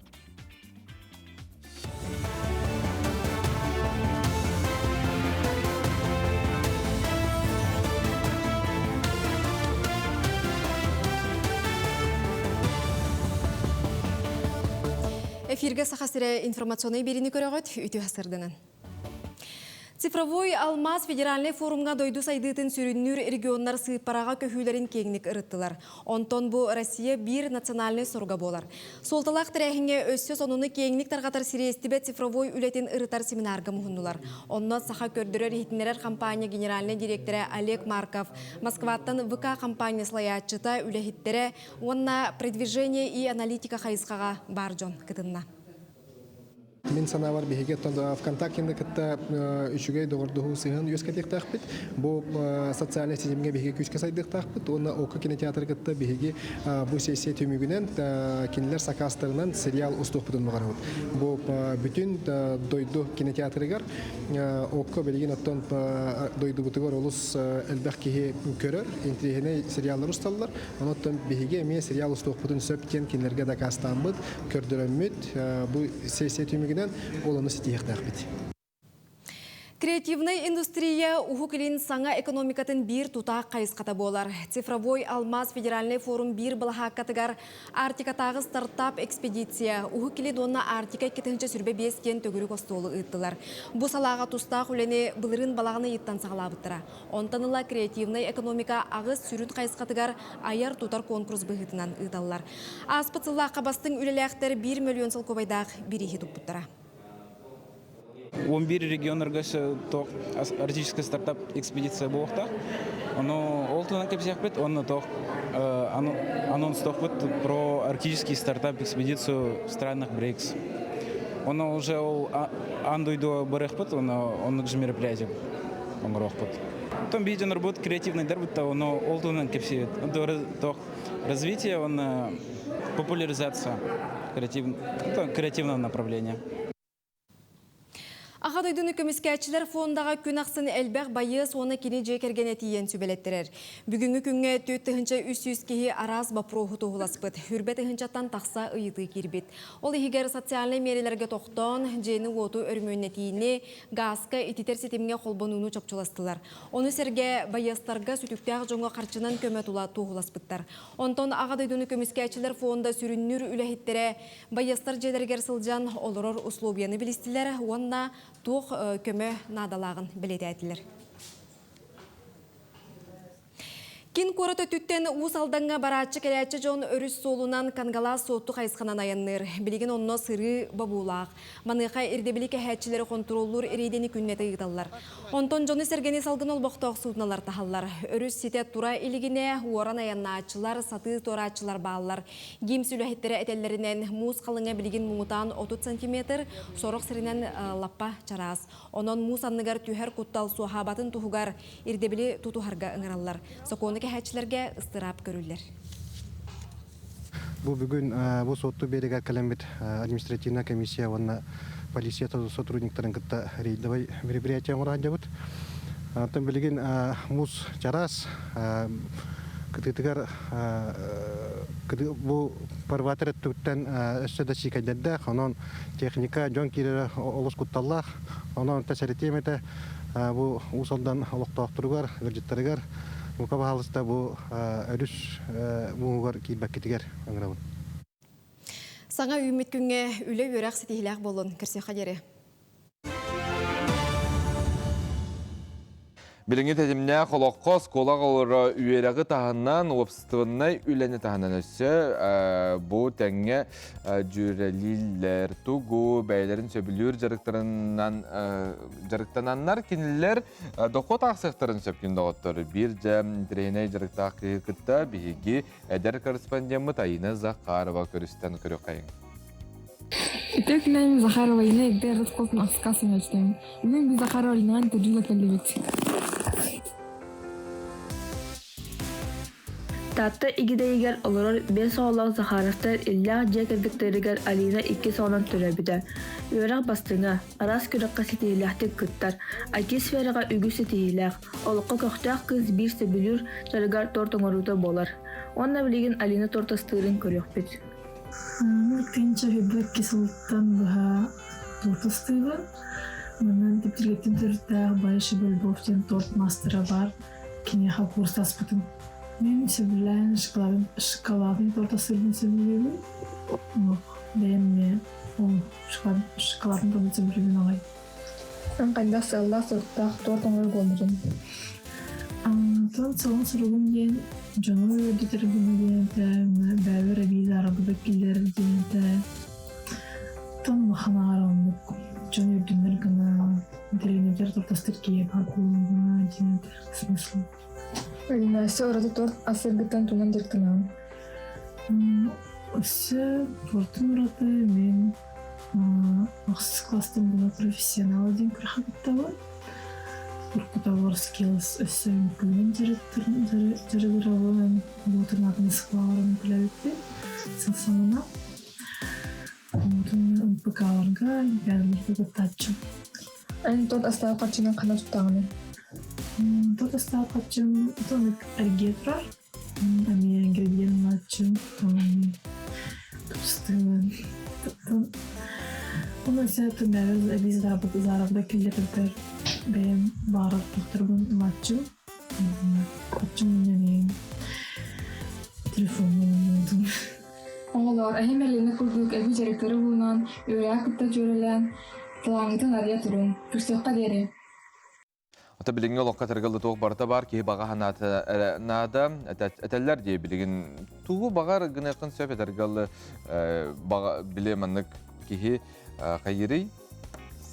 Эфиргэ Саха сирэ информационнай биэриини көрөҕүт, үтүө сырдынан. Цифровой алмаз федеральнай форумҥа дойду сайдыытын сүрүннүүр регионнар сыыппараҕа көһүүлэрин киэҥник ырыттылар. Онтон бу Россия биир национальнай соруга буолар. Суолталаах тэрээһиҥҥэ өссө сонуну киэҥник тарҕатар сириэстибэ цифровой үлэтин ырытар семинарга муһуннулар. Онно Саха көрдөрөр-иһитиннэрэр компания генеральнай директора Олег Марков, Москваттан ВК компания салайааччыта, үлэһиттэрэ уонна продвижение и аналитика хайысхаҕа баар дьон кытынна. Мин санаабар биһиги ВКонтактены кытта үчүгэй доҕордоһуу сыһыан үөскэтиэхтээхпит. Бу социальнай ситимҥэ биһиги күүскэ сайдыахтаахпыт уонна ОКО кинотеатры кытта биһиги бу сессия түмүгүнэн кинилэр сакаастарынан сериал устуохпутун баҕарабыт. Бу бүтүн дойду кинотеатрыгар ОККО билигин оттон дойдубутугар олус элбэх киһи көрөр, интириэһинэй сериаллар усталлар. Онон биһиги эмиэ сериал устуохпутун сөп диэн кинилэргэ дакаастааммыт, көрдөрөммүт, бу сессия түмүгүнэн ол ону ситиһиэхтээхпит. Креативнай индустрия Уһук Илин саҥа экономикатын биир тутаах хайысхата буолар. Цифровой алмаз федеральнай форум биир былаһааккатыгар Арктикатааҕы стартап экспедиция Уһук Илин уонна Арктика 2025 диэн төгүрүк остуолу ыыттылар. Бу салааҕа тустаах үлэни былырыын балаҕан ыйыттан саҕалаабыттара. Онтон ыла креативнай экономика аҕыс сүрүн хайысхатыгар айар-тутар конкурс быһыытынан ыыталлар. Ааспыт сыллаахха бастыҥ үлэлээхтэр 1 мөлүйүөн солкуобайдаах бирииһи туппуттара. 11 регионнарга арктический стартап экспедиция буолуохтаах. Ону ол туһунан кэпсиэхпит, уонна туох анонстуохпут про арктический стартап экспедицию в странах БРИКС. Ону уже ол аан дойду барыахпыт, оннук же мероприятие оҥоруохпут. Потом биир дьоннорбут креативныйдар бутта, ону ол туһунан кэпсиэбит. Туох развитие, он популяризация креативного направления. Аха дойдуну көмүскээччилэр фондаҕа күн ахсын элбэх байыас уонна кини дьиэ кэргэнэ тиийэн сүбэлэттэрэр. Бүгүҥҥү күҥҥэ 4300 киһи араас боппуруоһу туоһуласпыт. Хүрбэ тыһыынчаттан тахса ыйытыы киирбит. Ол иһигэр социальнай миэрэлэргэ тохтоон, дьиэни-уоту өрөмүөннэтиини, гааска ититэр ситимҥэ холбонууну чопчуластылар. Ону сэргэ байыастарга сүтүктээх дьоҥҥо харчынан көмө тула туоһуласпыттар. Онтон Аҕа дойдуну көмүскээччилэр фонда сүрүннүүр үлэһиттэрэ байыастар дьиэлэригэр сылдьан олорор условияны билистилэр уонна туох көмө наадалааҕын бэлиэтээтилэр. Кин куорат өттүттэн Уус Алдаҥҥа барааччы-кэлээччи дьон өрүс суолунан Кангалаас Суотту хайысханан айанныыр. Билигин онно сырыы бобуулаах. Маныаха ирдэбили кэһээччилэри хонтуруоллуур рейдэни күннэтэ ыыталлар. Онтон дьону-сэргэни салгын олбохтоох суудуналар таһаллар. Өрүс ситэ тура илигинэ уоран айаннааччылар, сатыы туорааччылар бааллар. ГИМС үлэһиттэрэ этэллэринэн, муус халыҥа билигин муҥутаан 30 сантиметр, сорох сиринэн лаппа чараас. Онон муус анныгар түһэр куттал суоһаабатын туһугар ирдэбили тутуһарга ыҥыраллар. Сокуону кэһээччилэргэ ыстыраап көрүллэр. Бу бүгүн бу Суотту биэригэр кэлэммит административная комиссия уонна полиция сотрудниктарын кытта рейдовай мероприятие оҥоро сылдьабыт. Оттон билигин муус чараас кытыытыгар бу фарватер өттүттэн өссө да сиикэйдэрдээх, онон техника дьон киирэрэ олус кутталлаах. Онон сэрэтиэм этэ бу Уус Алдан олохтоохторугар, ыалдьыттарыгар бука баһаалыста бу өрүс мууһугар киирбэккитигэр ыҥырабын. Саҥа үүммүт күҥҥэ үлэ-үөрэх ситиһиилээх буоллун. Көрсүөххэ диэри. Билиҥҥи тэтимнээх олоххо оскуола оҕолоро үөрэҕи таһынан, уопсастыбаннай үлэни таһынан өссө бу тэҥҥэ дьүөрэлииллэр, тугу бэйэлэрин сөбүлүүр дьарыктарынан дьарыктананнар кинилэр дохуот аахсыахтарын сөп күн доҕоттор. Биир дьэ интэриэһинэй дьарыктаах киһи кытта биһиги эдэр корреспондеммыт Айина Захарова көрүстэн көрүөххэйиҥ. Итак, мен Захарова Ина Эгдер Рыскултун Аскас Үнөстөм. Бүгүн біз Захарова Инаан интервью келлибит. Таатта Игидэйигэр олорор биэс оҕолоох Захаровтар иллээх дьиэ кэргэттэригэр Алина иккис оҕонон төрөөбүтэ. Үөрэх бастыҥа, араас күрэххэ ситиһиилээхтик кыттар, IT-сфераҕа үгүс ситиһиилээх, олоххо көхтөөх кыыс биир сөбүлүүр дьарыгар торт оҥоруута буолар. Уонна билигин Алина торт астыырын көрүөхпүт. Иккинчи икки сылтан быһа торт астыыбын. Манан Типтилиттэн төрүттээх Байша Бульбов диэн торт маастара баар. Киниэхэ курстаспытым. Мин сөбүлээн шоколадный торт астыырбын сөбүлүүбүн. Олох бэйэм эмиэ ол шоколадный торт сөбүлүүбүн аҕай. Эн хайдах сыаллаах-соруктаах торт оҥорор буолбутуҥ? Онтон сылын суругум диэн дьону үөрдүтэр гына диэн этэ, бэйэбэр эбии заарабыта киллэрэр диэн этэ. Оттон улахан аҕар оннук дьон үөрдүнэр гына, интэриниэтэр тортастыр киһи баар буолуон гына диэн этэ смысл. Настя ураты торт астыргыттан тугунан дьарыктанаҕын? Өссө тортун ураты мин Ахсыс класстан була профессионал диэн күрэххэ кыттабын. Уркуталар skills өссө үҥкүүнэн дьарыгырабын. Буутунаатын Москваларын үҥкүүлээбиппин. Сыл саҥана. Онтон МПК-ларга олимпиадаларга кыттааччым. Эн тот астаах харчынан ханна туттаҕыный? Тот астаах харчым тонук эргиэ турар. Эмиэ ингредиент ылааччым, тустуун. Ону өссө түннэри эбии заарабыта киллэрбиппэр бэйэм баҕарар туохтарбын ылааччым. Оччом эмиэ телефоммун ылынным. Оҕолоор, эһи Мэлини курдук эбии дьарыктары булунан, үөрэҕи кытта дьүөрэлээн, талааҥҥытын арыйа туруҥ. Көрсүөххэ диэри! Ата билиҥҥи олоххо этэргэ туох барыта баар киһи баҕа санаата эрэ наада. Этэллэр дии билигин тугу баҕар гыныаххын сөп этэргэ баҕа били маннык киһи хайырый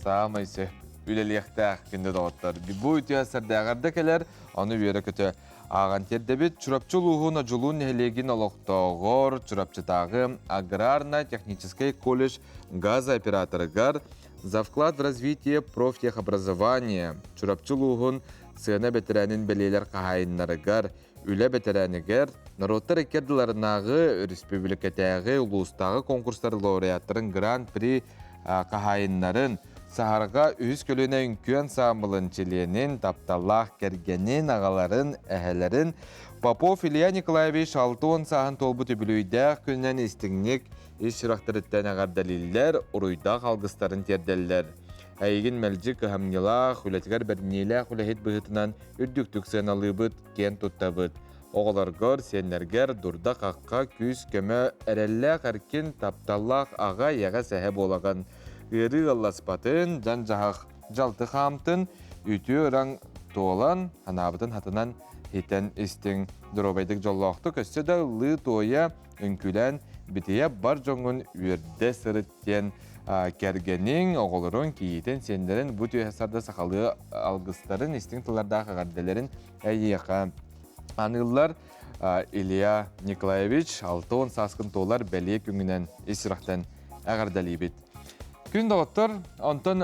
саамай сөп үлэлиэхтээх күндү доҕоттор. Бу үтүө сэрдээҕэр да кэлэр, ону үөрэ-көтө ааҕан тиэрдэбит. Чурапчы улууһун Одьулуун нэһилиэгин олохтооҕор Чурапчытааҕы аграрно-техническэй колледж газооператорыгар За вклад в развитие профтехобразования Чурапчы улууһун сыана бэтэрээнин бэлиэлэр хаһаайыннарыгар, үлэ бэтэрээнигэр, норуоттар икки ардыларынааҕы өрөспүүбүлүкэтээҕи улуустааҕы конкурстар лауреаттарын гран-при хаһаайыннарын, Саһарҕа үһүс көлүөнэ үҥкүү ансаамбылын чилиэнин, тапталлаах кэргэнин, аҕаларын, эһэлэрин Попов Илья Николаевич 60 сааһын туолбут үбүлүөйдээх күнүнэн истиҥник ис сүрэхтэриттэн эҕэрдэлииллэр, уруйдаах алгыстарын тиэрдэллэр. Эйигин мэлдьи кыһамньылаах, үлэтигэр бэриниилээх үлэһит быһыытынан үрдүктүк сыаналыыбыт, киэн туттабыт. Оҕолоргор, сиэннэргэр дурда-хахха, күүс-көмө, эрэллээх эркин, тапталлаах аҕа, эйэҕэс эһэ буолаҕын. Ыарыы ыалласпатын, дьан-дьаһах дьалты хаамтын, үтүө ыраҥ туолан, санаабытын хатынан хитэн истиҥ. Доруобайдык дьоллоохтук өссө да ыллыы-туойа, үҥкүүлээн битийэ бар дьоҥҥун үөрдэ сырыт диэн кэргэниҥ, оҕолоруҥ, кийиитин, сиэннэрин бу түөһэ сарда сахалыы алгыстарын, истиҥ тыллардаах эҕэрдэлэрин эйиэхэ аныыллар. Илья Николаевич 60 сааскын туолар бэлиэ күҥүнэн ис сүрэхтэн эҕэрдэлиибит. Күн доҕоттор, онтон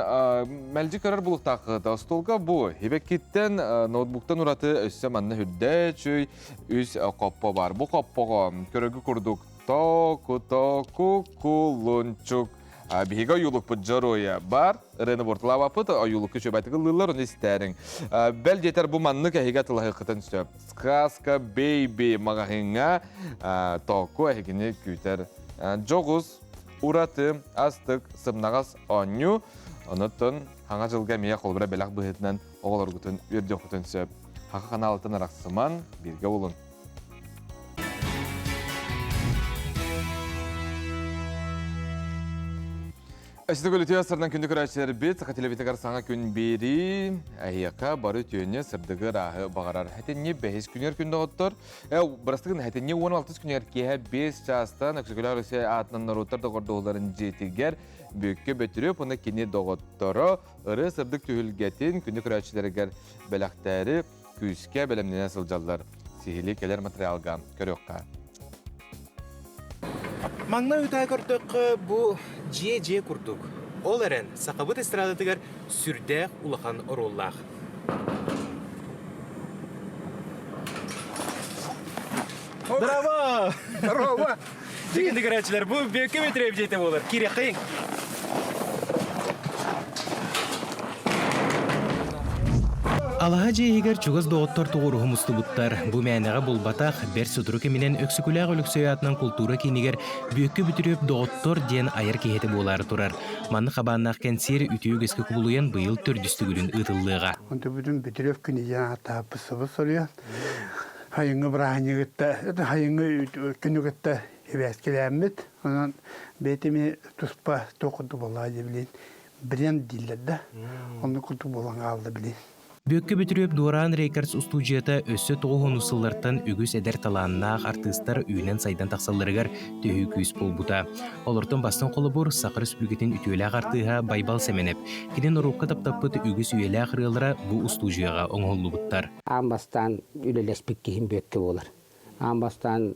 мэлдьи көрөр булуктааххыта остуолга бу хибеккиттэн ноутбуктан ураты өссө манна үрдэ чүй үс хоппо бар. Бу хоппоҕо көрөгү курдук току току кулунчук биһиги ойуулукпут дьоруойа бар. Ырыаны буортулаабаппыт, ойуулукку үчүгэйдик ыллыыллар, ону истээриҥ. Бэл диэтэр бу маннык эһиги атылаһыаххытын сөп. Сказка Бэйби маҕаһыыҥҥа току эһигини күүтэр дьоҕус ураты астык сымнаҕас оонньуу. Онуттан хаҥа дьылга эмиэ холобура бэлэх быһыытынан оҕолоргутун үөрдүөххүтүн сөп. Хаха ханаалытын арахсыман, бииргэ булун. Өстөгөл үтүө сырдан күндү көрөөччүлэрбит, Саха телевизорыгар саҥа күн биэрии, эһиэхэ бары үтүөнү, сырдыгы, ырааһы баҕарар. Хэтинни бэһис күнүгэр күн доҕоттор. Бырастыгын хэтинни 16 күнүгэр киэһэ 5 чаастан Өксөкүлээх Россия аатынан норуоттар доҕордоһууларын дьиэтигэр Бүөккэ Бөтүрүөп уонна кини доҕотторо ырыа сырдык түһүлгэтин күндү көрөөччүлэригэр бэлэхтээри күүскэ бэлэмнэнэ сылдьаллар. Сиһилии кэлэр материалга көрүөххэ. Маҥнай утаа көрдөххө, бу дьиэ-дьиэ курдук. Ол эрэн, сахабыт эстрадатыгар сүрдээх улахан оруоллаах. Браво! Здорово! Дьиҥин көрөөччүлэр, бу Бүөккэ Бөтүрүөп дьиэтэ буолар. Киириэххэйиҥ. Алаһа дьиэ иһигэр чугас доҕоттор тоҕуоруһу мустубуттар. Бу мээнэҕэ булбатах, бэрт сотору кэминэн Өксөкүлээх Өлөксөй аатынан култуура киинигэр Бүөккэ Бөтүрүөп доҕоттор диэн айар киһитэ буолаары турар. Маннык хабааннаах кэнсиэр үтүө үгэскэ кубулуйан быйыл төрдүс төгүлүн ыытыллыаҕа. Онтубутун Бөтүрүөп күнү диэн ааттаабыппыт сыбыс суруйан хайыҥҥы бырааһынньыгытта хайыҥҥы күнү кытта ибээскилээммит. Онон бэйэтими туспа туох курдук буоллаҕа дии билин бренд дииллэр да оннук курдук буолан хаалла билин. Бүөккэ Бөтүрүөп Дуораан Рекордс устуудьуйата өссө тоҕус сыллартан үгүс эдэр талааннаах артыыстар үүнэн-сайдан тахсалларыгар төһүү күүс буолбута. Олортон бастыҥ холобур Саха Республикатын үтүөлээх артыыһа Байбал Сэмэнэп. Кини норуокка таптаппыт үгүс үйэлээх ырыалара бу устуудьуйаҕа оҥоһуллубуттар. Аан бастаан үлэлэспит киһим Бүөккэ буолар. Аан бастаан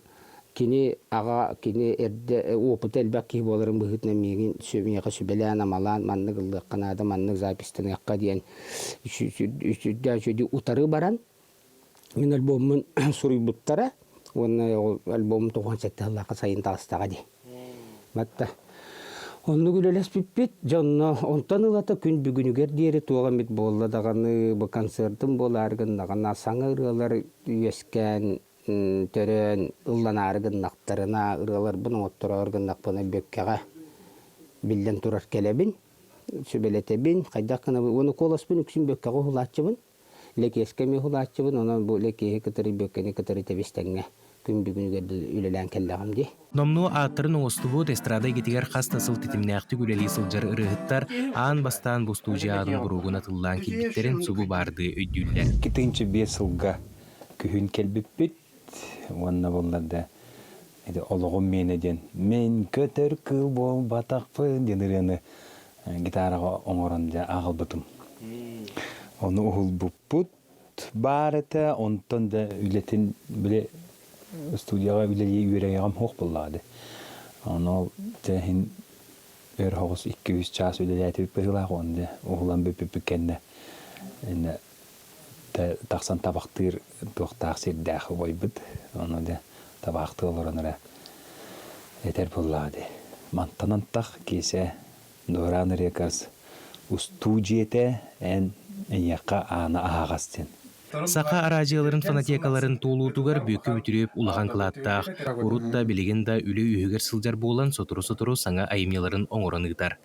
кини аҕа, кини эрдэ опыта элбэх киһи буоларын быһыытынан миигин миэхэ сүбэлээн-амалаан маннык ыллыахха наада, маннык запистаныахха диэн сүрдээх үчүгэйдик утары баран мин альбоммун суруйбуттара уонна альбомум 97 сыллаахха сайын таҕыстаҕа дии. Батта оннук үлэлэспиппит дьонно онтон ылата күн бүгүнүгэр диэри туох эмит буолла даҕаны бу концертым буолаары гыннаҕына саҥа ырыалар үөскээн төрөөн ылланаары гыннахтарына ырыаларбын оҥоттороору гыннахпына бүөккэҕэ биллэн турар кэлэбин сүбэлэтэбин хайдах гынабын уонна куоласпын үксүн бүөккэҕэ уһулааччыбын Лэкиэскэ эмиэ уһулааччыбын, онон бу Лэкиэһи кытары Бүөккэни кытары тэбис-тэҥҥэ күн бүгүнүгэр үлэлээн кэллэҕим дии. Номнуо ааттарын оҥостубут эстрада эйгэтигэр хас да сыл тэтимнээхтик үлэлии сылдьар ырыаһыттар аан бастаан бу устуудьуйа аатын буруогун атыллаан киирбиттэрин субу баардыы өйдүүллэр. 2005 сылга күһүн кэлбиппит уонна буоллар ити олоҕум миэнэ диэн «Мин көтөр кыыл буолбатахпын» диэн ырыаны гитараҕа оҥорон дьэ аҕалбытым. Ону уһулбуппут баар этэ, онтон да үлэтин били студияҕа үлэлии үөрэйэҕим суох буоллаҕа дии. Ону дьэ иһин өр соҕус 2-3 чаас үлэлээтибит быһыылаах уонна дьэ уһулан бүппүппүт кэннэ иннэ тахсан табахтыыр туохтаах сирдээх убайбыт. Ону дьэ табаахтыы олорон эрэ этэр буоллаҕа дии. Мантан антах Киэсэ Дуораан Рекордс устуу дьиэтэ эн эйиэхэ аана аһаҕас диэн. Саха араадьыйаларын фонотекаларын туолуутугар Бүөккэ Бөтүрүөп улахан кылааттаах, урут да, билигин да үлэ үөһүгэр сылдьар буолан сотору-сотору саҥа айымньыларын оҥорон ыытар.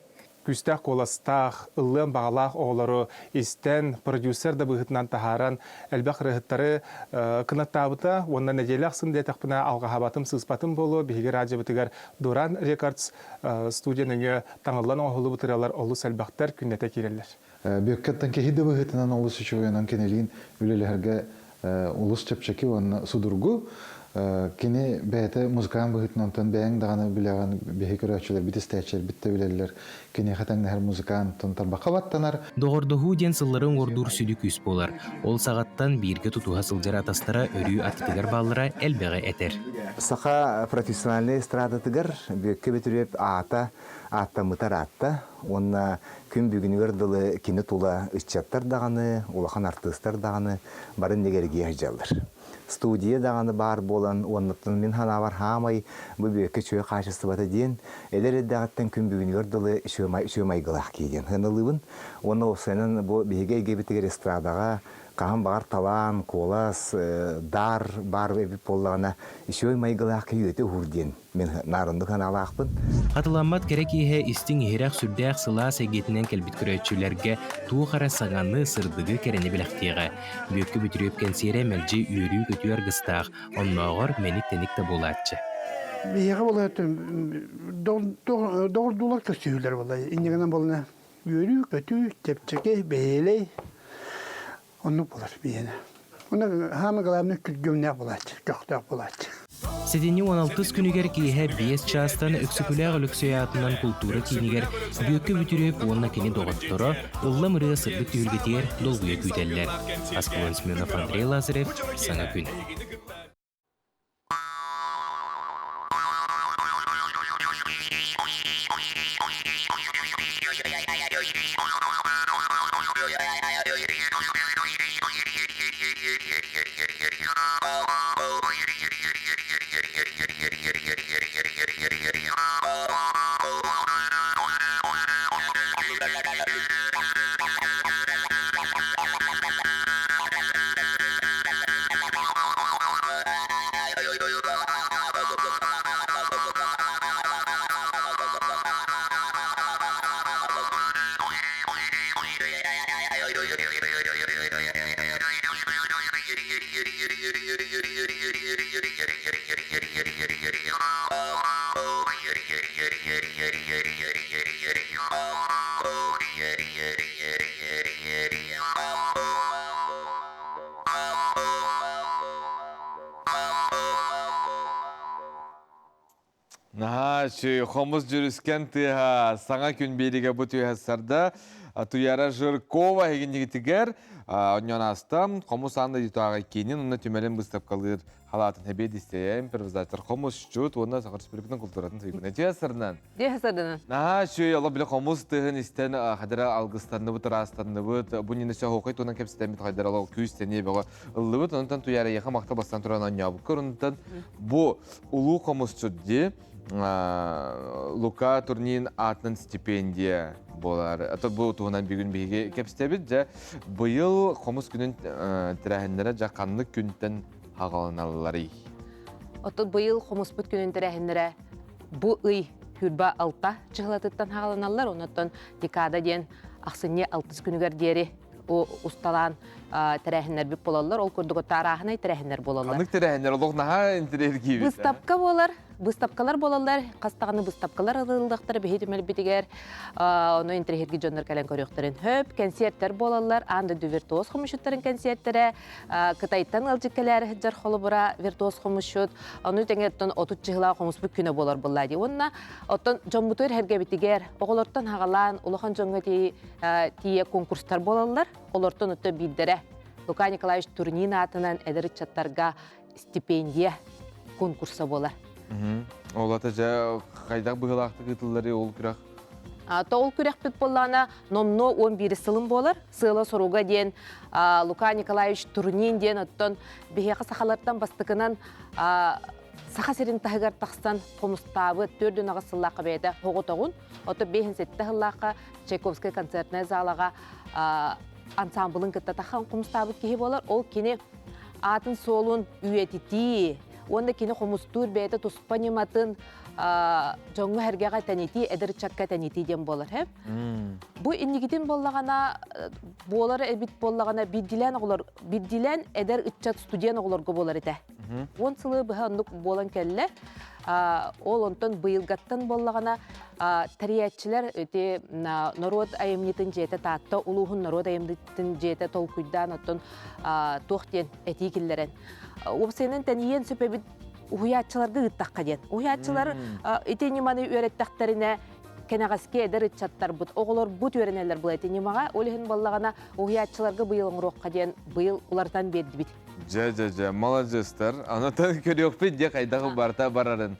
күүстээх куоластаах, ыллыан баҕалаах оҕолору истэн, продюсер да быһыытынан таһааран, элбэх ырыаһыттары кынаттаабыта уонна нэдиэлэ ахсын диэтэхпинэ алҕаһаабатым, сыыспатым буолуо, биһиги радиобытыгар Дуран Рекордс студия нөҥүө таҥыллан оҥоһуллубут ырыалар олус элбэхтэр, күннэтэ киирэллэр. Бүөккэттэн киһи да быһыытынан олус үчүгэй, онон кинилиин үлэлэһэргэ олус чэпчэки уонна судургу. Кини бэйэтэ музыкант быһыытынан онтон бэйэҥ даҕаны билэҕин, биһи көрөөччүлэрбит, истээччилэрбит да билэллэр. Киниэхэ тэҥнэһэр музыкант тарбахха баттанар. Доҕордоһуу диэн сыллары уҥуордуур сүдү күүс буолар. Ол саҕаттан бииргэ тутуһа сылдьар атастара өрүү аттытыгар бааллара элбэҕи этэр. Саха профессиональнай эстрадатыгар Бүөккэ Бөтүрүөп аата ааттаммыта ыраатта уонна күн бүгүнүгэр дылы кини тула ыччаттар даҕаны, улахан артыыстар даҕаны бары иннигэр сылдьаллар. Студия даҕаны баар буолан уоннаттан мин санаабар хаамай бу бүөккэ үчүгэй хаачыстыбата диэн эдэр эрдэҕиттэн күн бүгүнүгэр дылы үчүгэй майгылаах киһи диэн сыаналыыбын. Уонна уопсайынан бу биһиги эйгэбитигэр эстрадаҕа хаһан баҕар талаан, куолас, дар баар эбит буоллаҕына үчүгэй майгылаах киһи үйэтэ уһуур диэн Мин наарыннык санаалаахпын. Хатыламмат кэрэ киэһэ истиҥ-иһирэх сүрдээх сылаас эйгэтинэн кэлбит көрөөччүлэргэ туох эрэ саҥаны, сырдыгы, кэрэни бэлэхтиэҕэ. Бүөккэ Бөтүрүөп кэнсиэрэ мэлдьи үөрүү-көтүү аргыстаах, оннооҕор мэник-тэник да буолааччы. Биһиэхэ буолла доҕордуулар көрсүһүүлэр буолла. Иннигинэн буолла үөрүү-көтүү, чэпчэки, бэһиэлэй оннук буолар биһиэнэ. Онно хаама главный күргүөмнээх буолааччы, көхтөөх буолааччы. Сэтинньи 16 күнүгэр киэһэ 5 чаастан Өксөкүлээх Өлөксөй аатынан култуура киинигэр Бүөккэ Бүтүрүөп уонна кини доҕотторо ыллам ырыа сырдык түһүлгэтигэр долгуйа күүтэллэр. Аскалон Семенов, Андрей Лазарев, Саҥа күн. Наһаа үчүгэй хомус дьүрүскэн тыаһа саҥа күн биэригэ бу түһэ сарда Туяра Жиркова эһигиннигитигэр онньон ааста хомус аан дойдутааҕы киинин уонна түмэлин быыстапкалыыр халаатын хэбиэдиссэйэ импровизатор хомусчут уонна Саха Республикатын култууратын туйгуна Дьиэ сырынан Дьиэ сырынан Наһаа үчүгэй олох били хомус тыаһын истэн хадара алгыстанныбыт ыраастанныбыт бу ньины сөһуохай туһунан кэпсэтэммит хайдара олох күүс сэниэ бөҕө ыллыбыт онтон Туяра эйиэхэ махта бастан туран оонньообуккар онтон бу улуу хомусчут дии Лука Турнин аатынан стипендия буолар. Ато бу туһунан бүгүн биһиги кэпсэтэбит. Дьэ, быйыл хомус күнүн тэрээһиннэрэ дьэ ханнык күнтэн хаҕаланалларый? Оттон быйыл хомуспут күнүн тэрээһиннэрэ бу ый хүрба алта чыһылатыттан хаҕаланаллар. Оннуттан декада диэн ахсынньы алтыс күнүгэр диэри усталаан тэрээһиннэрбит буолаллар. Ол курдук арааһынай тэрээһиннэр буолаллар. Ханнык тэрээһиннэр олох наһаа интэриэһиргиибит. Быыстапка буолар. Быыстапкалар буолаллар. Хас даҕаны быыстапкалар ылыллыахтара биһи түмэлбитигэр. Ону интэриэһиргии дьоннор кэлэн көрүөхтэрин сөп. Кэнсиэртэр буолаллар. Аан дойду виртуоз хомусчуттарын кэнсиэртэрэ. Кытайтан ыалдьыт кэлээри сылдьар холобура виртуоз хомусчут. Ону тэҥэ оттон 30 чыһылаах хомуспут күнэ буолар буолла дии. Уонна оттон дьоммутугар эргэбитигэр оҕолортон хаҕалаан улахан дьоҥҥо тиийэ конкурстар буолаллар. Олортон өттө биирдэрэ Лука Николаевич Турнин аатынан эдэр ыччаттарга стипендия конкурса буолар. Ол ата дьэ хайдах быһыылаахтык ыытылларый ол күрэх? То ол күрэхпит буоллаҕына номнуо 11 сылым буолар. Сыала-соруга диэн Лука Николаевич Турнин диэн оттон биһиэхэ сахалартан бастакынан Саха сирин таһыгар тахсан хомустаабыт 4 сыллаахха бэйэтэ оҕотоҕун, ото 5-7 сыллаахха Чайковскай концертная залаҕа ансамблын кытта тахан хомустаабыт киһи буолар. Ол кини аатын суолун үйэтитии уонна кини хомустуур бэйэтэ туспа ньыматын дьоҥҥо-сэргэҕэ тэнитии, эдэр ыччакка тэнитии диэн буолар. Бу инникитин буоллаҕына, буолар эбит буоллаҕына, биирдиилээн оҕолор, биирдиилээн эдэр ыччат студент оҕолорго буолар этэ. 10 сылы быһа оннук буолан кэллэ. Ол онтон быйылгаттан буоллаҕына тэрийээччилэр ити норуот айымньытын дьиэтэ Таатта улууһун норуот айымньытын дьиэтэ толкуйдаан оттон туох диэн этии киллэрэн уопсайынан тэнийиэн сөп эбит уһуйааччыларга ыыттахха диэн. Уһуйааччылар ити ньыманы үөрэттэхтэринэ кэнэҕэски эдэр ыччаттарбыт, оҕолорбут үөрэнэллэр була ити ньымаҕа. Ол иһин буоллаҕына уһуйааччыларга быйыл оҥоруохха диэн быйыл уларытан биэрдибит. Дьэ, дьэ, дьэ, маладьыастар. Анатан көрүөхпүт дьэ хайдах барта барарын.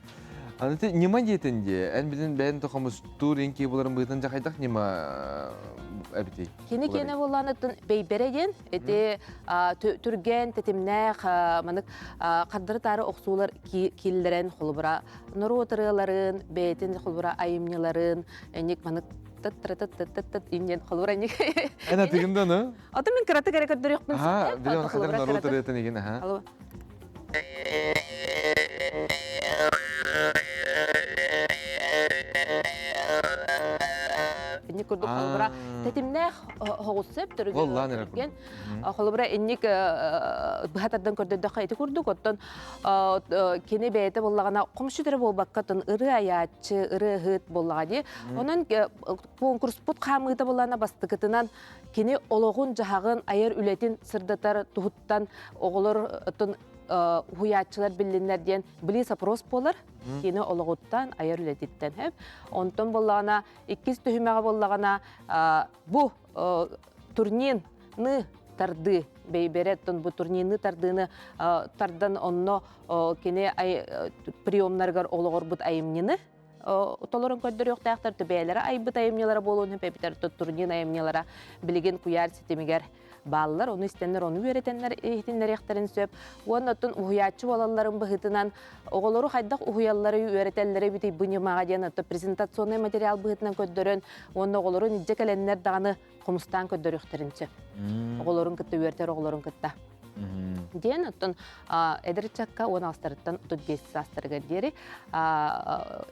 Аны ньыма диэтин дии. Эн билин бэйэн тохомустуур инки буларын быһыытын дьэ хайдах ньыма эбитий? Кини киэнэ буолланыттан бэйбэрэ диэн ити түргэн тэтимнээх манык хардары таары охсуулар киллэрэн холобура норуот ырыаларын, бэйэтин холобура айымньыларын эник манык тат-тат-тат-тат иннен холобура эник Эн атыгын да ну? Ото мин кыратык эрэ көрдөрүөхпүн Аха, биле хадыр норуот ырыатын игин, аха. Инник курдук. курдук холобура тэтимнээх хоҕус сөп төрүгэн холобура инник быһа тардан көрдөрдөххө ити курдук оттон кини бэйэтэ буоллаҕына хомусчут эрэ буолбакка оттон ырыа айааччы ырыаһыт буоллаҕа дии онон конкурспут хаамыыта буоллаҕына бастакытынан кини олоҕун-дьаһаҕын айар үлэтин сырдатар туһуттан оҕолор оттон уһуйааччылар биллиннэр диэн близ опрос буолар кини олоҕуттан айар үлэтиттэн хэп онтон буоллаҕына иккис түһүмэҕэ буоллаҕына бу турнирны тардыы бэйбэрэ оттон бу турнирны тардыыны тардан онно кини приемнарыгар олоҕорбут айымньыны толорон көрдөрүөхтээхтэр бэйэлэрэ айбыт айымньылара буолуон сөп эбитэр турнир айымньылара билигин куйаар ситимигэр бааллар ону истэннэр ону үөрэтэннэр иһитиннэриэхтэрин сөп уонна оттон уһуйааччы буолалларын быһыытынан оҕолору хайдах уһуйаллары үөрэтэллэри эбитий бу ньымаҕа диэн оттон презентационнай материал быһыытынан көрдөрөн уонна оҕолорун илдьэ кэлэннэр даҕаны хомустаан көрдөрүөхтэрин сөп оҕолорун кытта үөрэтэр оҕолорун кытта диэн оттон эдэр ыччакка 16-тарыттан 35 саастарыгар диэри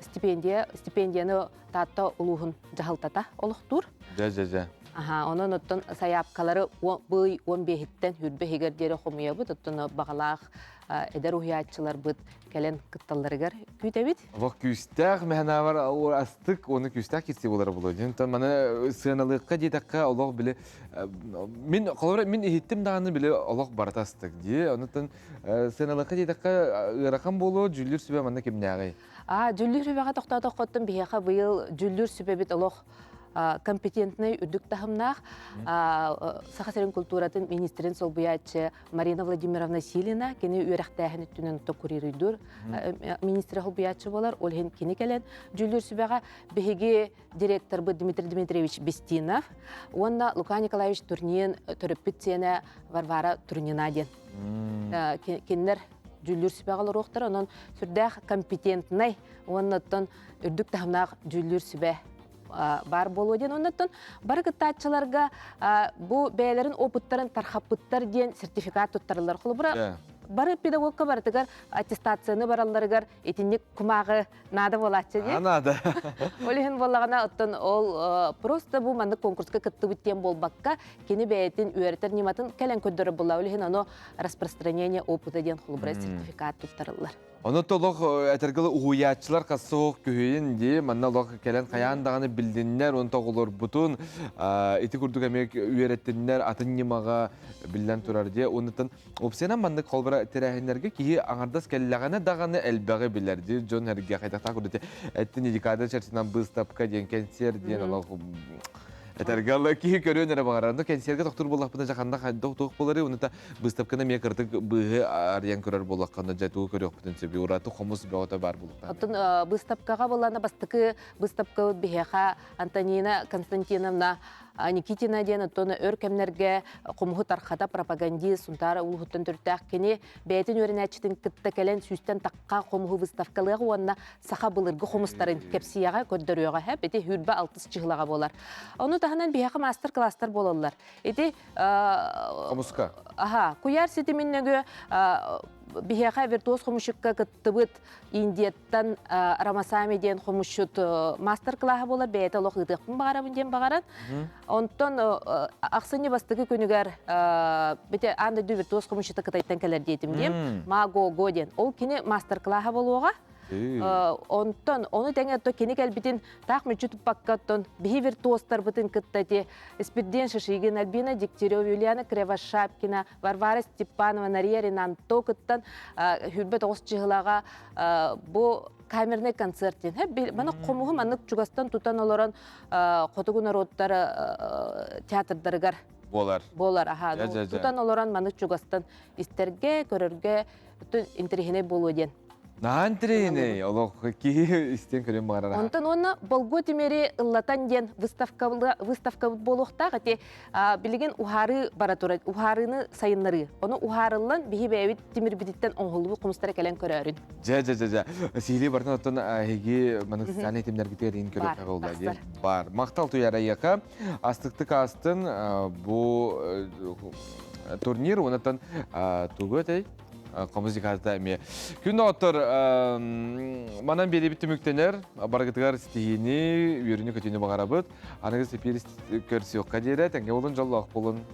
стипендия стипендияны Таатта улууһун дьаһалтата олохтуур. Дьэ, дьэ, дьэ. Аха, онон оттон сайаапкалары бый 15-иттэн хүрбэ иһигэр диэри хомуйабыт, оттон баҕалаах эдэр уһуйааччыларбыт кэлэн кытталларыгар күүтэбит. Олох күүстээх мэһэнаабар астык, оны күүстээх кирси болара боло. Дьон маны сыаналыахха диэтэххэ олох били мин холобура мин иһиттим даҕаны били олох барыта астык дии. Онутан сыаналыахха диэтэххэ ыарахан буолуо, дьүүллүүр сүбэ манна кимнээҕий? А дьүүллүүр сүбэҕэ тохтоотоххоттон биһиэхэ быйыл дьүүллүүр сүбэбит олох компетентнай үрдүк таһымнаах Саха сирин культуратын министрин солбуйааччы Марина Владимировна Силина кини үөрэхтээһин өттүнэн курируйдуур министрэ солбуйааччы буолар. Ол иһин кини кэлэн дьүүллүүр сүбэҕэ биһиги директорбыт Дмитрий Дмитриевич Бестинов уонна Лука Николаевич Турнин төрөппүт сиэнэ Варвара Турнина диэн. Кинилэр дьүүллүүр сүбэҕэ олоруохтара. Онон сүрдээх компетентнай уонна оттон үрдүк таһымнаах дьүүллүүр сүбэ баар буолуо диэн. Оннуттан бары кыттааччыларга бу бэйэлэрин опыттарын тархаппыттар диэн сертификат туттарыллар. Холобура, бары педагогка барытыгар аттестацияны баралларыгар итинник кумааҕы наада буолааччы дии. Наада. Ол иһин буоллаҕына, оттон ол просто бу маннык конкурска кыттыбыт диэн буолбакка, кини бэйэтин үөрэтэр ньыматын кэлэн көрдөрөр буолла. Ол иһин ону распространение опыта диэн холобура сертификат туттарыллар. Ону толох этэргэ уһуйааччылар хасса күһүйүн дии, манна олох кэлэн хайаан даҕаны билдиннэр, он тоҕолорбутун ити курдук эмиэ үөрэттиннэр, атын ньымаҕа биллэн турар дии. Оннуттан опсиянан маннык холбора тэрээһиннэргэ киһи аҥардас кэллэҕинэ даҕаны элбэҕи билэр дии, дьон эргэ хайдахтаах курдук эттин декада чэрчитинэн быыстапка диэн, кэнсиэр диэн олох Этэргэ ылы киһи көрүөн эрэ баҕарар. Ну кэнсиэргэ тохтуур буоллахпына дьэ ханна хайдах туох буоларый? Уну та быыстапканы эмиэ кырдык быыһы арыйан көрөр буоллаххына дьэ тугу көрүөхпүтүн сөбүй? Ураты хомус бөҕөтө баар буолуохтаах. Оттон быыстапкаҕа буоллаҕына бастакы быыстапкабыт биһиэхэ Антонина Константиновна Никитина диэн оттон өр кэмнэргэ хомуһу тархата пропагандист Сунтаар улууһуттан төрүттээх кини бэйэтин үөрэнээччитин кытта кэлэн сүүстэн тахха хомуһу выставкалыаҕа уонна саха былыргы хомустарын кэпсиэҕэ, көрдөрүөҕэ хэп. Ити хүрбэ алтыс чыһылаҕа буолар. Ону таһынан биһиэхэ маастар-класстар буолаллар. Ити Хомуска. Аха, куйаар ситимин нөҥүө биһиэхэ виртуоз хомусчукка кыттыбыт Индияттан Рамасами диэн хомусчут мастер-класса буолар, бэйэтэ олох ыытыахпын баҕарабын диэн баҕаран. Онтон ахсынньы бастакы күнүгэр бите аан дойду виртуоз хомусчута Кытайтан кэлэр диэтим диэн, Ма-го-го диэн. Ол кини мастер-класса буолуоҕа. Онтон ону тэҥэ то кини кэлбитин таах мүччү туппакка оттон биһи виртуозтарбытын кытта ити Испирдиэн Шишигин, Альбина Дегтярева, Юлиана Кривошапкина, Варвара Степанова, Нария Ринанто кыттан хүрбэ тоҕус чыһылаҕа бу камерный концерт диэн. Маны хомуһу маннык чугастан тутан олорон хотугу норуоттар театрдарыгар буолар. Буолар, аха. Тутан олорон маннык чугастан истэргэ, көрөргө интэриэһинэй буолуо диэн. Наһаа интэриэһинэй, олох киһи истэн көрөн баҕарар. Онтон уонна Болгуо Тимири ыллатан диэн выставка выставкабыт буолуохтаах. Ити билигин уһаарыы бара турар, уһаарыыны сайыннарыы. Ону уһаарыллан биһи бэйэбит тимирбититтэн оҥоһуллубут хомустара кэлэн көрөөрүн. Дьэ, дьэ, дьэ, дьэ. Сиһилии бартан оттон эһиги маннык социальнай тимнэргитигэр иин көрүөххэ буолла диэн бар. Махтал туйарайыака. Астыктык астын бу турнир, онтон тугу этэй? Хомус декадата эмиэ. Күн доҕоттор, манан биэриибит түмүктэнэр. Барыгытыгар ситиһиини, үөрүүнү-көтүүнү баҕарабыт. Аныгы эпиир көрсүөххэ диэри, тэҥҥэ буолун, дьоллоох буолун.